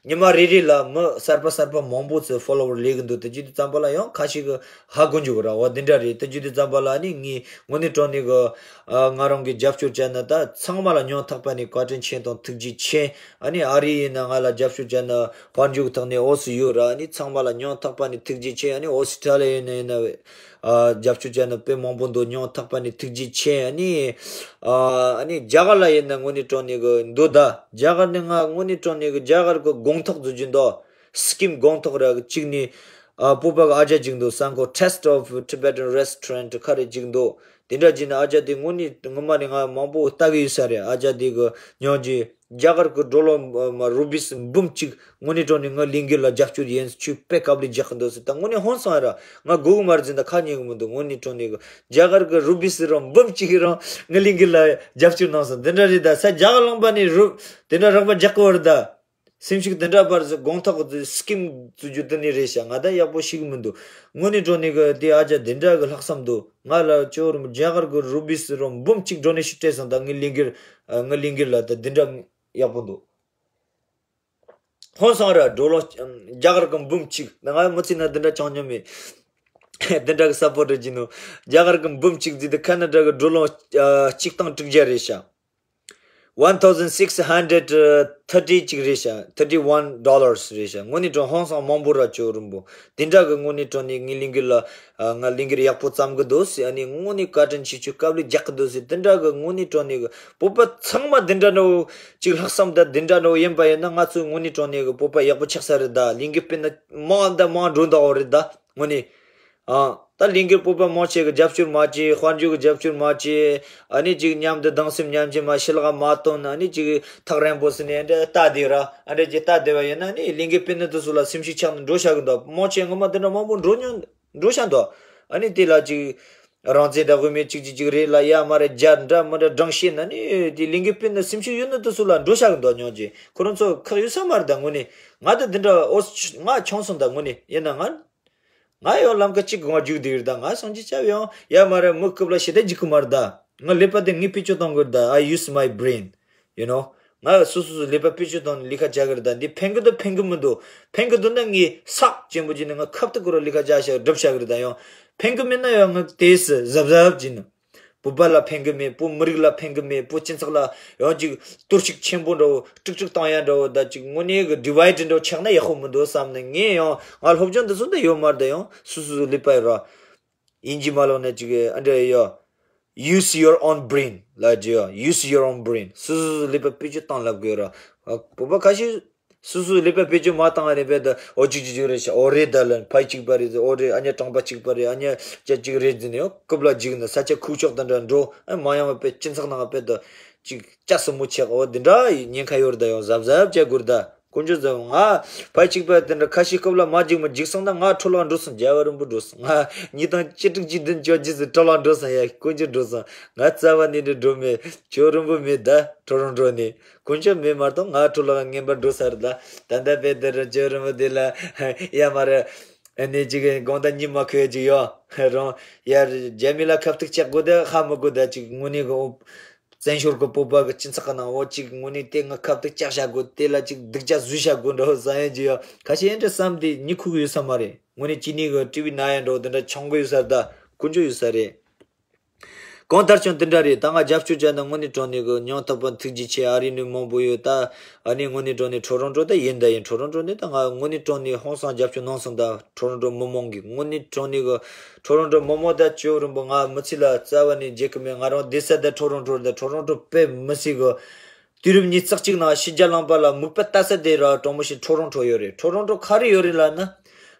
ཉི་མ་རེ་རེ་ལ་མི་གསར་པ་གསར་པ་མང་པོ་ཚོས་ཕོ་ལོ་ཝར་ལས་གི་འདུག་དེ་བརྗོད་དུས་ཙམ་པ་ལ་ཡང་ཁ་ཤས་ཀྱིས་ཧ་གོ་འཇུག་ར་བ་འདི་འདྲ་རེད། དེ་བརྗོད་དུས་ཙམ་པ་ལ་ནི་ངས་དངོས་གནས་དྲང་གནས་གི་ཨ་ང་རང་གི་རྒྱབ་སྐྱོར་བྱས་ན་ད་ཚང་མ་ལ་སྙིང་ཐག་པ་ནས་བཀའ་དྲིན་ཆེ་དང་ཐུགས་རྗེ་ཆེ། ཨ་ནི་ཨ་རི་ཡིན་ན་ང་ལ་རྒྱབ་སྐྱོར་བྱས་ན་དཔལ་འབྱོར་གི་ཐོག་ནས་འོ་སུ་ཡོད་ར། ཨ་ནི་ཚང་མ་ལ་སྙིང་ཐག་པ་ནས་ཐུགས་རྗེ་ཆེ། ཨ་ནི་ཨོ་སི་ཊྲེ་ལི་ཡ་ཡིན་ན་ཡིན་ན། ཨ་རྒྱབ་སྐྱོར་བྱས་ན་དཔེ་མང་པོ་འདུག་སྙིང་ཐག་པ་ནས་ཐུགས་རྗེ་ཆེ། ཨ་ནི་ཨ་ཨ་ནི་རྒྱ་གར་ལ་ཡིན་ན་དངོས་གནས་དྲང་གནས་གི་འདུག་ད་རྒྱ་གར་ནས་ང་དངོས་གནས་དྲང་གནས་གི་རྒྱ་གར་གི་དགོང་ཐོག་བཟོ་རྒྱུ་འདུག་སི་ཀིམ་དགོང་ཐོག་ར་གི་གཅིག་ནས་ཨ་བོད་པ་གི་ཨ་ཅག་གཅིག་འདུག་སང་གོ་Taste of Tibetan Restaurant ག་རེ་གཅིག་འདུག་དེ་འདྲ་བྱས་ན་ཨ་ཅག་དེ་དངོས་གནས་ངོ་མ་ནས་ང་མང་པོ་ལྟ་གི་ཡོད་ས་རེད། ཨ་ཅག་དེ་གི་སྙིང་རྗེ། རྒྱ་གར་གི་ཌོ་ལར་མ་རུ་པིས་འབུམ་གཅིག་དངོས་གནས་དྲང་གནས་ང་ལས་འགུལ་ལ་རྒྱབ་སྐྱོར་ཡིན། ཁྱོད་དཔེ་དཀའ་ལས་རྒྱག་གི་འདུག་ཟེར། ད་དངོས་གནས་ཧང་སང་ར། ང་དགོས་གི་མ་རེད་ཟེར། ད་ཁ་ཉན་གི་མི་འདུག་དངོས་གནས་དྲང་གནས་གི་རྒྱ་གར་གི་རུ་པིས་རང་འབུམ་གཅིག་གི་རང་ང་ལས་འགུལ་ལ་རྒྱབ་སྐྱོར་གནང་སོང་། འདི་འདྲ་རེད། ད་ས་རྒྱ་གར་ལུང་པ་ནས་རུ་དེ་འདྲ་རོགས་པ་རྒྱག་གི་བར་ད། སེམས་ཤུགས་དེ་འདྲ་བར་ཟེར་དགོང་ཐོག་གི་སི་ཀིམ་བཙུགས་རྒྱུ་དེ་ནི་རེད་ཤག་ང་ད་ཡག་པོ་ཤེས་གི་མི་འདུག་དངོས་གནས་དྲང་གནས་གི་དེ་ཨ་ཅག་དེ་འདྲ་གི་ལྷག་བསམ་འདུག་ང་ལ་ཅོ་རུ་རྒྱ་གར་གི་རུ་པིས་རང་འབུམ་གཅིག་ཌོ་ནེ་ཤན་སྤྲད་སོང་། ད་ངའི་ལས་འགུལ་ངའི་ལས་འགུལ་ལ་ད་དེ་འདྲ་ཡག་པོ་འདུག་ཧང་སང་ར། ཌོ་ལར་རྒྱ་གར་གི་འབུམ་གཅིག་ད་ང་མི་ཚེ་ན་དེ་འདྲ་བྱུང་མྱོང་མེད། དེ་འདྲ་གི་སབ་པོར་ཊ་བྱིན་ནོ། རྒྱ་གར་གི་འབུམ་གཅིག་བརྩིས་ཏེ་ཁ་ན་ཌ་གི་ཌོ་ལར་གཅིག་སྟོང་དྲུག་བརྒྱ་རེད་ཤག One thousand six hundred thirty གཅིག་རེད་ཤག thirty one dollars རེད་ཤག་དངོས་གནས་དྲང་ཧང་སང་མང་པོ་ར་ཅོ་རུ་འབུ། དེ་འདྲ་གི་དངོས་གནས་དྲང་གནས་ངའི་ལས་འགུལ་ལ་ང་ལས་འགུལ་ཡག་པོ་བརྩམ་གི་འདུག་ཟེར། ཨ་ནི་དངོས་གནས་བཀའ་དྲིན་ཆེ། ཁྱོད་དཀའ་ལས་རྒྱག་གི་འདུག་ཟེར། དེ་འདྲ་གི་དངོས་གནས་དྲང་གནས་གི་བོད་པ་ཚང་མ་དེ་འདྲ་འདྲ་བོ་ཅིག་ལྷག་བསམ་དང་དེ་འདྲ་འདྲ་བོ་ཡིན་པ་ཡིན་ན་ང་ཚོ་དངོས་གནས་དྲང་གནས་གི་བོད་པ་ཡག་པོ་ཆགས་ས་རེད། ད་ལས་འགུལ་སྤེལ་ན་མང་དང་མང་འགྲོ་འདུག་འོ་རེད་ད། དངོས་གནས། ཨ། ད་ལས་འགུལ་བོད་པ་མང་ཆེ་གི་རྒྱབ་སྐྱོར་མ་བྱེད། དཔལ་འབྱོར་གི་རྒྱབ་སྐྱོར་མ་བྱེད། ཨ་ནི་ཅིག་མཉམ་དུ་སྡང་སེམས་མཉམ་སྐྱེད་མ་ཞི་ལྷག་མ་བཏོན། ཨ་ནི་ཅིག་ཐག་རིང་པོ་ཟིན་ནས་འདྲ་ལྟ་བསྡད་ར། ཨ་འདྲ་ཅིག་ལྟ་བསྡད་པ་ཡིན་ན་ནི་ལས་འགུལ་སྤེལ་ནི་དེ་ཚོ་ལ་སེམས་ཤུགས་ཆག་ནས་འགྲོ་བཞག་གི་འདུག་མང་ཆེ་ངོ་མ་དེ་འདྲ་མང་པོ་འགྲོ་མྱོང་འགྲོ་བཞག་འདུག་ཨ་ནི་དེ་ལ་ཅིག་རང་བཙན་དང་དབུ་མའི་གཅིག་གཅིག་གཅིག་རེད་ལ་ཡ་མ་རེད་རྒྱ་འདྲ་མི་འདྲ་སྦྲང་ཤེས་ན་ནི་དེ་ལས་འགུལ་སྤེལ་ནི་སེམས་ཤུགས་ཡོད་ནི་དེ་ཚོ་ལ་འགྲོ་བཞག་གི་འདུག་སྙིང་རྗེ། ཁོ་རང་ཚོ་ཁག་ཡོད་ས་མ་རེད་ད། དངོས་གནས་ང་ད་འདི་འདྲ་ཨོ་ང་ཆུང་སོང་ད། དངོས་གནས་ཡིན་ན་ང་ང་ཡང་ལམ་ཁ་གཅིག་གི་ངང་རྒྱུག་བསྡད་ཡོད་ད། ང་སངས་རྒྱས་སྐྱབས་ཡང་ཡ་མ་རེད་མི་རྐུབ་ལ་ཞེ་དྲག་རྒྱུག་གི་མ་རེད་ད། ང་ཀླད་པ་དེ་ངས་བེད་སྤྱོད་གཏོང་དགོས་རེད་ད། I use my brain, you know. ང་སོ་སོ་སོ་ལས་པ་བེད་སྤྱོད་བཏང་ནས་ལས་ཀ་བྱ་གི་རེད་ད། འདི་ཕན་གི་འདུག་ཕན་གི་མི་འདུག་ཕན་གི་འདུག་ན་ངས་སག་ཅན་པོ་བྱས་ནས་ང་ཁ་ཐུག་གི་རོ་ལས་ཀ་བྱ་བྱ་སྒྲུབ་བྱ་གི་རེད་ད། ཡང་ཕན་གི་མེད་ན་ཡང་ང་དེས་གཟབ་གཟབ་བྱས་ནས། བོད་པ་ལ་ཕན་གི་མེད། བོད་མི་རིགས་ལ་ཕན་གི་མེད། བོད་སྤྱི་ཚོགས་ལ་ཡང་ཅིག་གཏོར་བཤིག་ཆེན་པོ་འདྲ་བོ་དཀྲུག་དཀྲུག་བཏང་ཡ་འདྲ་བོ་ད་ཅིག་དངོས་གནས་གི་ཌི་ཝའི་ཌི་འདྲ་བོ་ཆགས་ན་ཡག་པོ་མི་འདུག་བསམ་ནས། ངས་ཡང་ང་སློབ་སྦྱོང་འདི་ཚོ་འདི་ཡོད་མ་རེད་ད། ཡང་སོ་སོ་སོ་ལས་པ་ཡོད་ར། ཡིན་གཅིག་མ་ལོག་ན་ཅིག་ཨ་འདྲ་ཡོད། Use your own brain ལ་ཅིག་ཡོད། Use your own brain. སོ་སོ་སོ་ལས་པ་བེད་སྤྱོད་བཏང་ལབ་དགོས་ར། བོད་པ་ཁ་ཤས་སོ་སོ་ལས་པ་བེད་སྤྱོད་མ་བཏང་བ་རེད་པས་ད། ཨོ་གཅིག་གཅིག་གཅིག་རེད་ཤག་ཨོ་རེད་ད་ལ་ཕ་གཅིག་པ་རེད། ཨོ་རེད། ཨ་ཉ་གྲངས་པ་གཅིག་པ་རེད། ཨ་ཉ་ཅ་གཅིག་རེད་ཟེར་ནས་ཡང་རྐུབ་ལ་འཇིགས་ན་ས་ཆ་ཁུག་ཀྱོག་དེ་འདྲ་འགྲོ། ཨ་མ་ཡང་བ་པས་སྤྱི་ཚོགས་ནང་བ་པས་ད་ཅིག་ཅ་སྲུ་མོ་ཆགས། ཨོ་དེ་འདྲ་ཉེན་ཁ་ཡོད་རེད་ད། ཡང་གཟབ་གཟབ་བྱ་དགོས་རེད་ད། དཀོན་མཆོག་གཟབ། ང་ཕ་གཅིག་པ་དེ་འདྲ་ཁ་ཤས་རྐུབ་ལ་མ་འཇིགས་མ་འཇིགས་སོང་ད། ང་འཕྲོ་བརླག་འགྲོ་སོང་། རྒྱལ་བ་རིན་པོ་འགྲོ་སོང་། ང་ཉིས་སྟོང་བཅུ་དྲུག་བཅུ་བདུན་བཅོ་བརྒྱད་ཙམ་འཕྲོ་བརླག་འགྲོ་སོང་། ཡ་དཀོན་མཆོག་འགྲོ་སོང་། ང་རྩ་བ་ནས་འདྲ་འགྲོ་མེད། ཇོ་རིན་པོ་མེད་ད་ཊོ་རོན་ཊོ་ནས། དཀོན་མཆོག་མེད་མ་གཏོགས་ང་འཕྲོ་བརླག་ངན་པ་འགྲོ་ས་རེད་ད། ད་ལྟ་བས་དེ་རུ་ཇོ་རིན་པོ་དེ་ལ་ཡ་མ་རེད། ཨ་ནི་ཅིག་དགོང་དག་གཉིད་མ་ཁུག་ཅིག་ཡོད་རུང་། ཡ་རྒྱ་མི་ལ་ཁ་ཐུག་ལྕག་དགོས་ད་ཧ་མི་གོ་ད། ཅིག་དངོས་གནས་གི་བཙན་བྱོལ་གི་བོད་པ་གི་སྤྱི་ཚོགས་གི་ནང་འོ་ཅིག་དངོས་གནས་དེ་ང་ཁ་ཐུག་ལྕག་བྱ་དགོས། དེ་ལ་ཅིག་སྡུག་ཅག་བཟོས་བྱ་དགོས་འདྲ་བོ་བསམ་ཡོད་ཀྱི་ཡོད། ཁ་ཤས་ཨེ་འདྲ་བསམ་དེ་གཉིད་ཁུག་ཡོད་ས་མ་རེད། དངོས་གནས་གཅིག་ནས་གི་ཊི་བི་ན་ཡ་འདྲ་བོ་དེ་འདྲ་ཆང་གི་ཡོད་ས་རེད་ད། དཀོན་མཆོག་ཡོད་ས་རེད། གང་ལྟར་ཀྱང་དེ་འདྲ་རེད། ད་ང་རྒྱབ་སྐྱོར་བྱས་ན་དངོས་གནས་དྲང་གནས་གི་སྙིང་ཐག་པ་ཐུགས་རྗེ་ཆེ། ཨ་རི་ནས་མང་པོ་ཡོད་ད། ཨ་ནི་དངོས་གནས་དྲང་གནས་ཊོ་རོན་ཊོ་ད་ཡིན་ད་ཡིན། ཊོ་རོན་ཊོ་ནས་ད་ང་དངོས་གནས་དྲང་གནས་ཧང་སང་རྒྱབ་སྐྱོར་གནང་སོང་ད། ཊོ་རོན་ཊོ་མི་མང་གིས་དངོས་གནས་དྲང་གནས་གི་ཊོ་རོན་ཊོ་མི་མང་ད་ཇོ་རིན་པོ་ང་མི་ཚེ་ལ་རྩ་བ་ནས་བརྗེད་གི་མེད། ང་རང་བསྡད་ས་ད་ཊོ་རོན་ཊོ་རེད་ད། ཊོ་རོན་ཊོ་དཔེ་མི་སྲིད་གི། དུས་རབས་ཉི་ཤུ་རྩ་གཅིག་ནང་ཕྱི་རྒྱལ་ལུང་པ་ལ་མིག་དཔེ་ལྟ་ས་དེ་ར་གྲོང་མོ་ཞིག་ཊོ་རོན་ཊོ་ཡོད་རེད། ཊོ་རོན་ཊོ་ག་རེ་ཡོད་རེད་ལབ་ན།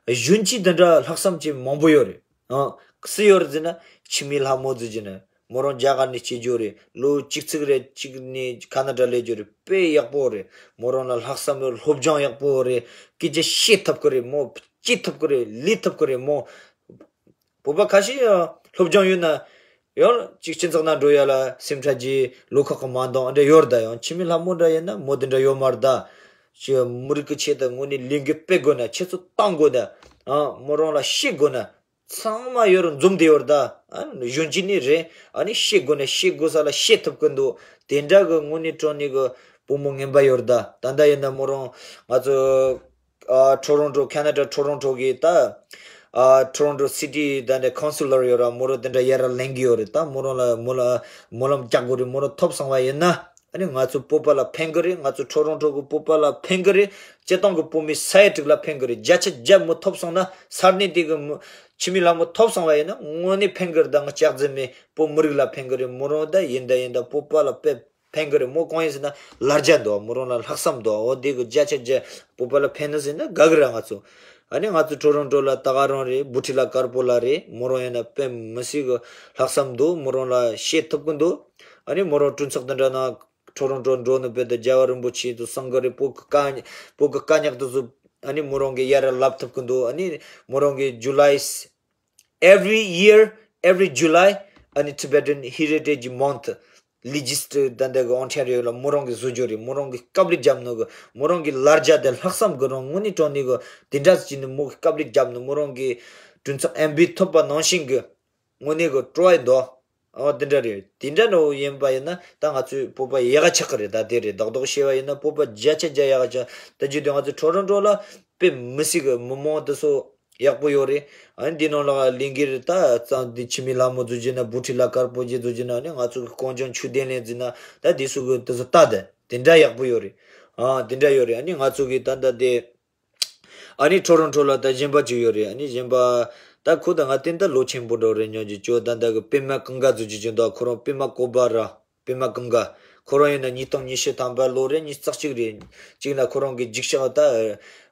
གཞོན་སྐྱེས་དེ་འདྲ་ལྷག་བསམ་ཅན་མང་པོ་ཡོད་རེད། ཨང་། སུ་ཡོད་རེད་ཟེར་ན། འཆི་མེད་ལྷ་མོ་ཟེར་གྱི་ནི་མོ་རང་རྒྱ་གར་ནས་སྐྱེས་རྒྱུ་རེད། ལོ་གཅིག་ཚིག་རེ་གཅིག་ནས་ཁ་ན་ཌ་སླེབས་རྒྱུ་རེད། དཔེ་ཡག་པོ་རེད། མོ་རང་ལ་ལྷག་བསམ་ཡོད། སློབ་སྦྱོང་ཡག་པོ་རེད། སྐད་ཆ་བཤད་ཐུབ་ཀྱི་རེད། མོ་སྐྱེས་ཐུབ་ཀྱི་རེད། ལས་ཐུབ་ཀྱི་རེད། མོ་བོད་པ་ཁ་ཤས་ཡང་སློབ་སྦྱོང་ཡོད་ན་ཡང་ཅིག་སྤྱི་ཚོགས་ནང་འགྲོ་ཡ་ལ་སེམས་ཁྲལ་གྱི་ལོ་ཁག་གི་མ་འདང་འདྲ་ཡོད་རེད་ད། ཡང་འཆི་མེད་ལྷ་མོ་འདྲ་ཡིན་ན་མོ་དེ་འདྲ་ཡོད་མ་རེད་ད། ཅི་མི་རིགས་ཀྱི་ཆེད་དུ་དངོས་གནས་ལས་འགུལ་སྤེལ་དགོས་ན། ཁྱེད་ཚོ་བཏང་དགོས་ན། ཨ་མོ་རང་ལ་བཤད་དགོས་ན། ཚང་མ་ཡོད་རུ་འཛོམས་བསྡད་ཡོད་རེད་ད། ཨ་གཞོན་སྐྱེས་ནི་རེད། ཨ་ནི་བཤད་དགོས་ན་བཤད་དགོས་ས་ལ་བཤད་ཐུབ་ཀྱི་འདུག་དེ་འདྲ་གི་དངོས་གནས་དྲང་གནས་གི་བུ་མོ་ངན་པ་ཡོད་རེད་ད། ད་ལྟ་ཡིན་ན་མོ་རང་ང་ཚོ་ཨ་ཊོ་རོན་ཊོ་ཁ་ན་ཌ་ཊོ་རོན་ཊོ་གི་ད་ཨ་ཊོ་རོན་ཊོ་སི་ཊི་ད་འདྲ་ཁོན་སུ་ལར་ཡོད་ར། མོ་རང་དེ་འདྲ་ཡར་ལེན་གི་ཡོད་རེད་ད། མོ་རང་ལ་མོ་ལ་སྨོན་ལམ་རྒྱག་དགོས་རེད། མོ་རང་ཐོབ་སོང་བ་ཡིན་ན། ཨ་ནི་ང་ཚོ་བོད་པ་ལ་ཕན་གི་རེད། ང་ཚོ་ཊོ་རོན་ཊོ་གི་བོད་པ་ལ་ཕན་གི་རེད། སྤྱིར་བཏང་གི་བོད་མི་ས་ཡ་དྲུག་ལ་ཕན་གི་རེད། བརྒྱ་ཆ་བརྒྱ་མོ་ཐོབ་སོང་ན། ས་གནས་དེ་གི་མི་འཆི་མེད་ལྷ་མོ་ཐོབ་སོང་བ་ཡིན་ན་དངོས་གནས་ཕན་གི་རེད་ད། ང་ལྕགས་རྫི་མེད། བོད་མི་རིགས་ལ་ཕན་གི་རེད། མོ་རང་ད་ཡིན་ད་ཡིན་ད་བོད་པ་ལ་དཔེ་ཕན་གི་རེད། མོ་གང་ཡིན་ཟེར་ན་ལར་རྒྱ་འདུག་མོ་རང་ལ་ལྷག་བསམ་འདུག་འོ་དེ་གི་བརྒྱ་ཆ་བརྒྱ་བོད་པ་ལ་ཕན་ནི་ཟེར་ན་དགའ་གི་རེད་ང་ཚོ། ཨ་ནི་ང་ཚོ་ཊོ་རོན་ཊོ་ལ་ད་ག་རང་རེད། བུ་ཁྲིད་ལ་དཀར་པོ་ལ་རེད། མོ་རང་ཡིན་ན་དཔེ་མི་སྲིད་གི་ལྷག་བསམ་འདུག་མོ་རང་ལ་བཤད་ཐུབ་གི་འདུག་ཨ་ནི་མོ་རང་གྲོས་ཚོགས་དེ་འདྲ་ན་ཊོ་རོན་ཊོ་འགྲོ་ནི་བོད་དུ་རྒྱལ་བ་རིན་པོ་ཆེ་དུ་གསུང་གི་རེད། བོད་གི་དཀའ་བོད་གི་དཀའ་རྙོག་དེ་ཚོ་ཨ་ནི་མོ་རང་གི་ཡར་ལབ་ཐུབ་གི་འདུག་ཨ་ནི་མོ་རང་གི་July, every year, every July, ཨ་ནི་Tibetan Heritage Month, Leicester ད་ལྟ་གི་Ontario ལ་མོ་རང་གི་བཟོ་རྒྱུ་རེད། མོ་རང་གི་སྐབས་རེ་རྒྱབ་ནོ་གི་མོ་རང་གི་ལར་རྒྱ་དེ་ལྷག་བསམ་གི་རང་དངོས་གནས་དྲང་གནས་གི་དེ་འདྲ་ཅིག་ནི་མོ་གི་སྐབས་རེ་རྒྱབ་ནོ་མོ་རང་གི་གྲོས་ཚོགས་ཨེམ་པི་ཐོབ་པ་ནང་བཞིན་གི་དངོས་གནས་གི་སྤྲོ་བ་འདུག་ཨོ་དེ་འདྲ་རེད། དེ་འདྲ་ནོ་ཡིན་པ་ཡིན་ན་ད་ང་ཚོའི་བོད་པ་ཡག་ག་ཆགས་གི་རེད། ད་དེ་རེད། རྡོག་རྡོག་བཤད་པ་ཡིན་ན་བོད་པ་བརྒྱ་ཆ་བརྒྱ་ཡག་ག་ཆགས། ད་བརྗོད་དུས་ང་ཚོ་ཊོ་རོན་ཊོ་ལ་དཔེ་མི་སྲིད་གི་མི་མང་དེ་ཚོ་ཡག་པོ་ཡོད་རེད། ཨ་ནི་འདི་ནང་ལ་ལས་འགུལ་རེད། ད་རྩ་འདི་འཆི་མེད་ལྷ་མོ་བཟོ་རྒྱུ་ན་བུ་ཁྲིད་ལ་དཀར་པོ་རྒྱུ་བཟོ་རྒྱུ་ན་ཨ་ནི་ང་ཚོ་གི་གངས་ལྗོངས་ཆོས་ལྡན་གླིང་འཛིན་ན་ད་འདི་སུ་གི་དེ་ཚོ་ལྟ་དེ་དེ་འདྲ་ཡག་པོ་ཡོད་རེད། ཨ་དེ་འདྲ་ཡོད་རེད། ཨ་ནི་ང་ཚོ་གི་ད་ད་དེ་ཨ་ནི་ཊོ་རོན་ཊོ་ལ་ད་གཞན་པ་ཅིག་ཡོད་རེད། ཨ་ནི་གཞན་པ་ད་ཁོ་ད་ང་བསྟན་ད་ལོ་ཆེན་པོ་འགྲོ་རེད། ཉོན་གྱི་ཅོ་ད་ད་གི་པད་མ་ཀུན་དགའ་བཟོ་རྒྱུ་ཅིག་འདུག་ཁོ་རང་པད་མ་བཀོད་པ་ར། པད་མ་ཀུན་དགའ། ཁོ་རང་ཡིན་ན་ཉིས་སྟོང་ཉི་ཤུ་ཐམ་པ་ལོ་རེད། ཉིས་རྩ་གཅིག་རེད། གཅིག་ན་ཁོ་རང་གི་རྒྱུགས་ཤག་ད་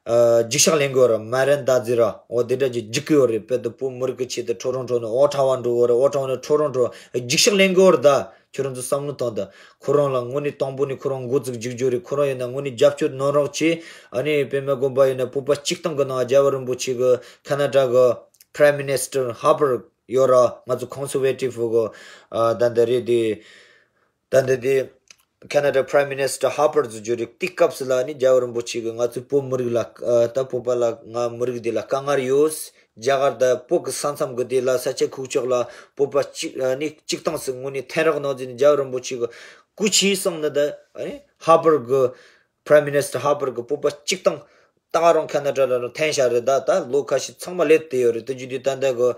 ཨ་རྒྱུགས་ཤག་ལེན་དགོས་ར། མ་རན་ད་ཟེར་ར། འོ་དེ་འདྲ་ཅིག་རྒྱུགས་ཀྱི་ཡོད་རེད། དཔེ་ད་བོད་མི་རིགས་ཀྱི་ཆེད་དུ་ཊོ་རོན་ཊོ་ནས་ཨོ་ཊ་ཝ་འགྲོ་དགོས་ར། ཨོ་ཊ་ཝ་ནས་ཊོ་རོན་ཊོ་རྒྱུགས་ཤག་ལེན་དགོས་ར་ད། ཁྱོད་རང་ཚོ་བསམ་བློ་བཏང་ད། ཁོ་རང་ལ་དངོས་གནས་དང་པོ་ནས་ཁོ་རང་འགོ་བཙུགས་རྒྱུགས་རྒྱུ་རེད། ཁོ་རང་ཡིན་ན་དངོས་གནས་རྒྱབ་སྐྱོར་གནང་རོགས་བྱེད། ཨ་ནི་པད་མ་དགོན་པ་ཡིན་ན་བོད་པ་སྤྱི་བཏང་གི་ནང་རྒྱལ་བ་རིན་པོ་ཆེ་གི་ཁ་ན་ཌ་གི་Prime Minister Harper ཡོད་ར། ང་ཚོ་Conservative གི་ཨ་ད་འདི་རེད་དེ། ད་འདི་དེ་Canada Prime Minister Harper ཟེར་རྒྱུ་རེད། དེ་སྐབས་སུ་ལ་ནི་རྒྱལ་བ་རིན་པོ་ཆེ་གི་ང་ཚོའི་བོད་མི་རིགས་ལ་ཨ་ད་བོད་པ་ལ་ང་མི་རིགས་འདི་ལ་དཀའ་ངལ་ཡོད། རྒྱ་གར་དང་བོད་ཀྱི་ས་མཚམས་ཀྱི་དེ་ལ་ས་ཆ་ཁུག་ཀྱོག་ལ་བོད་པ་གཅིག་ཨ་ནི་གཅིག་སྟངས་སུ་དངོས་གནས་ཐན་རག་ནང་འཛིན་རྒྱལ་བ་རིན་པོ་ཆེ་གི་སྐུ་ཕྱྭའི་སང་ནི་ད་ཨ་ནི་ཧར་པར་གི་Prime Minister Harper གི་བོད་པ་གཅིག་སྟངས་ད་ག་རང་ཁ་ན་ཌ་ལ་རང་འཐེན་བཞག་རེད། ད་ད་ལོ་ཁ་ཤས་ཚང་མ་ལས་དེ་ཡོད་རེད། དེ་རྒྱུ་དེ་ད་ལྟ་གི་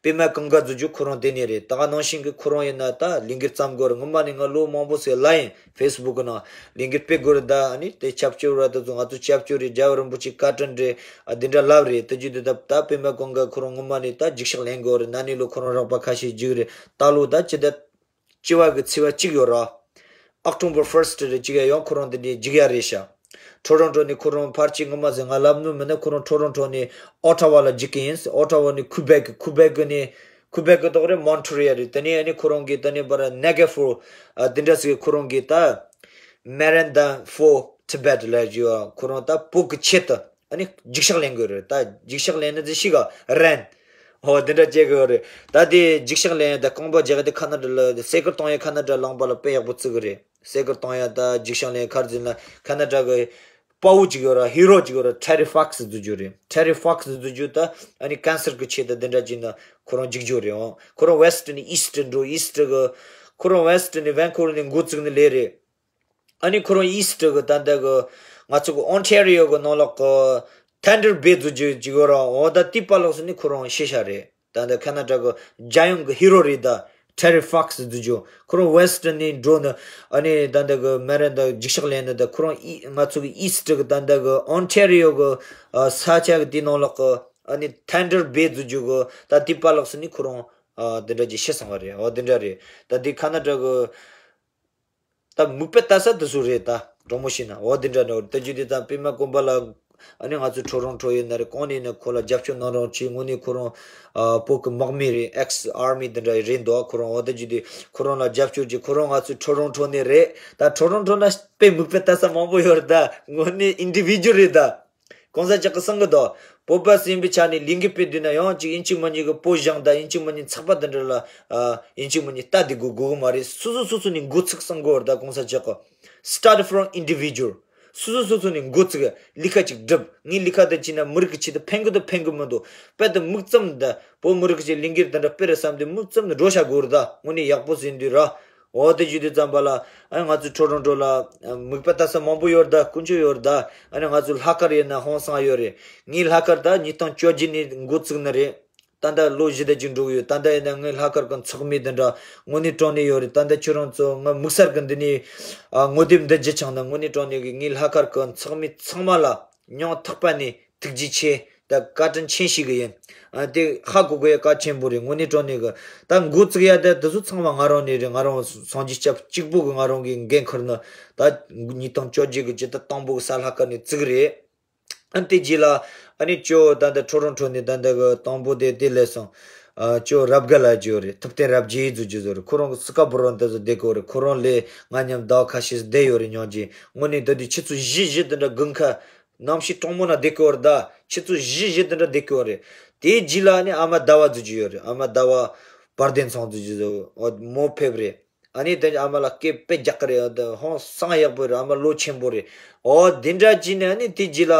པད་མ་ཀུན་དགའ་བཟོ་རྒྱུ་ཁོ་རང་དེ་ནས་རེད། ད་ག་ནང་བཞིན་གི་ཁོ་རང་ཡིན་ན་ད་ལས་འགུལ་བརྩམས་དགོས་རེད། སྔོན་མ་ནས་ང་ལོ་མང་པོ་ཟེར་ལ་ཡིན་ཕེ་སི་བུག་གི་ནང་ལས་འགུལ་སྤེལ་དགོས་རེད། ད་ཨ་ནི་དེ་ཆབ་སྐྱོར་ར་དེ་ཚོ་ང་ཚོ་ཆབ་སྐྱོར་རེད། རྒྱལ་བ་རིན་པོ་ཆེ་བཀའ་དྲིན་རེད། ཨ་དེ་འདྲ་ལབ་རེད། དེ་རྒྱུ་དེ་ད་ད་པད་མ་ཀུན་དགའ་ཁོ་རང་སྔོན་མ་ནས་ད་འགྱིག་ཤག་ལེན་དགོས་རེད། ན་ནིང་ལོ་ཁོ་རང་རག་པ་ཁ་ཤས་འཇིག་རེད། ད་ལོ་ད་ཅི་ད་སྤྱི་བ་གི་ཚེས་པ་གཅིག་ཡོད་ར། October first རེད། གཅིག་ཡ་ཡང་ཁོ་རང་དེ་འདྲའི་འཇིག་ཡ་རེད་ཤག Toronto ནས་ཁོ་རང་ཕར་ཅིག་ངོ་མ་ཟེར་ང་ལབ་ནོ་མིན་ན་ཁོ་རང་Toronto ནས་Ottawa ལ་འཇིག་གི་ཡིན། Ottawa ནས་Quebec Quebec ནས་Quebec གི་ཐོག་རེད། Montreal རེད། དེ་ནས་ཨ་ནི་ཁོ་རང་གི་དེ་ནས་པར་Niagara Falls ཨ་དེ་འདྲ་ཟེར་ཁོ་རང་གི་ད་Miranda for Tibet ལ་ཡོད། ཁོ་རང་ད་བོད་གི་ཆེད་དུ། ཨ་ནི་འགྱིག་ཤག་ལེན་དགོས་རེད། ད་འགྱིག་ཤག་ལེན་ན་ཅི་ཞིག་ག་རན། ཧོ་དེ་འདྲ་བྱེད་དགོས་རེད། ད་དེ་འགྱིག་ཤག་ལེན་ཡ་ད་རྐང་པ་རྒྱག་ཡ་དེ་ཁ་ན་ཌ་ལ་སེ་ཀར་གཏོང་ཡ་ཁ་ན་ཌ་ལུང་པ་ལ་དཔེ་ཡག་པོ་བརྩི་གི་རེད། སེ་ཀར་གཏོང་ཡ་ད་འགྱིག་ཤག་ལེན་ཁར་འཛིན་ལ་ཁ་ན་ཌ་གི་དཔའ་བོ་ཅིག་ཡོད་ར། ཧི་རོ་ཅིག་ཡོད་ར། Terry Fox བཟོ་རྒྱུ་རེད། Terry Fox བཟོ་རྒྱུ་ད་ཨ་ནི་cancer གི་ཆེད་དུ་དེ་འདྲ་བྱས་ན་ཁོ་རང་འགྱིག་རྒྱུ་རེད། འོ་ཁོ་རང་West ནས་East འགྲོ། East གི་ཁོ་རང་West ནས་Vancouver ནས་འགོ་བཙུགས་ནས་ལས་རེད། ཨ་ནི་ཁོ་རང་East གི་ད་ལྟ་གི་ང་ཚོ་གི་Ontario གི་ནང་ལོགས་གི་Thunder Bay བཟོ་རྒྱུ་ཅིག་ཡོད་ར། འོ་ད་དེའི་པར་ལོགས་སུ་ནི་ཁོ་རང་ཤི་ཤ་རེད། ད་ལྟ་ཁ་ན་ཌ་གི་རྒྱལ་ཡོངས་གི་ཧི་རོ་རེད། ད་Terry Fox བཟོ་རྒྱུ་ཁོ་རང་West ནས་འགྲོ་ནི་ཨ་ནི་ད་ལྟ་གི་Miranda འགྱིག་ཤག་ལེན་ནི་ད་ཁོ་རང་ཨི་ང་ཚོ་གི་East གི་ད་ལྟ་གི་Ontario གི་ཨ་ས་ཆ་གི་དེའི་ནང་ལོགས་གི་ཨ་ནི་Thunder Bay བཟོ་རྒྱུ་གི་ད་དེའི་པར་ལོགས་སུ་ནི་ཁོ་རང་ཨ་དེ་འདྲ་ཅིག་ཤི་སོང་བ་རེད། འོ་དེ་འདྲ་རེད། ད་དེ་ཁ་ན་ཌ་གི་ད་མིག་དཔེ་ལྟ་ས་དེ་ཚོ་རེད། ད་དྲང་མོ་བཤད་ན་འོ་དེ་འདྲ་ནོ་ད་རྒྱུ་དེ་ད་པད་མ་དཀོན་པ་ལ་ཨ་ནི་ང་ཚོ་Toronto ཡིན་ན་རེད། གང་ནས་ཡིན་ན་ཁོ་ལ་རྒྱབ་སྐྱོར་གནང་རོགས་བྱེད། དངོས་གནས་ཁོ་རང་ཨ་བོད་ཀྱི་དམག་མི་རེད། Ex Army དེ་འདྲ་རེད་འདུག་ཁོ་རང་འོ་ད་རྒྱུ་དེ་ཁོ་རང་ལ་རྒྱབ་སྐྱོར་གྱིས་ཁོ་རང་ང་ཚོ་Toronto ནས་རེད། ད་Toronto ན་དཔེ་མིག་དཔེ་ལྟ་ས་མང་པོ་ཡོད་རེད། ད་དངོས་གནས་individual རེད། ད་གང་ཟག་ཅིག་གི་སང་གི་དོ། བོད་པ་ཟིན་པའི་ཆ་ནས་ལས་འགུལ་སྤེལ་དུས་ན་ཡང་ཅིག་ཡིན་གཅིག་མིན་གཉིས་ཀྱི་བོད་གཞུང་དང་ཡིན་གཅིག་མིན་གཉིས་ཚགས་པར་དེ་འདྲ་ལ་ཨ་ཡིན་གཅིག་མིན་གཉིས་ལྟ་དེ་དགོས་དགོས་གི་མ་རེད། སོ་སོ་སོ་སོ་ནས་འགོ་ཚུགས་སང་གི་བར་ད་གང་ཟག་ཅིག་གི་start from individual སོ་སོ་སོ་སོ་ནས་འགོ་ཚུགས། ལས་ཀ་ཅིག་སྒྲུབ། ངས་ལས་ཀ་དེ་བྱས་ན་མི་རིགས་ཀྱི་ཆེད་དུ་ཕན་གི་འདུག་ཕན་གི་མི་འདུག་དཔེ་དེ་མིག་བཙུམ་དེ་བོད་མི་རིགས་ཀྱི་ལས་འགུལ་དེ་འདྲ་སྤེལ་རེད་བསམ་དུས་མིག་བཙུམ་ནས་འགྲོ་བྱ་དགོས་རེད། ད་དངོས་གནས་ཡག་པོ་ཟིན་དུས་ར། འོ་དེ་བརྒྱུད་དེ་ཙམ་པ་ལ་ཨ་ང་ཚོའི་Toronto ལ་ཨ་མིག་དཔེ་ལྟ་ས་མང་པོ་ཡོད་རེད། ད་དཀོན་མཆོག་ཡོད་རེད། ད་ཨ་ནི་ང་ཚོའི་ལྷག་དཀར་ཡིན་ན་ཧང་སང་ཡོད་རེད། ངའི་ལྷག་དཀར་ད་ཉིས་སྟོང་བཅོ་བརྒྱད་ནས་འགོ་བཙུགས་ནི་རེད། ད་ལྟ་ལོ་བཞི་དེ་ཅིག་འགྲོ་གི་ཡོད། ད་ལྟ་ཡིན་ན་ངའི་ལྷག་དཀར་གི་ཚོགས་མི་དེ་འདྲ་དངོས་གནས་དྲང་གནས་ཡོད་རེད། ད་ལྟ་ཁྱོད་རང་ཚོ་ང་དམིགས་བསལ་གི་འདི་ནས་ཨ་ངོ་དེབ་འདི་བརྒྱུད་བྱུང་ན་དངོས་གནས་དྲང་གནས་གི་ངའི་ལྷག་དཀར་གི་ཚོགས་མི་ཚང་མ་ལ་སྙིང་ཐག་པ་ནས་ཐུགས་རྗེ་ཆེ། ད་བཀའ་དྲིན་ཆེ་ཞུ་གི་ཡིན། ཨ་དེ་ཧ་གོ་དགོས་ཡ་གལ་ཆེན་པོ་རེད། དངོས་གནས་དྲང་གནས་གི་ད་འགོ་བཙུགས་ཡ་དེ་དེ་ཚོ་ཚང་མ་ང་རང་ནས་རེད། ང་རང་སངས་རྒྱས་སྐྱབས་གཅིག་པུ་གི་ང་རང་གི་འགན་ཁུར་ནི་ད་ཉིས་སྟོང་བཅོ་བརྒྱད་གི་སྤྱི་ཟླ་དང་པོ་གི་གཟའ་ལྷག་དཀར་ནས་བཙུགས་རེད། ཨ་དེ་རྗེས་ལ་ཨ་ནི་ཅོ་ད་ལྟ་Toronto ནས་ད་ལྟ་གི་དང་པོ་དེ་དེ་སླེབས་སོང་། ཨ་ཅོ་རབ་དགའ་ལགས་ཅིག་ཡོད་རེད། ཐུབ་བསྟན་རབ་རྒྱས་བཟོ་རྒྱུ་བཟོ་རེད། ཁོ་རང་གི་སི་ཀ་པོ་རོ་འདི་ཚོ་བསྡད་གི་ཡོད་རེད། ཁོ་རང་ལས་ང་མཉམ་ཟླ་བ་ཁ་ཤས་བསྡད་ཡོད་རེད། ཉོན་ཅིག་དངོས་གནས་ད་དུས་ཆུ་ཚོད་བཞི་བཞི་དེ་འདྲ་དགུན་ཁ་གནམ་གཤིས་གྲང་མོ་ན་བསྡད་གི་ཡོད་རེད། ད་ཆུ་ཚོད་བཞི་བཞི་དེ་འདྲ་བསྡད་གི་ཡོད་རེད། དེའི་རྗེས་ལ་ཨ་ནི་ཨ་མ་ཟླ་བ་བཟོ་རྒྱུ་ཡོད་རེད། ཨ་མ་ཟླ་བ་བར་ལྡན་ཚང་བཟོ་རྒྱུ་བཟོ་མོ་ཕེབས་རེད། ཨ་ནི་དེ་ཨ་མ་ལ་སྐད་དཔེ་རྒྱག་གི་རེད། ཧང་སང་ཡག་པོ་རེད། ཨ་མ་ལོ་ཆེན་པོ་རེད། ཨོ་དེ་འདྲ་བྱས་ནས་ཨ་ནི་དེ་རྗེས་ལ་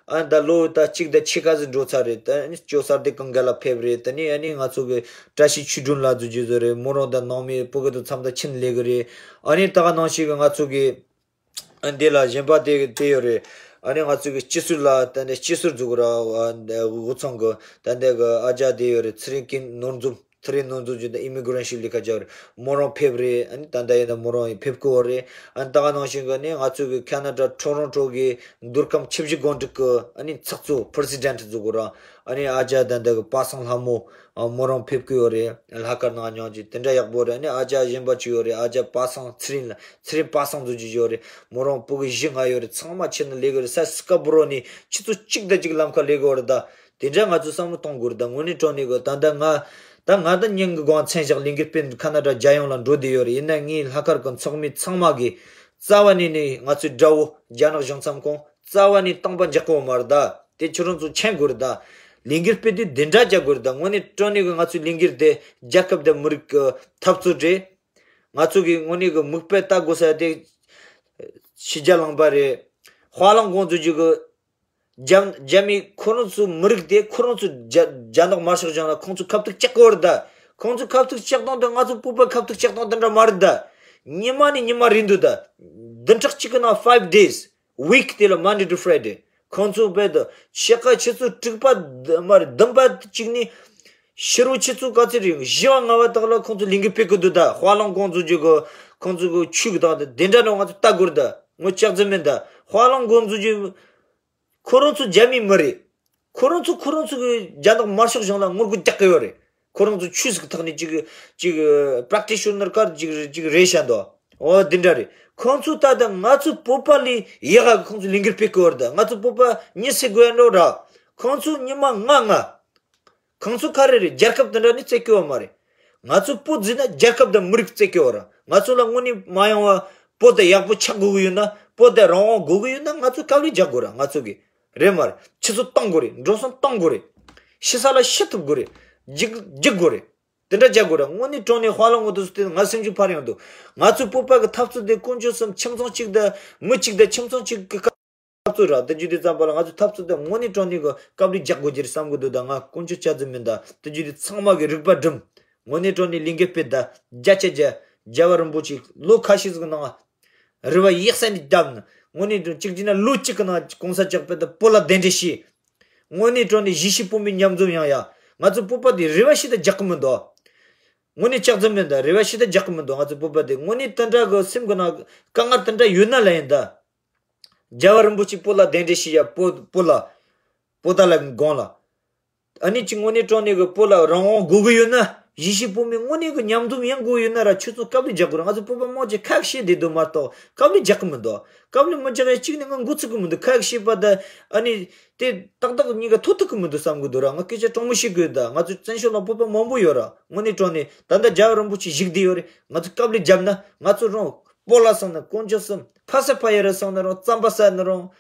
ཨ་ད་ལོ་ད་གཅིག་དང་ཕྱེད་ཀ་ཟིག་འགྲོ་ཚར་རེད། ད་ཨ་ནི་ཅོ་གསར་དེ་གང་ག་ལ་ཕེབས་རེད། ད་ནི་ཨ་ནི་ང་ཚོ་གི་བཀྲ་ཤིས་ཆོས་སྒྲོན་ལགས་བཟོ་རྒྱུ་བཟོ་རེད། མོ་རང་དང་ནང་མི་ཕྲུ་གུ་དང་མཚམས་དང་ཕྱིན་ལས་གི་རེད། ཨ་ནི་ད་ག་ནང་བཞིན་གི་ང་ཚོ་གི་ཨ་འདི་ལ་གཞན་པ་དེ་དེ་ཡོད་རེད། ཨ་ནི་ང་ཚོ་གི་སྤྱི་ཟུར་ལ་ད་ནི་སྤྱི་ཟུར་འཛུགས་ར་འུ་ཚང་གི་ད་འདི་གི་ཨ་ཅག་དེ་ཡོད་རེད། ཚེ་རིང་སྐྱིད་ནོར་འཛོམས། ཚེ་རིང་ནོར་འཛོམས་ཀྱི་ད་ཨི་མི་གྷི་རེ་ཤན་ལས་ཀ་བྱ་བ་རེད། མོ་རང་ཕེབས་རེད། ཨ་ནི་ད་ལྟ་ཡིན་ན་མོ་རང་ཡིན་ཕེབས་ཀྱི་ཡོད་རེད། ཨ་ནི་ད་ག་ནང་བཞིན་གི་ནི་ང་ཚོ་གི་ཁ་ན་ཌ་Toronto གི་མདོ་ཁམས་ཆུ་བཞི་སྒང་དྲུག་གི་ཨ་ནི་ཚོགས་གཙོ་President འཛུགས་ར། ཨ་ནི་ཨ་ཅག་ད་ལྟ་གི་པ་སངས་ལྷ་མོ་ཨ་མོ་རང་ཕེབས་ཀྱི་ཡོད་རེད། ལྷག་དཀར་ནང་ཉོན་ཅིག་དེ་འདྲ་ཡག་པོ་རེད། ཨ་ནི་ཨ་ཅག་གཞན་པ་ཅིག་ཡོད་རེད། ཨ་ཅག་པ་སངས་ཚེ་རིང་ལ་ཚེ་རིང་པ་སངས་འཛུགས་ཀྱི་ཡོད་རེད། མོ་རང་ཕྲུ་གུ་བཞི་ལྔ་ཡོད་རེད། ཚང་མ་ཕྱིར་ནས་ལས་ཀ་རེད། ས་སི་ཀ་པུ་རོ་ནས་ཆུ་ཚོད་གཅིག་དང་གཅིག་ལམ་ཁ་ལས་ཀ་ཡོད་རེད། ད་དེ་འདྲ་ང་ཚོས་བསམ་བློ་གཏོང་དགོས་རེད། ད་དངོས་གནས་དྲང་གནས་གི་ད་ལྟ་ང་ད་ང་ད་སྙིང་གི་དགོངས་མཚན་བཞག་ལས་འགུལ་སྤེལ་ཁ་ན་ཌ་རྒྱལ་ཡོངས་ལ་འགྲོ་བསྡད་ཡོད་རེད། ཡིན་ན་ངའི་ལྷག་དཀར་གི་ཚོགས་མི་ཚང་མ་གིས་རྩ་བ་ནས་ནས་ང་ཚོའི་དགྲ་བོ་རྒྱ་ནག་གཞུང་ཚབ་ཁང་རྩ་བ་ནས་སྟོང་པ་འཇག་གི་ཡོད་མ་རེད། ད་དེ་ཁྱོད་རང་ཚོ་མཁྱེན་དགོས་རེད། ད་ལས་འགུལ་སྤེལ་དུས་དེ་འདྲ་རྒྱག་དགོས་རེད། ད་དངོས་གནས་དྲང་གནས་གི་ང་ཚོའི་ལས་འགུལ་དེ་རྒྱལ་ཁབ་དང་མི་རིགས་ཀྱི་འཐབ་རྩོད་རེད། ང་ཚོ་གི་དངོས་གནས་གི་མིག་དཔེ་ལྟ་དགོས་ས་དེ་ཕྱི་རྒྱལ་ལུང་པ་རེད། ཧྥ་ལང་ཀོང་ཚོ་རྒྱུ་གི་ རྒྱ་རྒྱ་མི་ཁོ་རང་ཚོའི་མི་རིགས་དེ་ཁོ་རང་ཚོའི་རྒྱ་རྒྱ་ནག་དམར་ཤོག་གཞུང་ལ་ཁོང་ཚོ་ཁ་ཐུག་བཅག་གི་ཡོད་རེད་ད། ཁོང་ཚོ་ཁ་ཐུག་བཅག་སྟངས་དེ་ང་ཚོ་བོད་པ་ཁ་ཐུག་བཅག་སྟངས་དེ་འདྲ་མ་རེད་ད། ཉི་མ་ནས་ཉི་མ་རེད་འདུག་ད། བདུན་ཕྲག་གཅིག་གི་ནང་five days, week དེ་ལ་Monday to Friday ཁོང་ཚོ་བས་ད་ཕྱེད་ཀ་ཆུ་ཚོད་དྲུག་པ་མ་རེད་བདུན་པ་གཅིག་ནས་ཕྱི་རུ་ཆུ་ཚོད་ག་ཚོད་རེད་བཞི་པ་ལྔ་པ་དག་ལ་ཁོང་ཚོ་ལས་འགུལ་སྤེལ་གི་འདུག་ད། དཔའ་ལམ་དགོངས་རྫོགས་རྒྱུ་གི་ཁོང་ཚོ་གི་ཆོས་གི་དང་དེ་འདྲ་ནང་ང་ཚོ་ལྟ་དགོས་རེད་ད། ངོ་ལྕགས་རྫུན་མིན་ད། དཔའ་ལམ་དགོངས་རྫོགས་རྒྱུ་ཁོ་རང་ཚོ་རྒྱ་མི་མི་རེད། ཁོ་རང་ཚོ་ཁོ་རང་ཚོ་གི་རྒྱ་ནག་དམར་ཤོག་གཞུང་ལ་ངོ་རྒོལ་རྒྱག་གི་ཡོད་རེད། ཁོ་རང་ཚོ་ཆོས་ཟིག་ཐོག་ནས་ཅིག་ཅིག་practitioner ཀར་ཅིག་ཅིག་རེད་བཤད་འདུག། འོ་འདི་འདྲ་རེད། ཁོང་ཚོ་ད་ལྟ་ང་ཚོ་བོད་པ་ལས་ཡག་ག་ཁོང་ཚོ་ལས་འགུལ་སྤེལ་གི་ཡོད་རེད་ད། ང་ཚོ་བོད་པ་མྱི་བསད་དགོས་ཡ་འགྲོ་ར། ཁོང་ཚོ་ཉི་མ་ལྔ་ལྔ། ཁོང་ཚོ་ག་རེ་རེད། རྒྱལ་ཁབ་དེ་འདྲ་ནི་བརྩི་གི་ཡོད་མ་རེད། ང་ཚོ་བོད་ཟེར་ན་རྒྱལ་ཁབ་དང་མི་རིགས་བརྩི་གི་ཡོད་ར། ང་ཚོ་ལ་དངོས་གནས་མ་ཡོང་བ་བོད་དེ་ཡག་པོ་ཆགས་དགོས་གི་ཡོད་ན། བོད་དེ་རང་དབང་དགོས་གི་ཡོད་ན་ང་ཚོ་དཀའ་ལས་རྒྱག་དགོས་ར། ང་ཚོ་གི་རེད་མ་རེད། ཆུ་ཚོད་གཏོང་དགོས་རེད། འགྲོ་སོང་གཏོང་དགོས་རེད། ཤི་ས་ལ་ཤི་ཐུབ་དགོས་རེད། འཇིགས་འཇིགས་དགོས་རེད། དེ་འདྲ་རྒྱག་དགོས་ར། དངོས་གནས་དྲང་གནས་དཔའ་ལ་ངོ་དུ་སུ་དེ་ང་སེམས་ཤུགས་འཕར་ཡོང་འདུག། ང་ཚོའི་བོད་པ་གི་འཐབ་རྩོད་དེ་དཀོན་མཆོག་གསུམ་ཁྱིམ་ཚང་གཅིག་དང་མི་གཅིག་དང་ཁྱིམ་ཚང་གཅིག་གི་འཐབ་རྩོད་ར། དེ་རྒྱུ་དེ་ཙམ་པ་ལ་ང་ཚོའི་འཐབ་རྩོད་དེ་དངོས་གནས་དྲང་གནས་ཀྱི་དཀའ་ལས་རྒྱག་དགོས་ཀྱི་རེད་བསམ་གི་འདུག། ད་ང་དཀོན་མཆོག་སྐྱབས་འཛིན་མིན་ད། དེ་རྒྱུ་དེ་ཚང་མ་གི་རིག་པ་སྒྲིམ། དངོས་གནས་དྲང་གནས་ལས་འགུལ་སྤེལ་ད། བརྒྱ་ཆ་བརྒྱ་རྒྱལ་བ་རིན་པོ་ཆེ་ལོ་ཁ་ཤས་ཟིག་ནང་རེ་བ་ཡག་ས་ནས་བརྒྱབ་ན། དངོས་གནས་དྲང་གཅིག་བྱས་ན་ལོ་གཅིག་གི་ནང་གོང་ས་མཆོག་དཔེ་ད་བོད་ལ་གདན་འདྲེན་བྱས། དངོས་གནས་དྲང་གནས་གཞིས་བྱེས་བོད་མི་མཉམ་འཛོམས་ཡོང་ཡ། ང་ཚོ་བོད་པ་དེ་རེ་བ་ཞིག་ད་རྒྱག་གི་མི་འདུག། དངོས་གནས་ལྕགས་རྫུན་མིན་ད། རེ་བ་ཞིག་ད་རྒྱག་གི་མི་འདུག། ང་ཚོ་བོད་པ་དེ་དངོས་གནས་དེ་འདྲ་གི་སེམས་གི་ནང་དཀའ་ངལ་དེ་འདྲ་ཡོད་ན་ལ་ཡིན་ད། རྒྱལ་བ་རིན་པོ་ཆེ་བོད་ལ་གདན་འདྲེན་བྱས་ཡ། བོད་བོད་ལ་པོ་ཏཱ་ལའི་དགོངས་ལ། ཨ་ནི་ཅིག་དངོས་གནས་དྲང་གནས་གི་བོད་ལ་རང་དབང་དགོས་གི་ཡོད་ན། གཞིས་བྱེས་བོད་མི་དངོས་གནས་གི་མཉམ་འཛོམས་ཡོང་དགོས་ཡོད་ན་ར། ཁྱོད་ཚོ་དཀའ་ལས་རྒྱག་དགོས་ར། ང་ཚོ་བོད་པ་མང་ཆེ་ཁ་བཤད་བསྡད་འདུག་མ་གཏོགས་དཀའ་ལས་རྒྱག་གི་མི་འདུག། དཀའ་ལས་མི་རྒྱག་ཡ་གཅིག་ནས་ང་འགོ་ཚུགས་གི་མི་འདུག། ཁ་བཤད་པ་ད་ཨ་ནི་དེ་ཏག་ཏག་གཉིས་ཀ་ཐུག་ཐུབ་གི་མི་འདུག་བསམ་གི་འདུག་ར། ང་སྐད་ཆ་དྲང་མོ་བཤད་དགོས་ད། ང་ཚོ་བཙན་བྱོལ་ནང་བོད་པ་མང་པོ་ཡོད་ར། དངོས་གནས་དྲང་གནས་ད་ལྟ་རྒྱལ་བ་རིན་པོ་ཆེ་བཞུགས་བསྡད་ཡོད་རེད། ང་ཚོ་དཀའ་ལས་བརྒྱབ་ན་ང་ཚོ་རང་སྤོ་ལགས་སང་ན་དཀོན་མཆོག་གསུམ། ཕ་ས་ཕ་ཡུལ་ར་སང་ན་རང་། རྩམ་པ་ཟ་ན་རང་།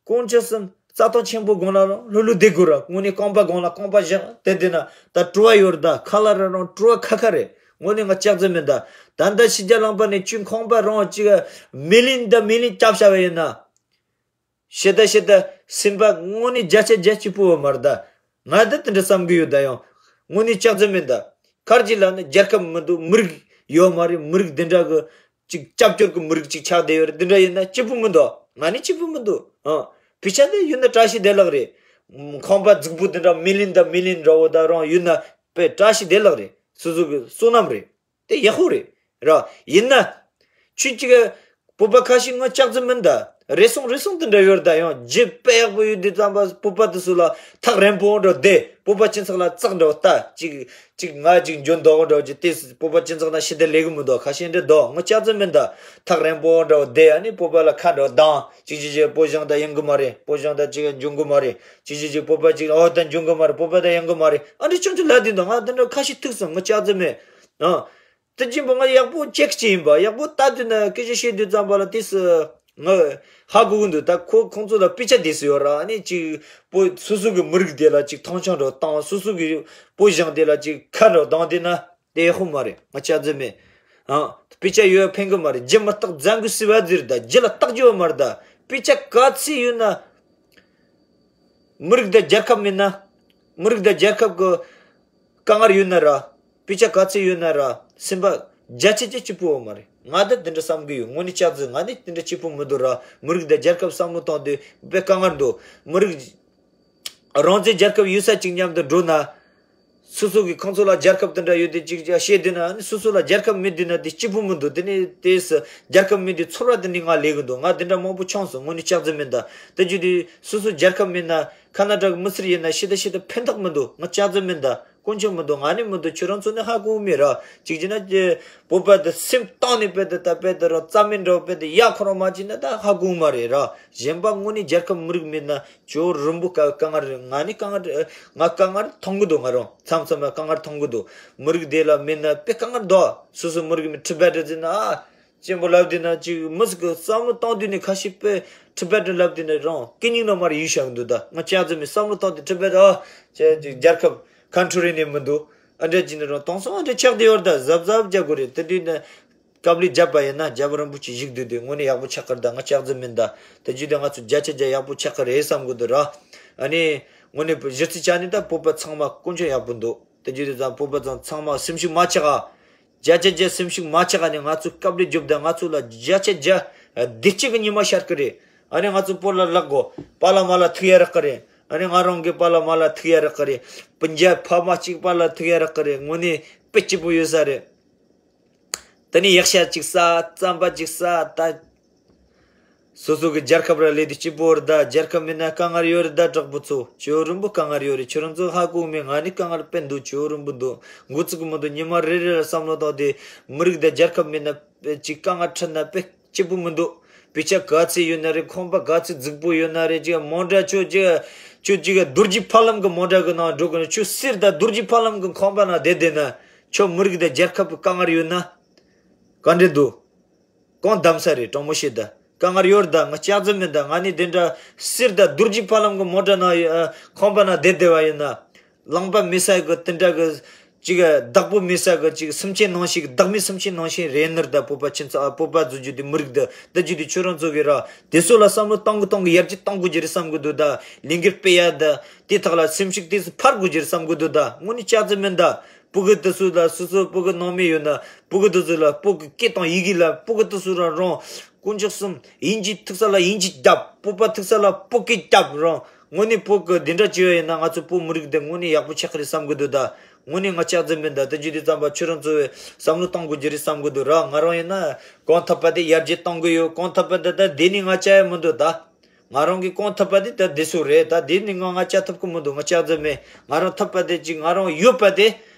དཀོན་མཆོག་གསུམ། རྩྭ་ཐང་ཆེན་པོ་སྒང་ལ་རང་ལྷོད་ལྷོད་བསྡད་དགོས་ར། དངོས་གནས་རྐང་པ་སྒང་ལ་རྐང་པ་བཞག་བསྡད་བསྡད་ན་ད་བྲོ་བ་ཡོད་རེད་ད། ཁ་ལག་ར་རང་བྲོ་བ་ཁ་ཁ་རེད། དངོས་གནས་ང་ལྕགས་རྫུན་མིན་ད། ད་ལྟ་ཕྱི་རྒྱལ་ལུང་པ་ནས་ཁྱོད་ཁང་པ་རང་གཅིག་མི་ལིན་ད་མི་ལིན་བརྒྱབ་བཞག་པ་ཡིན་ན། ཤི་ད་ཤི་ད་སེམས་པ་དངོས་གནས་བརྒྱ་ཆ་བརྒྱ་སྐྱིད་པོ་ཡོད་མ་རེད་ད། ང་ད་དེ་འདྲ་བསམ་གི་ཡོད་ད། ཡང་དངོས་གནས་ལྕགས་རྫུན་མིན་ད། ག་རེ་ལབ་ན་རྒྱལ་ཁབ་མི་འདུག། མི་རིགས་ཡོད་མ་རེད། མི་རིགས་དེ་འདྲ་གི་ཅིག་སྐྱབས་བཅོལ་གི་མི་རིགས་ཅིག་ཆགས་བསྡད་ཡོད་རེད། དེ་འདྲ་ཡིན་ན་སྐྱིད་པོ་མི་འདུག། ང་ནི་སྐྱིད་པོ་མི་འདུག། ཨ། ཕི་ཆ་དེ་ཡོད་ན་བཀྲ་ཤིས་བདེ་ལེགས་རེད། ཁང་པ་རྫིག་པོ་དེ་འདྲ་མི་ལིན་ད་མི་ལིན་འདྲ་བོ་ད་རང་ཡོད་ན་དཔེ་བཀྲ་ཤིས་བདེ་ལེགས་རེད། སོ་སོ་གི་བསོད་ནམས་རེད། དེ་ཡག་པོ་རེད། ར། ཡིན་ན། ཁྱོད་ཅིག་བོད་པ་ཁ་ཤས་ང་ལྕགས་རྫུན་མིན་ད། རེ་ཟུང་རེ་ཟུང་དེ་འདྲ་ཡོད་ད། ཡང་རྒྱུ་དཔེ་ཡག་པོ་ཡོད་དུས་ཙམ་པ་བོད་པ་དེ་ཚོ་ལ་ཐག་རིང་པོ་འདྲ་བསྡད། བོད་པ་སྤྱི་ཚོགས་ལ་ཙག་འདྲ་ལྟ། ཅིག་ཅིག་ང་ཅིག་འཇོན་མདོག་འདྲ་ཅིག་དེ་བོད་པ་སྤྱི་ཚོགས་ན་ཞི་བདེ་ལས་གི་མི་འདུག། ཁ་ཤས་འདྲ་འདུག། ང་ལྕགས་རྫུན་མིན་ད། ཐག་རིང་པོ་འདྲ་བསྡད། ཨ་ནི་བོད་པ་ལ་ཁ་འདྲ་སྡང་། ཅིག་ཅིག་ཅིག་བོད་གཞུང་ད་ཡོང་གི་མ་རེད། བོད་གཞུང་ད་ཅིག་འཇོན་གི་མ་རེད། ཅིག་ཅིག་ཅིག་བོད་པ་ཅིག་ཨོ་ད་འཇོན་གི་མ་རེད། བོད་པ་ད་ཡོང་གི་མ་རེད། ཨ་འདྲ་ཆུང་ཆུང་ལབ་དུས་འདུག། ང་དེ་འདྲ་ཁ་ཤས་ཐུག་སོང་། ང་ལྕགས་རྫུན་མིན། ཨ། དེ་ཅིག་པོ་ང་ཡག་པོ་ཅེག་ཅིག་ཡིན་པ། ཡག་པོ་ལྟ་དུས་ན་སྐད་ཆ་བཤད་དུས་ཙམ་པ་ལ་དེ་སུ་ང་ཧ་གོ་གི་འདུག། ད་ཁོ་ཁོང་ཚོ་ལ་དཔེ་ཆ་དེ་སུ་ཡོད་ར། ཨ་ནི་ཅིག་བོད་སོ་སོ་གི་མི་རིགས་དེ་ལ་ཅིག་མཐོང་ཆུང་འདྲ་བཏང་། སོ་སོ་གི་བོད་གཞུང་དེ་ལ་ཅིག་ཁ་འདྲ་བཏང་དེ་ན་དེ་ཡག་པོ་མ་རེད། ང་ལྕགས་རྫུན་མིན། ཨ། དཔེ་ཆ་ཡོད་ཕན་གི་མ་རེད། རྒྱུ་མི་རྟག་འཛིན་གི་སྲིད་པ་ཟེར་ད། རྒྱུ་ལ་རྟག་རྒྱུ་མ་རེད་ད། དཔེ་ཆ་ག་ཚོད་ཡོད་ན། མི་རིགས་དང་རྒྱལ་ཁབ་མེད་ན། མི་རིགས་དང་རྒྱལ་ཁབ་ཀྱི་དཀའ་ངལ་ཡོད་ན་ར། དཔེ་ཆ་ག་ཚོད་ཡོད་ན་ར། སེམས་པ་བརྒྱ་ཆ་བརྒྱ་སྐྱིད་པོ་ཡོད་མ་རེད། ང་ད་དེ་འདྲ་བསམ་གི་ཡོད། དངོས་གནས་ལྕགས་རྫུན། ང་ནི་དེ་འདྲ་སྐྱིད་པོ་མི་འདུག་ར། མི་རིགས་དང་རྒྱལ་ཁབ་བསམ་བློ་གཏོང་དུས་དཔེ་དཀའ་ངལ་འདུག། མི་རིགས་རང་བཙན་རྒྱལ་ཁབ་ཡོད་ས་ཅིག་མཉམ་དུ་འགྲོ་ན། སོ་སོ་གི་ཁོང་ཚོ་ལ་རྒྱལ་ཁབ་དེ་འདྲ་ཡོད་དེ་ཅིག་ཅིག་བཤད་དུས་ན། ཨ་ནི་སོ་སོ་ལ་རྒྱལ་ཁབ་མེད་དུས་ན་དེ་སྐྱིད་པོ་མི་འདུག། དེ་ནས་དེས་རྒྱལ་ཁབ་མེད་དུས་ཚོར་བ་དེ་ནི་ང་ལས་གི་འདུག། ང་དེ་འདྲ་མང་པོ་བྱུང་སོང་། དངོས་གནས་ལྕགས་རྫུན་མིན་ད། དེ་བརྒྱུད་དེ་སོ་སོ་རྒྱལ་ཁབ་མེད་ན། ཁ་ན་ཌ་གི་མི་སེར་ཡིན་ན་ཤི་ད་ཤི་ད་ཕན་ཐོགས་མི་འདུག། ང་ལྕགས་རྫུན་མིན་ད། དཀོན་མཆོག་མི་འདུག། ང་ནི་མི་འདུག། ཁྱོད་རང་ཚོ་ནི་ཧ་གོ་མེད་ར། གཅིག་བྱས་ན་བོད་པ་དེ་སེམས་གཏིང་ནས་དཔེ་དེ་ད་དཔེ་དེ་ར་རྩ་མེད་འདྲ་བོ་དཔེ་དེ་ཡ་ཁོ་རང་མ་བྱས་ན་ད་ཧ་གོ་མ་རེད་ར། གཞན་པ་དངོས་གནས་རྒྱལ་ཁབ་མི་རིགས་མེད་ན། ཇོ་རིན་པོ་དཀའ་དཀའ་ངལ་རེད། ང་ནི་དཀའ་ངལ་ང་དཀའ་ངལ་མཐོང་གི་འདུག། ང་རང་མཚམས་མཚམས་ལ་དཀའ་ངལ་མཐོང་གི་འདུག། མི་རིགས་དེ་ལ་མེད་ན་དཔེ་དཀའ་ངལ་འདུག། སོ་སོ་མི་རིགས་མི་ཁྲི་བེད་རེད་ཟེར་ན། ཨ། གཅེན་པོ་ལབ་དུས་ན་ཅིག་མི་ཟིག་གི་བསམ་བློ་གཏོང་དུས་ནས་ཁ་ཤས་དཔེ་ཁྲི་བེད་ལབ་དུས་ན་རང་སྐད་སྙིང་ན་མར་ཡིད་ཤག་འདུག། ད་ང་ལྕགས་རྫུན་མིན། བསམ་བློ་གཏོང་དུས་ཁྲི་བེད། ཨ། ཅེ་ཅིག་རྒྱལ་ཁབ་ཁོན་ཊི་རི་ནས་མི་འདུག། ཨ་འདྲ་ཅིག་ནས་རང་དེང་སང་ཨ་འདྲ་ཆགས་བསྡད་ཡོད་རེད། ད་གཟབ་གཟབ་རྒྱག་དགོས་རེད། དེ་དུས་ན། དཀའ་ལས་བརྒྱབ་པ་ཡིན་ན་རྒྱལ་བ་རིན་པོ་ཆེ་བཞུགས་དུས་དེ་དངོས་གནས་ཡག་པོ་ཆགས་ཀྱི་རེད། ད་ང་ལྕགས་རྫུན་མིན་ད། དེ་བརྒྱུད་དེ་ང་ཚོ་བརྒྱ་ཆ་བརྒྱ་ཡག་པོ་ཆགས་ཀྱི་རེད་བསམ་གི་འདུག་ར། ཨ་ནི་དངོས་གནས་གཞི་རྩའི་ཆ་ནས་ད་བོད་པ་ཚང་མ་དཀོན་མཆོག་ཡག་པོ་འདུག་དེ་བརྗོད་དུས་ཙང་བོད་པ་ཚང་ཚང་མ་སེམས་ཤུགས་མ་ཆག་ཨ། བརྒྱ་ཆ་བརྒྱ་སེམས་ཤུགས་མ་ཆག་ཨ་ནི་ང་ཚོ་སྐབས་རེ་རྒྱོབ་ད་ང་ཚོ་ལ་བརྒྱ་ཆ་བརྒྱ་བདེ་སྐྱིད་ཀྱི་ཉི་མ་ཤར་གི་རེད། ཨ་ནི་ང་ཚོ་བོད་ལ་ལག་གོ་པཱ་ལགས་མ་ལགས་ཐུག་ཡ་རག་གི་རེད། ཨ་ནི་ང་རང་གི་པཱ་ལགས་མ་ལགས་ཐུག་ཡ་རག་གི་རེད། སྤུན་ཀྱག་ཕ་མ་གཅིག་པཱ་ལགས་ཐུག་ཡ་རག་གི་རེད། དངོས་གནས་དཔེ་སྐྱིད་པོ་ཡོད་ས་རེད། དེ་ནས་ཡག་ཤ་གཅིག་ཟ་རྩམ་པ་གཅིག་ཟ་ད། སོ་སོ་གི་རྒྱལ་ཁབ་ར་ལས་དུས་སྐྱིད་པོ་རེད་ད། རྒྱལ་ཁབ་མེད་ན་དཀའ་ངལ་ཡོད་རེད་ད། དྲག་པོ་ཚོ་ཁྱོད་རིན་པོ་དཀའ་ངལ་ཡོད་རེད། ཁྱོད་རང་ཚོ་ཧ་གོ་མེད། ང་ནི་དཀའ་ངལ་དཔེ་འདུག་ཁྱོད་རིན་པོ་འདུག་འགོ་ཚུགས་མི་འདུག་ཉི་མ་རེ་རེ་ལ་བསམ་བློ་བཏང་སྟེ་མི་རིགས་དང་རྒྱལ་ཁབ་མེད་ན་དཔེ་ཅིག་དཀའ་ངལ་འཕྲད་ན་དཔེ་སྐྱིད་པོ་མི་འདུག་དཔེ་ཆ་ག་ཚད་ཡོད་ན་རེད། ཁང་པ་ག་ཚད་རྫིག་པོ་ཡོད་ན་རེད། ཅིག་མོ་ཊ་ཁྱོད་ཅིག་ཁྱོད་ཅིག་རྡོ་རྗེ་ཕ་ལམ་གི་མོ་ཊ་གི་ནང་འགྲོ་གི་ན་ཁྱོད་གསེར་དང་རྡོ་རྗེ་ཕ་ལམ་གི་ཁང་པ་ནང་བསྡད་བསྡད་ན་ཁྱོད་མི་རིགས་དང་རྒྱལ་ཁབ་ཀྱི་དཀའ་ངལ་ཡོད་ན་ག་འདྲ་འདུག་གང་གདམ་ས་རེད། དྲང་མོ་བཤད་ད་དཀའ་ངལ་ཡོད་རེད་ད། ང་ལྕགས་རྩི་མིན་ད། ང་ནི་དེ་འདྲ་གསེར་དང་རྡོ་རྗེ་ཕ་ལམ་གི་མོ་ཊ་ནང་ཡོད་ཨ། ཁང་པ་ནང་བསྡད་བསྡད་པ་ཡིན་ན། རླངས་པ་མེད་ས་གི་དེ་འདྲ་གི་ཅིག་བདག་པོ་མེད་ས་གི་ཅིག་སེམས་ཅན་ནང་བཞིན་གི་བདག་མེད་སེམས་ཅན་ནང་བཞིན་རེད་ནི་རེད་ད། བོད་པ་ཁྱིམ་ཚང་ཨ། བོད་པ་བཟོ་རྒྱུ་དེ་མི་རིགས་ད། ད་རྒྱུ་དེ་ཁྱོད་རང་ཚོ་གི་ར་དེ་ཚོ་ལ་བསམ་བློ་གཏོང་གི་གཏོང་གི་ཡར་རྒྱས་གཏོང་དགོས་ཀྱི་རེད་བསམ་གི་འདུག་ད། ལས་འགུལ་སྤེལ་ཡ་ད། དེ་དག་ལ་སེམས་ཤུགས་དེ་ཚོ་འཕར་དགོས་ཀྱི་རེད་བསམ་གི་འདུག་ད། དངོས་གནས་ལྕགས་རྩི་མིན་ད། ཕྲུ་གུ་དེ་ཚོ་ལ་སོ་སོ་ཕྲུ་གུ་ནང་མི་ཡོད་ན་ཕྲུ་གུ་དེ་ཚོ་ལ་བོད་ཀྱི་སྐད་དང་ཡི་གེ་ལ་ཕྲུ་གུ་དེ་ཚོ་རང་རང་དཀོན་མཆོག་གསུམ་དབྱིན་ཇི་ཐུག་ས་ལ་དབྱིན་ཇི་རྒྱབ། བོད་པ་ཐུག་ས་ལ་བོད་སྐད་རྒྱབ། རང་དངོས་གནས་བོད་ཀྱི་འདི་འདྲ་བྱས་ཡོད་ན་ང་ཚོ་བོད་མི་རིགས་འདི་དངོས་གནས་ཡག་པོ་ཆགས་ཀྱི་རེད་བསམ་གི་འདུག་ད། དངོས་གནས་ང་ལྕགས་རྩི་མིན་ད། ད་རྒྱུ་དེ་ཙམ་པ་ཁྱོད་རང་ཚོ་བསམ་བློ་གཏོང་དགོས་ཀྱི་རེད་བསམ་གི་འདུག་ར། ང་རང་ཡིན་ན་གང་ཐུབ་པ་དེ་ཡར་རྒྱས་གཏོང་གི་ཡོད། གང་ཐུབ་པ་དེ་ད་དེ་ནི་ང་བྱ་ཡ་མི་འདུག་ད། ང་རང་གི་གང་ཐུབ་པ་དེ་ད་དེ་ཚོ་རེད། ད་དེ་ནི་ང་ང་བྱ་ཐུབ་ཀྱི་མི་འདུག་ང་ལྕགས་རྩི་མིན། ང་རང་ཐུབ་པ་དེ་ཅིག་ང་རང་ཡོད་པ་དེ་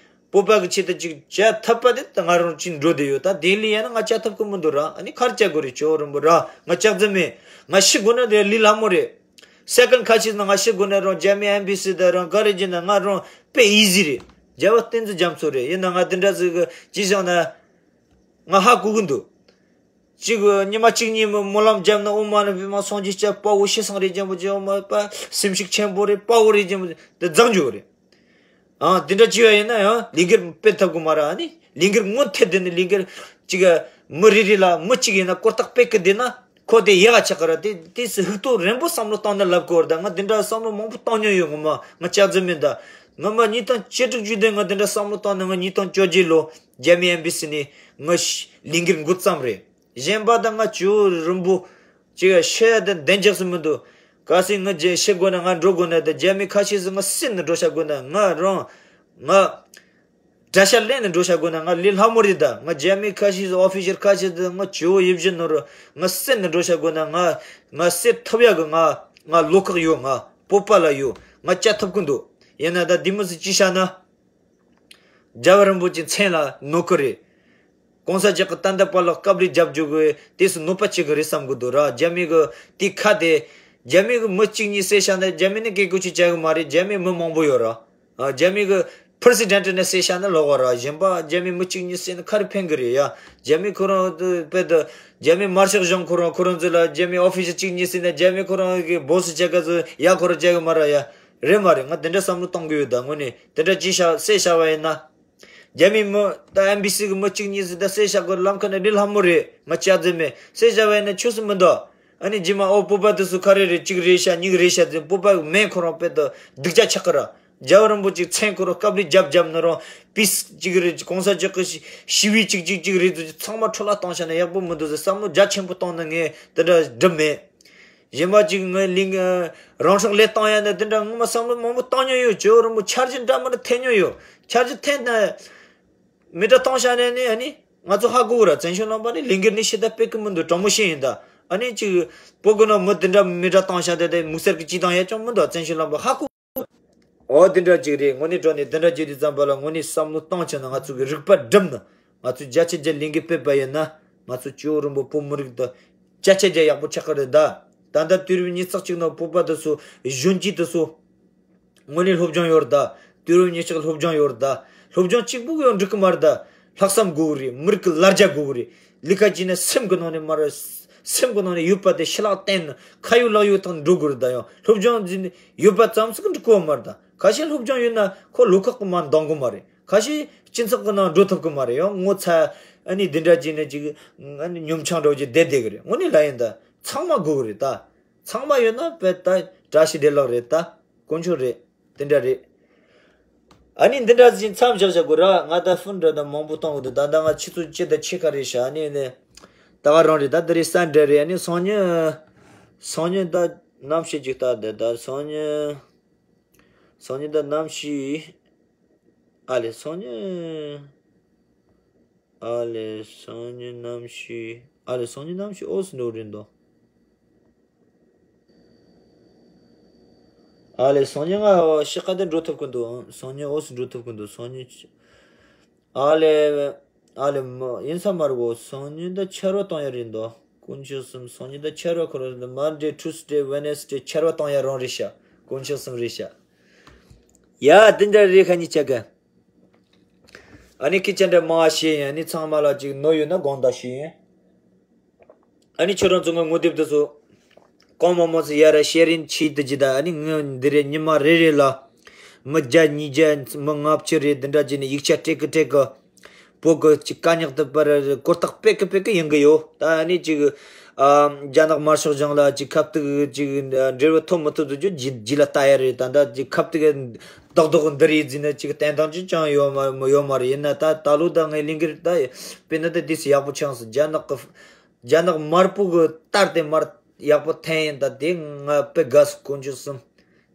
བོད་པ་གི་ཆེད་དུ་ཅིག་བྱ་ཐུབ་པ་དེ་ད་ང་རང་ཅིག་འགྲོ་བསྡད་ཡོད། ད་དེ་ལས་ཡང་ན་ང་བྱ་ཐུབ་ཀྱི་མི་འདུག་ར། ཨ་ནི་ག་རེ་བྱ་དགོས་རེད། ཇོ་བོ་རིན་པོ་ར། ང་ལྕགས་རྩི་མིན། ང་ཤི་དགོས་ན་དེ་ལས་སླ་མོ་རེད། སེ་ཀན་ཁ་ཤས་ན་ང་ཤི་དགོས་ན་རང་རྒྱ་མི་ཨེམ་བྷེ་སི་དང་རང་ག་རེ་བྱས་ན་ང་རང་དཔེ་ཨི་ཟི་རེད། རྒྱལ་བ་བསྟན་འཛིན་རྒྱ་མཚོ་རེད། ཡིན་ན་ང་དེ་འདྲ་ཟིག་གི་ཅི་བྱུང་ན་ང་ཧ་གོ་གི་འདུག་ཅིག་ཉི་མ་གཅིག་གཉིས་མི་སྨོན་ལམ་བརྒྱབ་ན་ཨོཾ་མ་ཎི་པདྨེ་སངས་རྒྱས་སྐྱབས། དཔའ་བོ་ཤི་སང་རེ་རྒྱན་པོ་ཆེ། ཨོཾ་མ་པ་སེམས་ཤུགས་ཆེན་པོ་རེད། དཔའ་བོ་རེ་རྒྱན་པོ་ཆེ་དེ་རྫང་འཇུག་རེད། ཨང་དེ་འདྲ་བྱས་པ་ཡིན་ན་ཡང་ལས་འགུལ་སྤེལ་ཐུབ་གི་མ་རེད། ཨ་ནི་ལས་འགུལ་མུ་མཐུད་དེ་ནི་ལས་འགུལ་ཅིག་མི་རེ་རེ་ལ་མི་གཅིག་ཡིན་ན་ཀོ་ཏག་སྤེལ་གི་བསྡད་ན་ཁོ་དེ་ཡག་ག་ཆགས་གི་རེད། དེ་དེ་སུ་ཧུག་ཐོག་རན་པོ་བསམ་བློ་བཏང་ནས་ལབ་དགོས་རེད། ད་ང་དེ་འདྲ་བསམ་བློ་མང་པོ་བཏང་མྱོང་ཡོད། ངོ་མ་ང་ལྕགས་རྩི་མིན་ད། ངོ་མ་ཉིས་སྟོང་བཅུ་དྲུག་བརྒྱུད་དེ་ང་དེ་འདྲ་བསམ་བློ་བཏང་ནས་ང་ཉིས་སྟོང་བཅོ་བརྒྱད་ལོ་རྒྱ་མི་ཨེམ་བྷེ་སི་ནས་ང་ལས་འགུལ་འགོ་བརྩམས་རེད། གཞན་པ་དང་ང་ཇོ་བོ་རིན་པོ་ཅིག་ཤི་ཡ་དང་བདེ་འཇགས་སུ་མི་འདུག་གལ་སྲིད་ང་རྗེས་ཤི་དགོས་ན་ང་འགྲོ་དགོས་ན་དང་རྒྱ་མི་ཁ་ཤས་སུ་ང་བསད་ནས་འགྲོ་བྱ་དགོས་ན་ང་རང་ང་དགྲ་ཤ་ལེན་ནས་འགྲོ་བྱ་དགོས་ན་ང་ལས་སླ་མོ་རེད། ད་ང་རྒྱ་མི་ཁ་ཤས་སུ་ཨོ་ཕི་ཤར་ཁ་ཤས་སུ་ང་ཇོ་བོ་ཡིད་བཞིན་ནོར་བུ་ང་བསད་ནས་འགྲོ་བྱ་དགོས་ན་ང་ང་བསད་ཐུབ་ཡ་གི་ང་ང་བློ་ཁོག་ཡོད། ང་བོད་པ་ལ་ཡོད། ང་བྱ་ཐུབ་ཀྱི་འདུག་ཡིན་ན་ད་འདི་མི་སུ་ཅི་བྱ་ན། རྒྱལ་བ་རིན་པོ་ཆེའི་མཚན་ལ་གནོད་གི་རེད། གོང་ས་མཆོག་གི་ད་ལྟ་བར་ལ་སྐབས་རེ་རྒྱབ་འཇུག་གི་དུས་སུ་གནོད་པ་བྱེད་གི་རེད་བསམ་གི་འདུག་ར། རྒྱ་མི་གི་དེ་ཁ་དེ་རྒྱ་མི་གི་མི་གཅིག་གཉིས་བསད་བཞག་ན་རྒྱ་མི་ནི་སྐད་ཀོ་ཅིག་བྱ་གི་མ་རེད། རྒྱ་མི་མི་མང་པོ་ཡོད་ར། ཨ། རྒྱ་མི་གི་པི་རེ་སི་ཌེན་ཊི་ནས་བསད་བཞག་ན་ལོག་ག་ར། གཞན་པ་རྒྱ་མི་མི་གཅིག་གཉིས་བསད་ན་ག་རེ་ཕན་གི་རེད་ཡ། རྒྱ་མི་ཁོ་རང་དཔེ་དུ་རྒྱ་མི་དམར་ཤོག་གཞུང་ཁོ་རང་ཁོ་རང་ཚོ་ལ་རྒྱ་མི་ཨོ་ཕི་ཤར་གཅིག་གཉིས་བསད་ན་རྒྱ་མི་ཁོ་རང་གི་སྦོ་སི་བྱེད་ག་ཚོ་ཡ་ཁོ་རང་བྱ་གི་མ་ར་ཡ། རེད་མ་རེད། ང་དེ་འདྲ་བསམ་བློ་གཏོང་གི་ཡོད། ད་དངོས་གནས་དེ་འདྲ་ཅི་བྱ་བསད་བཞག་པ་ཡིན་ན། རྒྱ་མི་མི་ད་ཨེམ་བྷེ་སི་གི་མི་གཅིག་གཉིས་ཟིག་ད་བསད་བཞག་གི་ལམ་ཁ་ནས་ལས་སླ་མོ་རེད། ང་ལྕགས་རྩི་མིན། བསད་བཞག་པ་ཡིན་ན་ཆོས་སུ་མི་འདུག་ཨ་ནི་རྗེས་མ་ཨོ་བོད་པ་དེ་ཚོ་ག་རེ་རེད། གཅིག་རེད་ཤག་གཉིས་རེད་ཤག་ཟེར་བོད་པ་གི་མིང་ཁོ་རང་དཔེ་དུ་སྡུག་ཅག་ཆགས་གི་ར། རྒྱལ་བ་རིན་པོ་ཆེའི་མཚན་ཁོ་རང་སྐབས་རེ་རྒྱབ་རྒྱབ་ན་རང་པི་སི་གཅིག་རེད། གོང་ས་མཆོག་གི་ཞི་བའི་གཅིག་གཅིག་གཅིག་རེད་ཚོ་ཚང་མ་འཕྲོ་བརླག་བཏང་བཞག་ན་ཡག་པོ་མི་འདུག་ཟེར་བསམ་བློ་རྒྱ་ཆེན་པོ་བཏང་ན་ངས་དེ་འདྲ་སྒྲུབ་མེད། གཞན་པ་གཅིག་ངའི་ལིང་རང་སྲོག་བློས་བཏང་ཡ་ནི་དེ་འདྲ་ངོ་མ་བསམ་བློ་མང་པོ་བཏང་མྱོང་ཡོད། ཇོ་བོ་རིན་པོ་འཆར་གཞི་འདྲ་མི་འདྲ་འཐེན་མྱོང་ཡོད། འཆར་གཞི་འཐེན་ན་མི་འདྲ་བཏང་བཞག་ནས་ནི་ཨ་ནི་ང་ཚོ་ཧ་གོ་གི་ར། བཙན་བྱོལ་ནང་པ་ནི་ལས་འགུལ་ནི་ཤི་ད་སྤེལ་གི་མི་འདུག་དྲང་མོ་བཤད་ཡིན་ད། ཨ་ནི་གཅིག་བོད་གི་ནང་མི་དེ་འདྲ་མི་འདྲ་བཏང་བཞག་དེ་དེ་མུག་སེར་གི་ཅི་བཏང་ཡ་ཅང་མི་འདུག་བཙན་བྱོལ་ནང་པ་ཧ་གོ། ཨོ་དེ་འདྲ་ཅིག་རེད། དངོས་གནས་དྲང་གནས་དེ་འདྲ་བྱེད་དུས་ཙམ་པ་ལ་དངོས་གནས་བསམ་བློ་བཏང་ཆ་ན་ང་ཚོ་གི་རིག་པ་སྒྲིམ་ན་ང་ཚོ་བརྒྱ་ཆ་བརྒྱ་ལས་འགུལ་སྤེལ་པ་ཡིན་ན་ང་ཚོ་ཇོ་བོ་རིན་པོ་བོད་མི་རིགས་དང་བརྒྱ་ཆ་བརྒྱ་ཡག་པོ་ཆགས་ཀྱི་རེད་ད། ད་ལྟ་དུས་རབས་ཉི་ཤུ་རྩ་གཅིག་ནང་བོད་པ་དེ་ཚོ་གཞོན་སྐྱེས་དེ་ཚོ་དངོས་གནས་སློབ་སྦྱོང་ཡོད་རེད་ད། དུས་རབས་ཉི་ཤུ་གི་སློབ་སྦྱོང་ཡོད་རེད་ད། སློབ་སྦྱོང་གཅིག་པུ་གིས་ཡང་འགྲིག་གི་མ་རེད་ད། ལྷག་བསམ་དགོས་གི་རེད། མི་རིགས་ཀྱི་ལ་རྒྱ་དགོས་གི་རེད། ལས་ཀ་བྱས་ན་སེམས་ཀྱི་ནང་ནས་མ་རེད། སེམས་ཀྱི་ནང་ནས་ཡོད་པ་དེ་ཕྱི་ལག་བསྟན་ནས་ཁ་ཡོད་ལག་ཡོད་ཐོག་འགྲོ་དགོས་རེད་ད། ཡང་སློབ་སྦྱོང་བྱས་ནས་ཡོད་པ་ཙམ་ཟིག་གིས་འགྲིག་གི་མ་རེད་ད། ཁ་ཤས་སློབ་སྦྱོང་ཡོད་ན་ཁོ་བློ་ཁོག་གིས་མར་འདང་གི་མ་རེད། ཁ་ཤས་སྤྱི་ཚོགས་ཀྱི་ནང་འགྲོ་ཐུབ་གི་མ་རེད། ཡང་ངོ་ཚ་ཨ་ནི་འདི་འདྲ་བྱས་ནས་ཅིག་ཨ་ནི་ཉམ་ཆུང་འདྲ་བོ་ཅིག་བསྡད་བསྡད་གི་རེད། དངོས་གནས་ལབ་ཡིན་ད། ཚང་མ་དགོས་གི་རེད་ད། ཚང་མ་ཡོད་ན་དཔེ་ད་བཀྲ་ཤིས་བདེ་ལེགས་རེད་ད། དཀོན་མཆོག་རེད། དེ་འདྲ་རེད། ཨ་ནི་འདི་འདྲ་ཞིག་མཚམས་བཞག་བཞག་དགོས་ར། ང་ད་ཕུན་འདྲ་ད་མང་པོ་གཏོང་གི་འདུག་ད་ད་ང་ཆུ་ཚོད་བཅུ་དང་ཕྱེད་ཀ་རེད་ཤག་ཨ་ནི་ནི་ད་ག་རང་རེད། ད་འདི་རེད། ས་འདྲ་རེད། ཨ་ནི་སང་ཉིན། སང་ཉིན་ད་གནམ་གཤིས་ཅིག་ལྟ་དེ་ད་སང་ཉིན། སང་ཉིན་ད་གནམ་གཤིས། ཨ་ལེ་སང་ཉིན། ཨ་ལེ་སང་ཉིན་གནམ་གཤིས། ཨ་ལེ་སང་ཉིན་གནམ་གཤིས་འོ་སི་འགྲོ་རེད་འདུག་ཨ་ལེ་སང་ཉིན་ང་ཤི་ཁ་དེ་འགྲོ་ཐུབ་ཀྱི་འདུག་སང་ཉིན་འོ་སི་འགྲོ་ཐུབ་ཀྱི་འདུག་སང་ཉིན། ཨ་ལེ། ཨ་ལེ་མ་ཡིན་ས་མ་རེད་གོ་སང་ཉིན་ད་ཆར་པ་གཏོང་ཡ་རེད་འདུག་དཀོན་མཆོག་གསུམ། སང་ཉིན་ད་ཆར་པ་ཁོ་ར་Monday Tuesday Wednesday ཆར་པ་གཏོང་ཡ་རང་རེད་ཤག་དཀོན་མཆོག་གསུམ་རེད་ཤག་ཡ་དེ་འདྲ་རེད། ཁ་ཉིན་ཆ་ག་ཨ་ནི་ཁྱི་ཅན་འདྲ་མ་བཤད་ཡིན། ཨ་ནི་ཚང་མ་ལ་ཅིག་ནོར་ཡོད་ན་དགོངས་དག་ཞུ་ཡིན། ཨ་ནི་ཁྱོད་རང་ཚོ་ངའི་ངོ་དེབ་དེ་ཚོ་གང་མང་མང་ཚོ་ཡར་ཤེར་ཡིན་བྱེད་དུ་ཇི་ད། ཨ་ནི་ངའི་འདི་རེད། ཉི་མ་རེ་རེ་ལ་མི་བརྒྱ་ཉིས་བརྒྱ་མི་ལྔ་བཅུ་རེ་འདི་འདྲ་བྱས་ནས་ཡིག་ཆ་སྤྲད་གི་སྤྲད་གི་བོད་གི་ཅིག་དཀའ་རྙོག་དུ་པར་གོ་རྟོགས་སྤེལ་གི་སྤེལ་གི་ཡིན་གི་ཡོད། ད་ཨ་ནི་ཅིག་ཨ་རྒྱ་ནག་དམར་ཤོག་གཞུང་ལ་ཅིག་ཁ་ཐུག་ཅིག་འབྲེལ་བ་ཐོབ་མི་ཐུབ་དུ་རྒྱུ་རྗེས་རྗེས་ལ་ལྟ་ཡ་རེད། ད་ད་ཅིག་ཁ་ཐུག་རྡོག་རྡོག་འདི་རེད་ཟེར་ན་ཅིག་བསྟན་སྟངས་ཅིག་ཅང་ཡོད་མ་ཡོད་མ་རེད། ཡིན་ན་ད་ད་ལོ་ད་ངའི་ལས་འགུལ་ད་དཔེར་ན་ད་དུས་སུ་ཡག་པོ་ཆགས་སོང་། རྒྱ་ནག་གི་རྒྱ་ནག་དམར་པོ་གི་ལྟར་དེ་མར་ཡག་པོ་འཐེན་ཡིན། ད་དེ་ང་དཔེ་དགའ་སོང་། དཀོན་མཆོག་གསུམ།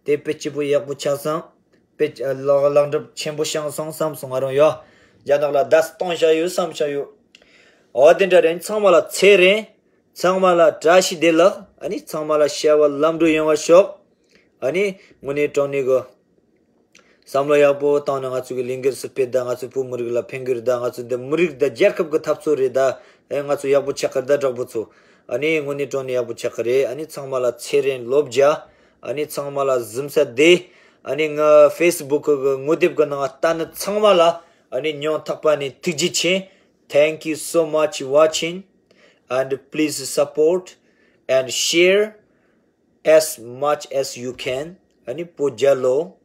དེ་དཔེ་སྐྱིད་པོ་ཡག་པོ་ཆགས་སོང་། དཔེ་ལག་ལག་འགྲུབ་ཆེན་པོ་བྱུང་སོང་བསམ་སོང་། ང་རང་ཡོ་རྒྱ་ནག་ལ་བརྡ་གཏོང་བྱ་ཡོད་བསམ་བྱ་ཡོད། འོ་དེ་འདྲ་རེད། ཚང་མ་ལ་ཚེ་རིང་། ཚང་མ་ལ་བཀྲ་ཤིས་བདེ་ལེགས། ཨ་ནི་ཚང་མ་ལ་བྱ་བ་ལམ་འགྲོ་ཡོང་བར་ཤོག་ཨ་ནི་དངོས་གནས་དྲང་གནས་གི་བསམ་བློ་ཡག་པོ་བཏང་ནས་ང་ཚོ་གི་ལས་འགུལ་སུ་སྤེལ་ད། ང་ཚོ་བོད་མི་རིགས་ལ་ཕན་གི་རེད་ད། ང་ཚོ་འདི་མི་རིགས་དང་རྒྱལ་ཁབ་ཀྱི་འཐབ་རྩོད་རེད་ད། ཨེ་ང་ཚོ་ཡག་པོ་ཆགས་གི་རེད་ད་དྲག་པོ་ཚོ། ཨ་ནི་དངོས་གནས་དྲང་གནས་ཡག་པོ་ཆགས་གི་རེད། ཨ་ནི་ཚང་མ་ལ་ཚེ་རིང་ལོ་བརྒྱ། ཨ་ནི་ཚང་མ་ལ་གཟིམ་ས་བདེ། ཨ་ནི་ང་ཕེ་སི་བུག་གི་ངོ་དེབ་གི་ནང་ལྟ་ནི་ཚང་མ་ལ་ཨ་ནི་སྙིང་ཐག་པ་ནས་ཐུགས་རྗེ་ཆེ། Thank you so much watching and please support and share as much as you can. ཨ་ནི་བོད་རྒྱལ་ལོ།